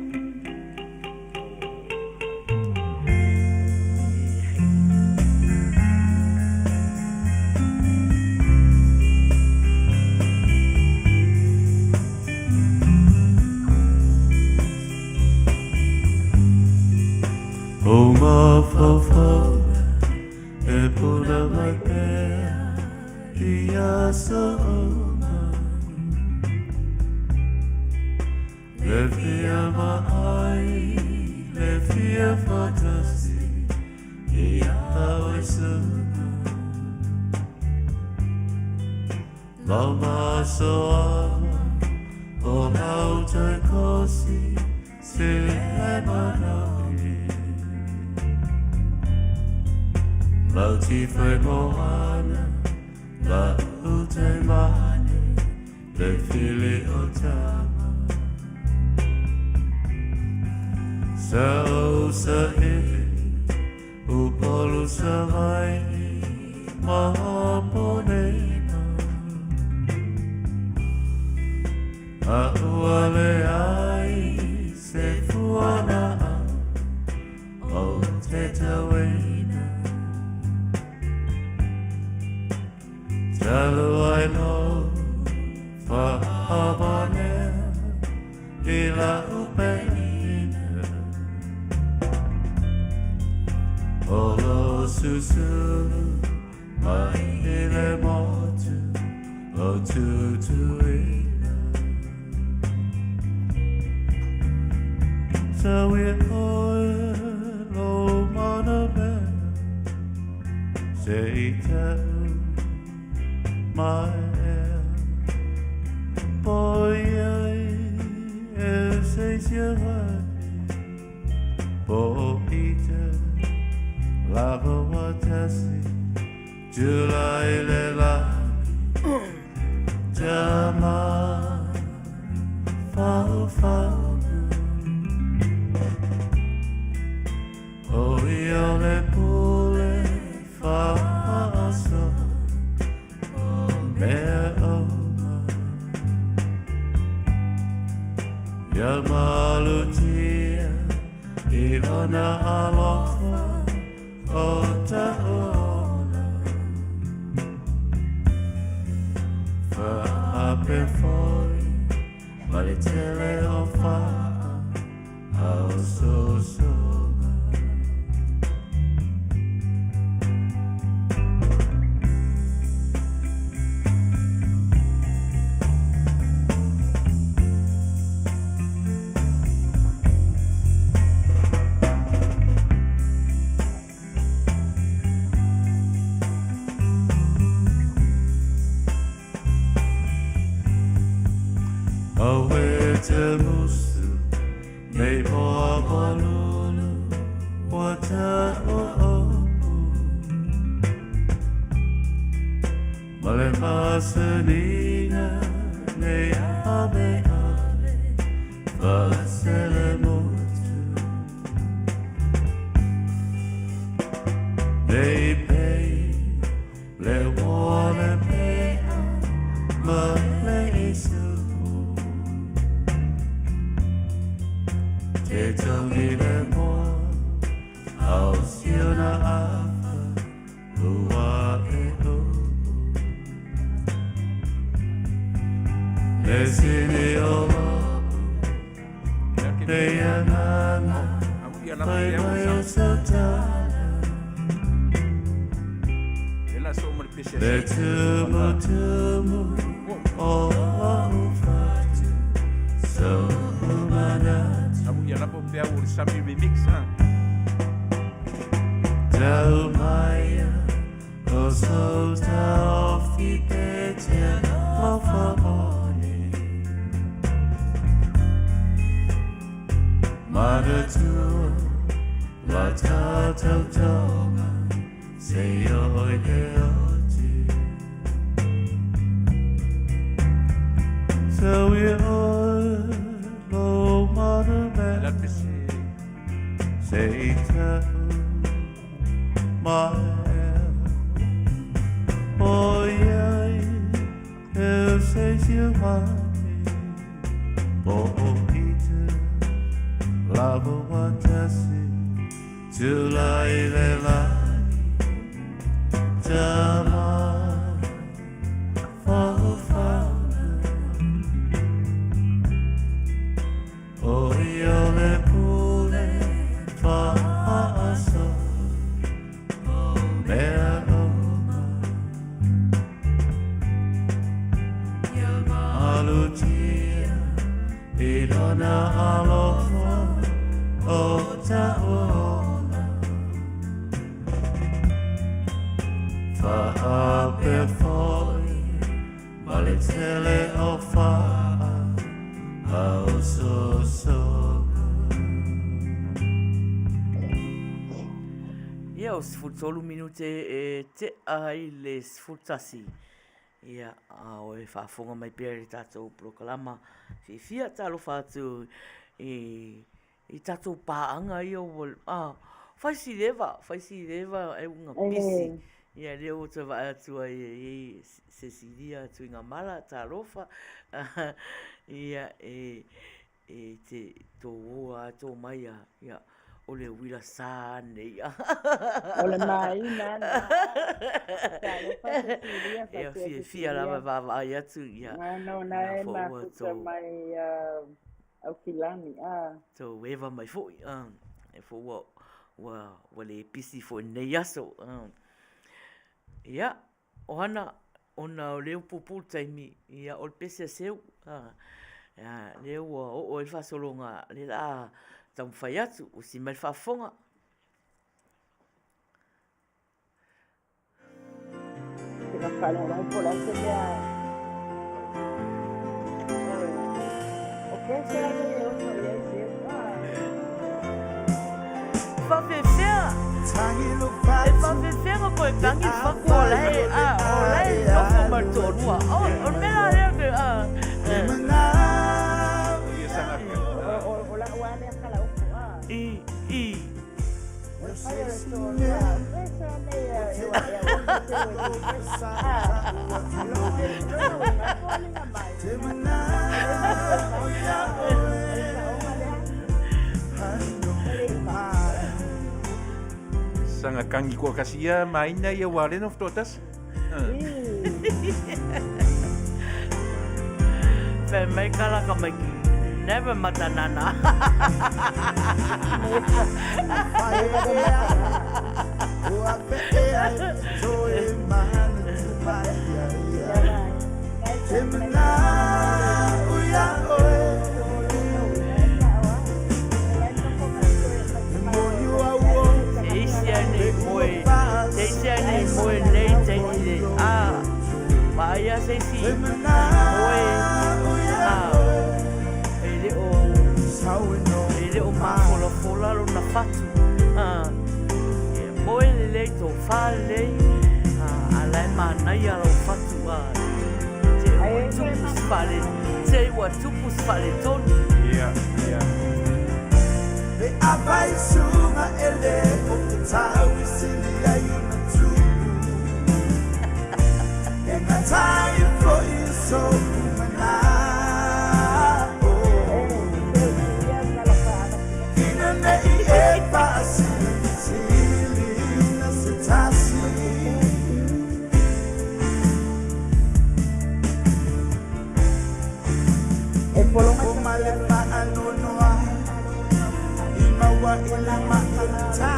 S1: O mafaufauga e puna mai pea i aso uma. Le fia vaai, le fia faatasi ia oe suka. Lau masoaga o lau toe kosi se le manaoi. Lau tifai moana, lau te mane, le fili o tama. Sa o sa ili, Upolu sa vai, mahaponena. A ua le ai se fuana o te tauina. Talu ai lo whaamanea i la upeina. O lo susulu mai i le motu o tutuila. Sa ui oe lo mana mea se i tau mai ea. Po iai e se sia vai, po i te lava watasi, July le la, tama fau fau. O ia le pule whaaso, o mea oma. Ia malutia i lona alofa o taola. Whaape foi, ma le tele o whaa, au sosoga. Awe te musu, nei poa palulu, wa ta o opu. Male masanina, nei ave ave, fasele motu. Nei pei, le wale pea, ma le isu. Te tangi le moa, au siona afa, ua e o. Le sini o le anana, fai mai o satana. Le tumu tumu o au fatu, so umanatu. Tau maia, o so tau fite te alofa ole. Manatua, la tātou tonga, se oi le oti. So we oe lo mana mea,
S7: Se i tau mai Oi eu sei se eu Po o i te lava watasi Tula i le lagi Tama Whawhanga O i o le pule Whaaso Mea oma Alutia I lona alofa O ta'ola Whaape foi Ma le tele o whaa Au so so
S2: Ia, o 13 minute e tea ai le 11. Ia, a o e faafofoga mai pea i le tatou polokalama fiafia, talofa atu i i tatou paaga ia ua a fai si leva, fai si leva e uga pisi. Ia lea ua toe vaai atu ai e i ai Cecilia Tuigamala, talofa. Ia e e te tō ō a tō mai a, ia, o le uila sā nei.
S3: O le māina na. Talofa Cecilia,
S2: Ia,
S3: faapea
S2: fiafia lava
S3: Cecilia.
S2: vaavaai atu, ia,
S3: No, na
S2: na
S3: e
S2: fo ua
S3: mafuta
S2: tō.
S3: mai Aukilani. Ah.
S2: Tō eva mai foi, e fo ua, ua, ua le pisi foi nei aso. Ia, o hana, ona o lea ua puupuu le taimi, ia, o le pese a Seu, lea ua oo ai le faasologa, lea o le a taumafai atu, usi mai le faafofoga.
S3: Te ka faalogologo po o le a se mea. Oi. O pese a nei e ono i ai Seu. Ah.
S2: Faafefea, e faafefea ona toe tagi le fatu o la e, a, o la e nofo ma le toalua. O, o le mea la lea ke, a,
S3: O, o, o lau lava lea kalaopu. Ah.
S2: I, i.
S3: O le fai o le toalua. O pese a nei e e wa e ono Seu e tu pese. Ah. Alo e lona uiga e foliga mai. O le saoga lea. E le i pa.
S4: Saga kagi koakasi ia maina ia ua lena fetoatasi.
S2: Fai mai kalaka mai ki never matanana. Se isi ai nei moe, se isi ai nei moe nei taimi le, a, vaai a se isi moe, a, e le o, e le o mafolafola lona fatu, a, e moe lelei, tofā lelei, a, a la e manaia lau fatu, a, te ua tupu se fale, te ua tupu se faletonu.
S4: Ia, ia.
S10: Pe apai suga ele o te tau i sili ai ona tupu E ngā tai foi so kumana o Ina nei e paasili sili na se tasi.
S3: E pologa
S10: O male paanonoa I maua i le maʻata.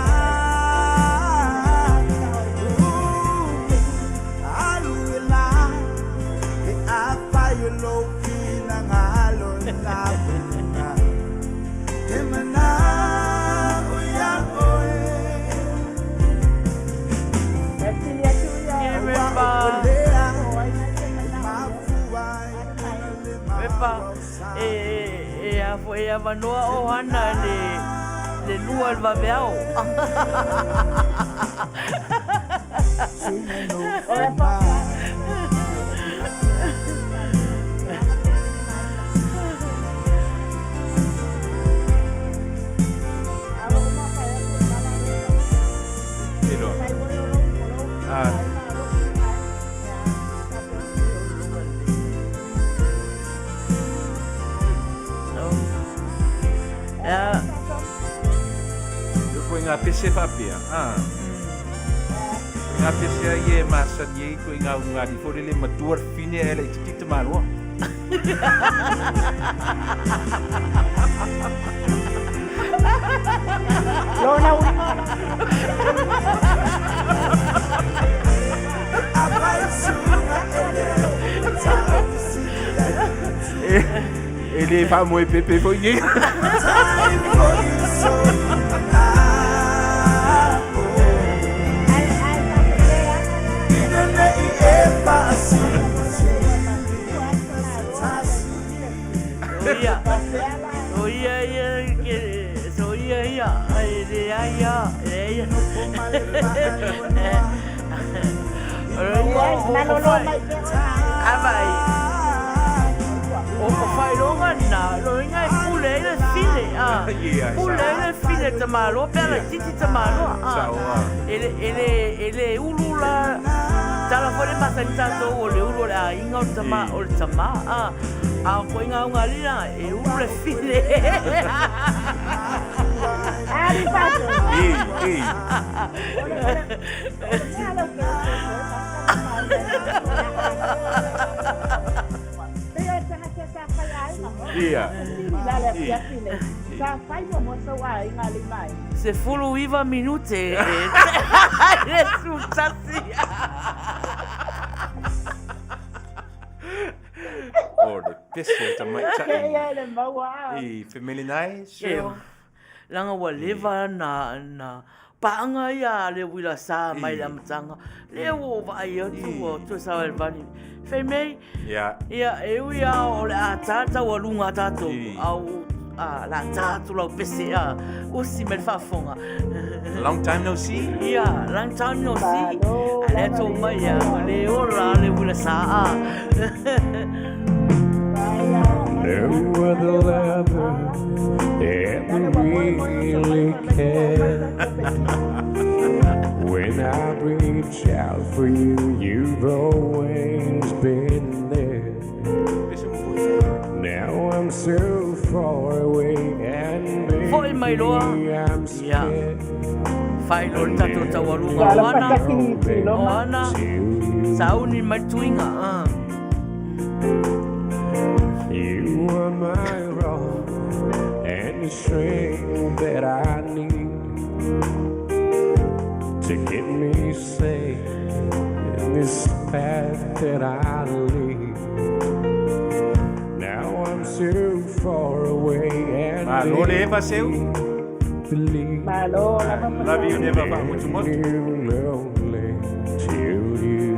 S10: Alu e la E afai o lou finagalo i lapuga Te manao ia oe
S3: E sili atu ia.
S2: E
S10: Ua
S2: repa,
S10: o lea
S3: O ai na te manao.
S10: Mafua ai ona le
S2: repa,
S10: maua
S2: e, e, e a fo e avanoa o hana le, le lua le vaveao.
S3: O le pa.
S4: Ko ngā pese whapea. Ah. Ngā pese ai e masani ei ko ngā ungari fo le matua fine e le titi te maloa.
S3: Lona ulinga.
S4: E le wha moe pepe fo i.
S2: Ia. O ia ia ke so ia ia ai le ai ia le ia. Avai. O o whaironga nā, lo inga e pule ai le file, a. Pule ai le file ta malo, pe ala titi ta malo, a. E le, e le, e le ulu la, tala fo le masani tātou o le ulu o le a inga o le tama, o le tama, a. A ko inga unga lina, e ulu le file.
S3: Ali paso.
S4: Ei, ei. Ia.
S3: Sa fai mo mo sa wa inga le mai.
S2: Se fulu iva minute e le sutasi.
S4: O le pese ta mai ta.
S3: Ia le maua.
S4: I family nai.
S2: Sure. Langa ua leva na na paanga ia le wila sa mai le amatanga. Le ua vaai atu ua tu sa le vani. Fai mei.
S4: Ia.
S2: Ia e ui a o le a tata ua lunga tātou. Au a la tātou lau pese a usi me le faafofoga.
S4: Long time no see.
S2: Ia, long time no see. A le tau mai ia, o le ora le wila sa a.
S1: No other lover ever really cared. When I reach out for you, you've always been there. Now I'm so far away and
S2: Foi mai loa.
S1: baby, I'm
S2: Ia.
S1: scared.
S2: Fai lo le tātou taualuga o ana. O ana. Sauni mai tuinga. Ah.
S1: You are my rock and the strength that I need to get me safe in this path that I lead. Now I'm so far away and
S4: Malo le Eva seu.
S1: believe
S3: Malo, la
S4: Love you never fa mutu motu.
S1: lonely till you.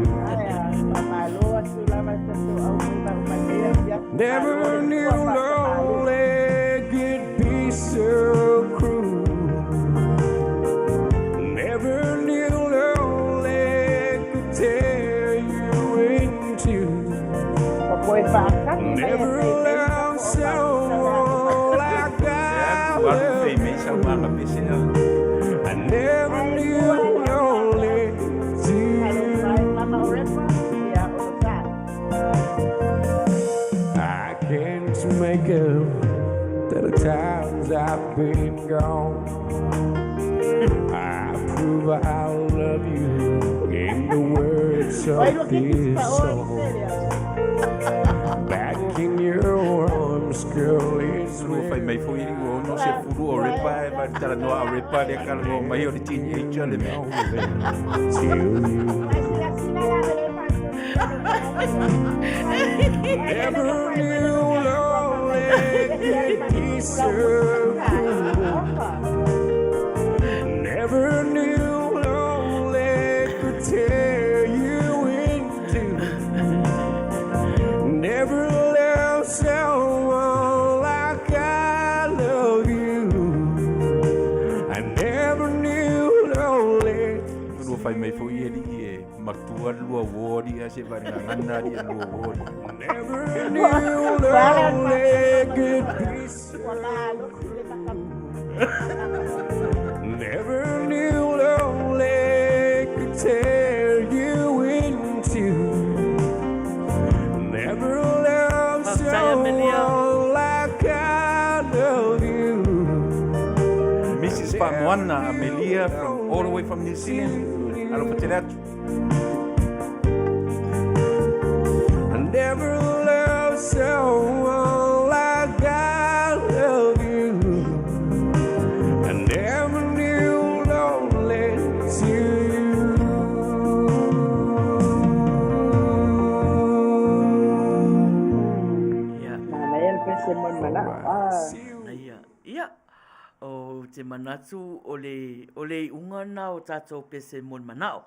S3: Malo atu lava sa au mai ba mai ia.
S1: Never knew lonely could be so cruel. Never knew lonely could tear you in two. Never loved someone like I
S4: Waru
S1: love
S4: fei mei sa wanga pese a.
S1: I never knew lonely till I can't make up to the times I've been gone. I prove I love you in the words of this song. Back in your arms, girl, is
S4: Lua fai mai fo iri ua ono se fulu o repa e vai tala noa a repa le kala noa mai o le teenager le mea.
S1: till you. Never knew lonely could be so cruel. Never knew lonely could tear you in two. Never loved someone like I love you. I never knew lonely.
S4: Lua fai mai fo iri e matua lua wori a se vai ngā ngana ri a lua wori.
S1: Never knew lonely could be so Never knew lonely could tear you in two. Never loved someone like I love you.
S4: Mrs. Whamoana. Moana Amelia from all the way from New Zealand. Alofa tele atu.
S1: I never loved someone like I love you. I never knew lonely till you.
S3: Manaia le pese mo le manao. Ah.
S2: Ia, ia. Ou te manatu o le, o le iuga lena o tatou pese mo le manao.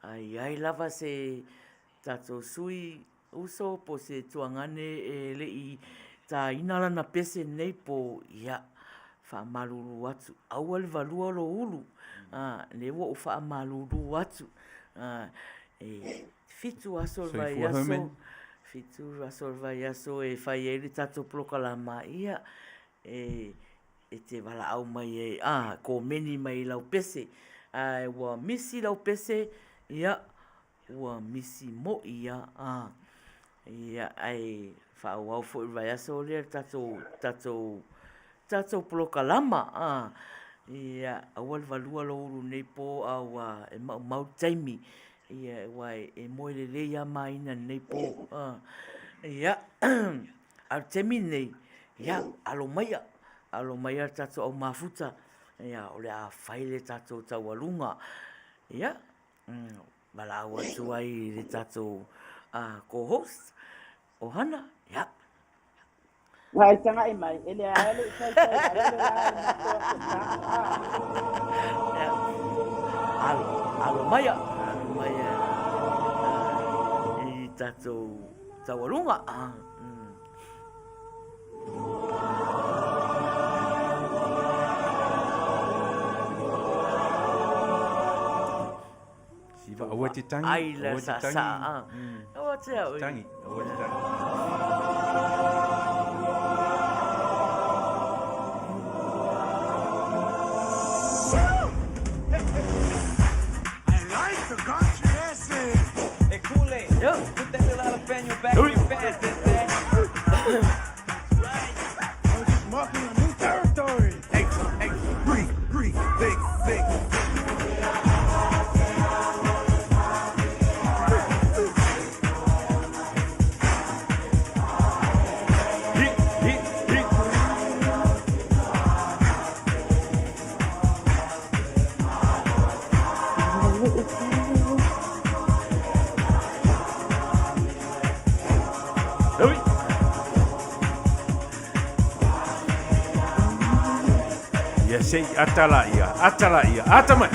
S2: A i ai lava se tatou sui uso po se tuagane e le i tāina lana pese nei po, ia, faamalulu atu. Aua le valua lou ulu, a, lea ua ou faamalulu atu. A, e fitu aso o le vaiaso, fitu aso o le vaiaso e fai ai le tatou polokalama, ia, e e te valaau mai ai a komeni mai i lau pese ae ua misi lau pese ia ua misi moi ia a ia ae faaauau foi le vaiaso lea le tatou tatou tatou polokalama a ia aua le valua lou ulu nei po a ua e maumau le taimi ia aua e moe lelei a maina lenei po a ia A o le taimi lenei, ia, alo maia, alo maia le tatou au mafuta, ia, o le a fai le tatou taualuga. Ia, valaau atu ai i le tatou co-host, o Hana, ia.
S3: Hai taga'i mai, e le ae le i taitai ai le la e matou aso sa.
S2: Ia, alo, alo maia, alo maia i tatou taualuga.
S4: Siva, aua te tangi.
S2: Ai la sa sa. Aua te au.
S4: Tangi, aua te tangi.
S1: I like the country dancing.
S11: Hey, Kool-Aid, put that little jalapeno back in your pants, that's that.
S1: Right. I'm just marking a new territory. 8, 8, 3, 3, 6, 6.
S4: Ia sei ata la ia, ata la ia, ata mai.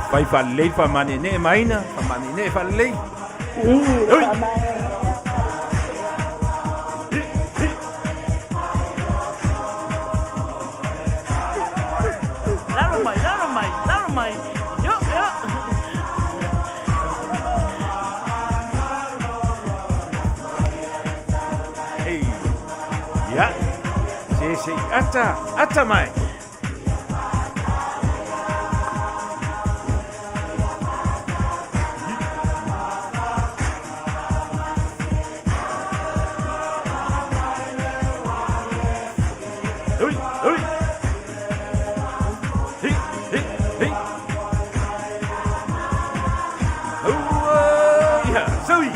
S4: Fai faalelei faamaneenee maina, faamaneenee faalelei. Oi!
S2: Lalo mai, lalo mai, lalo mai. Yo, yo.
S4: Ei. Ia. Se se ata, ata mai. Ui, ui. Hi, hi, hi. Aua, ia, saui.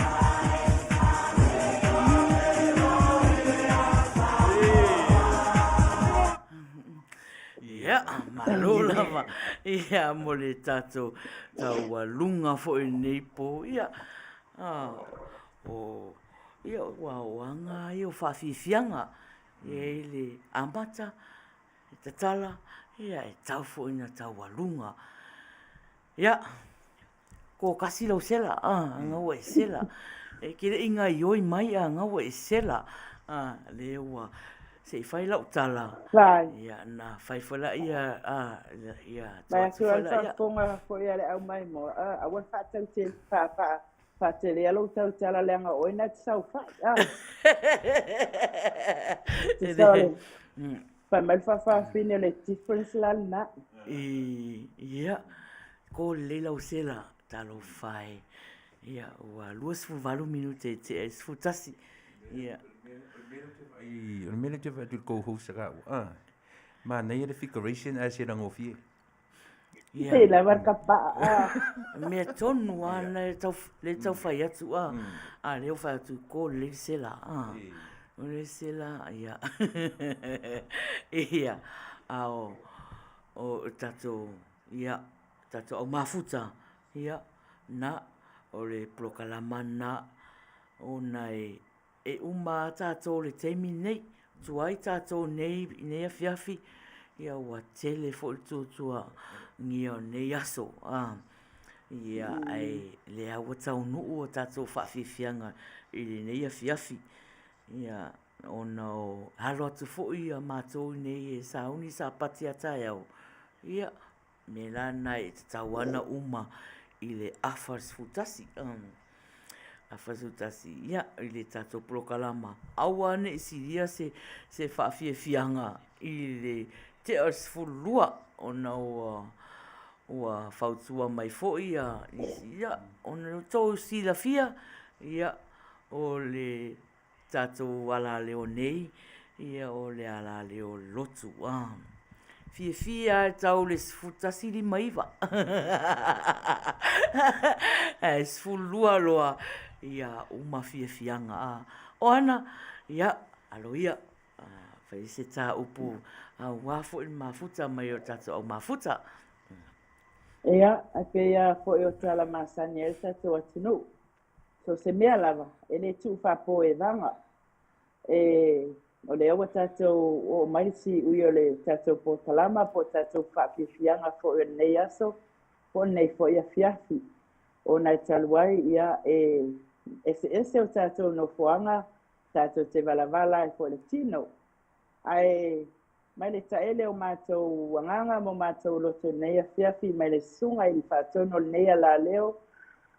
S2: Ia, malo lava. Ia, mo le tatou taualuga foi lenei po. Ia, o, ia, ua o aga ia o faafiafiaga. E i ai le amata, e tatala, ia, e tau foi ina taualuga. Ia, ko kasi lau sela, a, anga ua e sela. E ke leʻi gaioi mai a anga ua e sela. A, le ua, se i fai lau tala.
S3: Vai.
S2: Ia, na fai foi la ia, a, ia,
S3: Vai atu ai le faafofoga foi a le au maimoa, a, aua le faatautele, faa, faa. Faatelea lou tautala leaga o oe na te saofai. Ah. Tusa o le fai mai le faafafine o le difference la lena.
S2: Ia, ko lelei lau sela, talofa e. Ia, ua 28 minute e tea i le 11. Ia.
S4: O le mea lea ou te vaai atu i le co-host a ka ua, ah, manaia le figuration ae sela gofie.
S3: Ia. Sei lava le kapaa. Ah.
S2: Mea tonu a le tau le tau fai atu a. A lea ua fai atu ko lelei le sela a. O le sela ia. Ia. A o o tatou ia tatou au mafuta ia na o le polokalama na ona e E uma a tatou i le taimi lenei, tuai tatou nei i nei afiafi, ia ua tele foi le tuatuagia o nei aso. Ia, ae lea ua taunuu a tatou faafiafiaga i lenei afiafi. Ia, ona o alo atu foi ia matou nei e sauni Sapati a taeao, ia, mea la lena e tatau lava ona uma i le afa 11. Afa 11, ia, i le tatou polokalama. Aua ne i silia se, se faafiafiaga i le tea o le 12, ona ua, ua fautua mai foi ia nisi, ia, ona ua outou silafia, ia, o le tatou alaleo nei, ia o le alaleo lotu. Ah. Fiafia lava e tau le 11:59. Ae 12 loa, ia uma fiafiaga. Ah. O ana, ia, alo ia, ah, fai se tā upu aua foi le mafuta mai o tatou au mafuta.
S3: Ia, e pei lava foi o tala masani ai le tatou atunuu. So se mea lava, e le tuu faapoevaga. E, o lea ua tatou oo mai le siui o le tatou polokalama po o tatou faafiafiaga foi o lenei aso, po o lenei foi afiafi. Ona e talu ai, ia, e eseese o tatou nofoaga, tatou te valavala ai foi i le tino. Ae mai le taele o matou agaga ma o matou loto i lenei afiafi mai le Susuga i le Faatonu o lenei alaleo,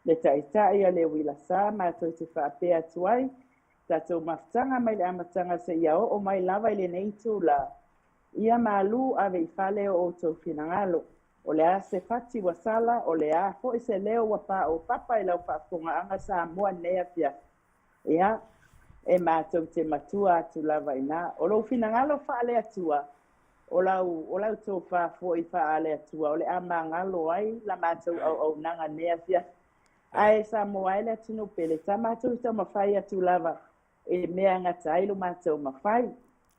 S3: le Taitai a le Uila Sa, matou te faapea atu ai, tatou mafutaga mai le amataga seia oo mai lava i lenei itula. Ia malu ave i fale o outou finagalo. O le a se fati ua sala, o le a foi se leo ua paopapa i lau faafofogaaga Samoa i lenei afiafi. Ia, e matou te matua atu lava i ina. O lou finagalo faale-Atua, o lau, o lau tofa foi faale-Atua, o le a magalo ai la matou auaunaga i lenei afiafi. Ae Samoa e le atunuu pele, ta matou taumafai atu lava i le mea e gata ai lo matou mafai.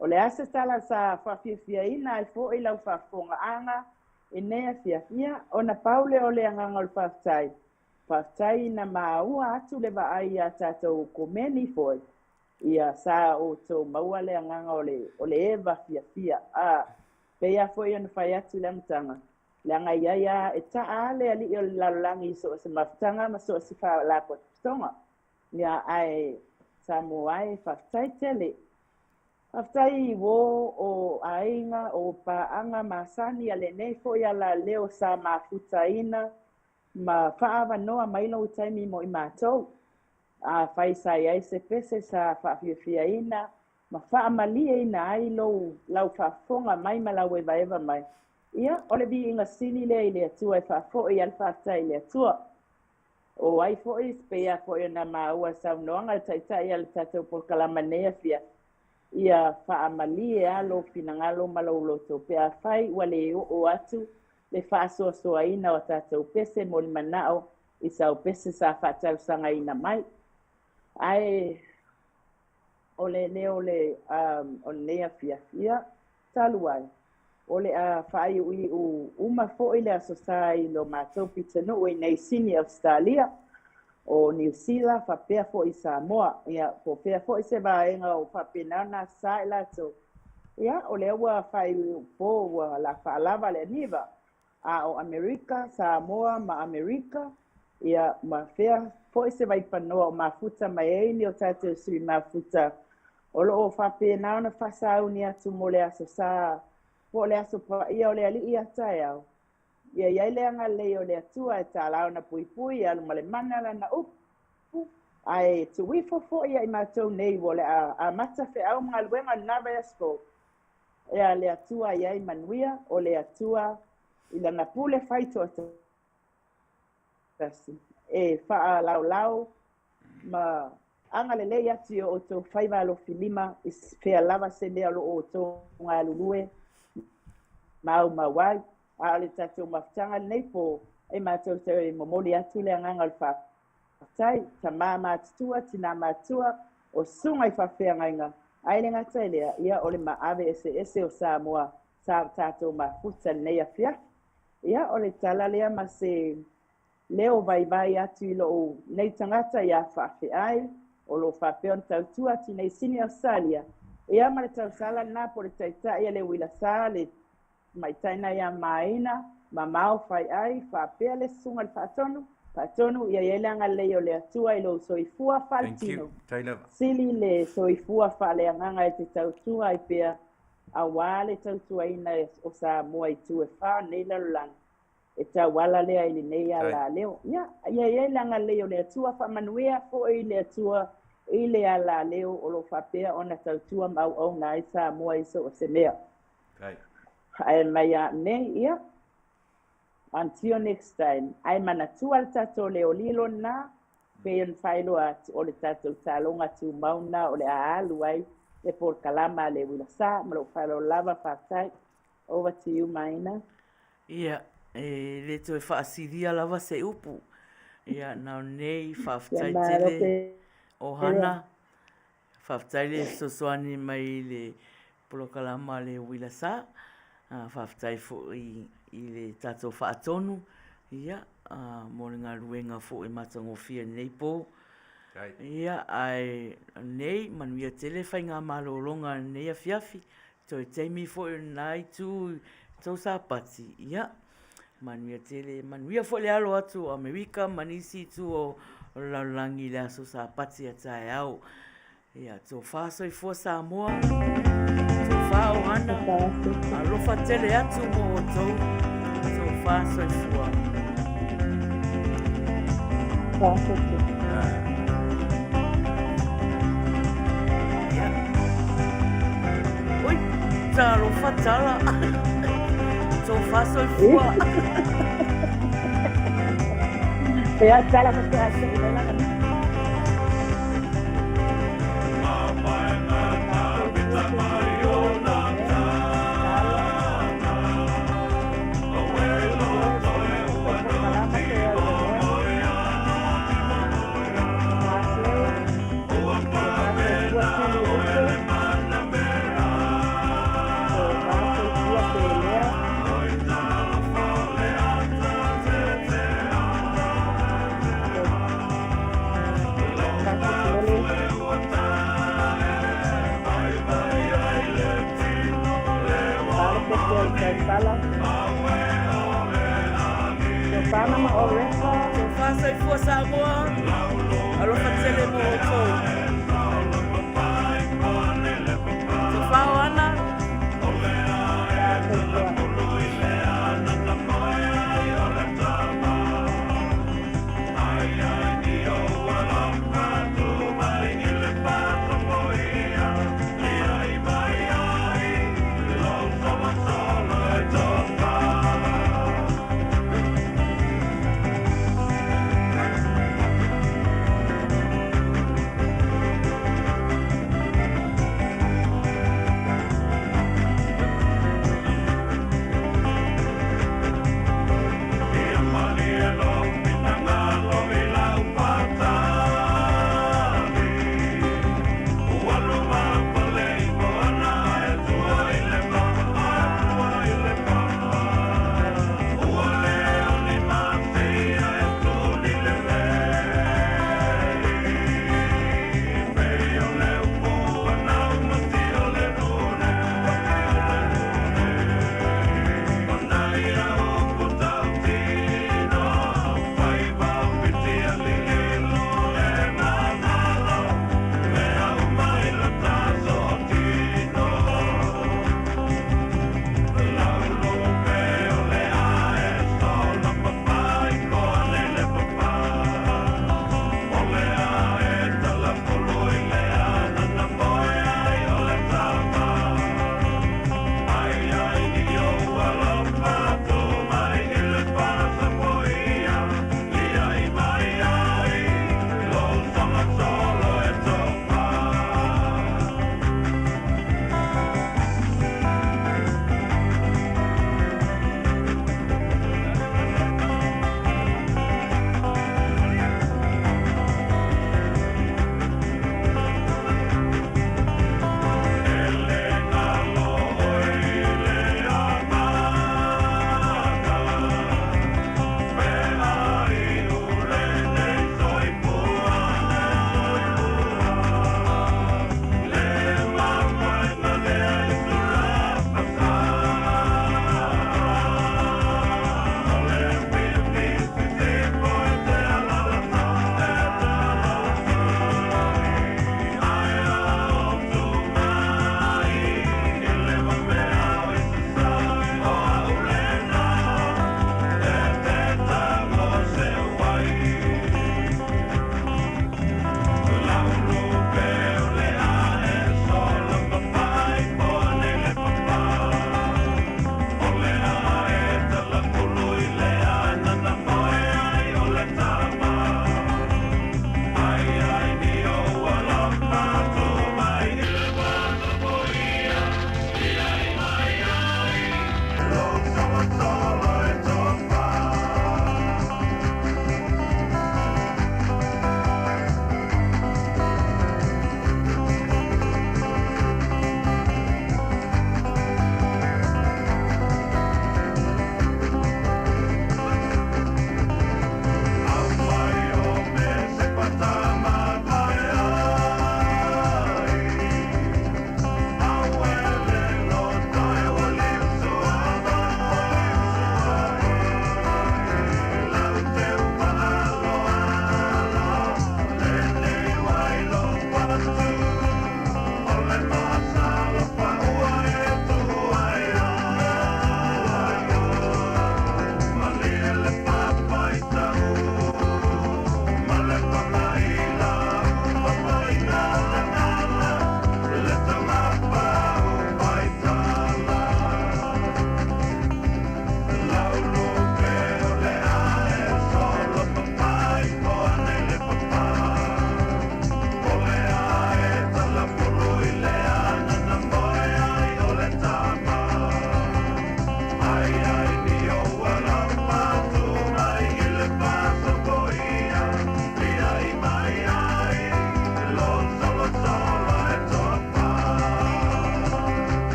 S3: O le a se tala sa faafiafiaina ai foi lau faafofogaaga i lenei afiafi? Ia, ona pau lea o le agaga o le faafetai, Faafetai ina maua atu le vaai iā tatou komeni foi, ia sa outou maua le agaga o le, o le eva fiafia. A, pei a foi ona fai atu i le amataga, leaga e iai a, e taa a le alii o le lalolagi i so o se mafutaga ma so o se faalapotopotoga. Ia, ae Samoa e, faafetai tele. Faafetai i uō o aiga, o paaga masani a lenei foi alaleo sa mafutaina ma faaavanoa mai lou taimi mo i matou. Afai sa i ai se pese sa faafiafiaina ma faamalieina ai lou lau faafofoga mai ma lau evaeva mai, ia, o le viiga sili lea i le Atua e faafoi ai le faafetai i le Atua. O ai foi, pei lava foi ona maua i saunoaga a le Taitai a le tatou polokalama i lenei afiafi, ia faamalie lava lou finagalo ma lou loto pe afai ua le oo atu le faasoasoaina o a tatou pese mo le manao i sau pese sa faatausagaina mai. Ae o le leo o le, um, o lenei afiafi, ia, talu ai, o le a faaiuiu uma foi le Aso Sa i lo matou pitonuu i nei Sini Ausetalia, o Niu Sila faapea foi i Samoa. Ia, po o fea foi se vaega o faapena ona asa i latou, Ia, o lea ua faaiuiu po ua la faalava le aniva, a o Amerika, Samoa ma Amerika, ia, ma fea foi se vaipanoa o mafuta mai ai ni o tatou sui mafuta o lo o faapena ona faasauni atu mo le Aso Sa po o le Aso Paia o le Alii a taeao. Ia i ai le agalelei o le Atua e tala ona puipui e alu ma le mana lana upu. Ae tuuifo foi ia i matou nei ua o le a amata feau ma galuega i lena vaiaso fou, ea le Atua i ai manuia, o le Atua i Lana pule fai toatasi e faalaolao ma agalelei atu i o outou faiva alofilima i fea lava se mea o lo o outou galulue ma aumau ai. A o le tatou mafutaga i lenei po, e matou te momoli atu le agaga o le faafetai, tama matutua, tina matua, o susuga i faafeagaiga, ae le gata i lea, ia o le maave eseese o Samoa sa o tatou mafuta i lenei afiafi. Ia o le tala lea ma se leo vaivai atu i lou nei tagata ia Faafeai, o lo o faapea ona tautua atu nei i Sini Ausetalia, ia ma le tausala lena po o le taitai a le Uila Sa, le tamaitai na ia Maina, mamao Faiai, faapea le susuga i le Faatonu, Faatonu ia i ai le agalelei o le Atua i lou soifua
S4: Thank you.
S3: faaletino.
S4: Tai lava.
S3: Sili le soifua faaleagaga e te tautua ai pea aua le tautuaina o Samoa i itu e fa o lenei lalolagi e tauala lea i lenei
S4: Tai.
S3: alaleo. Ia, ia i ai le agalelei o le Atua, faamanuia foi le Atua i le alaleo o lo o faapea ona tautua ma auauna ai Samoa i so o se mea.
S4: Tai.
S3: Ae mai a nei, ia, until next time. Ae manatua le tatou leo lilo lena, pei ona faailoa atu, o le tatou taloga tumau lena o le a alu ai le polokalama a le Uila Sa. Ma lou faaaloalo lava, faafetai. Over to you, Maina.
S2: Ia, e le toe faasilia lava se upu. Ia, na o nei,
S3: Ia
S2: faafetai
S3: malo
S2: tele,
S3: pea.
S2: Ohana. Faafetai le fesoasoani mai i le polokalama a le Uila Sa. Faafetai foi i le tatou faatonu, ia, mo le galuega foi matagofie i lenei po. Ia, ae nei, manuia tele faigamalologa i lenei afiafi. Toe taimi foi o lena itu i tou Sapati, ia, manuia tele. Manuia foi le alo atu o Amerika ma nisi itu o le lalolagi i le aso Sapati a taeao. Ia, tofa soifua Samoa, tofa Ohana, alofa tele atu mo outou, tofa soifua. Ia. Ui, talofa tala. Tofa soifua.
S3: Ia, tala faatoa atu i lana.
S2: Tofa soifua Samoa.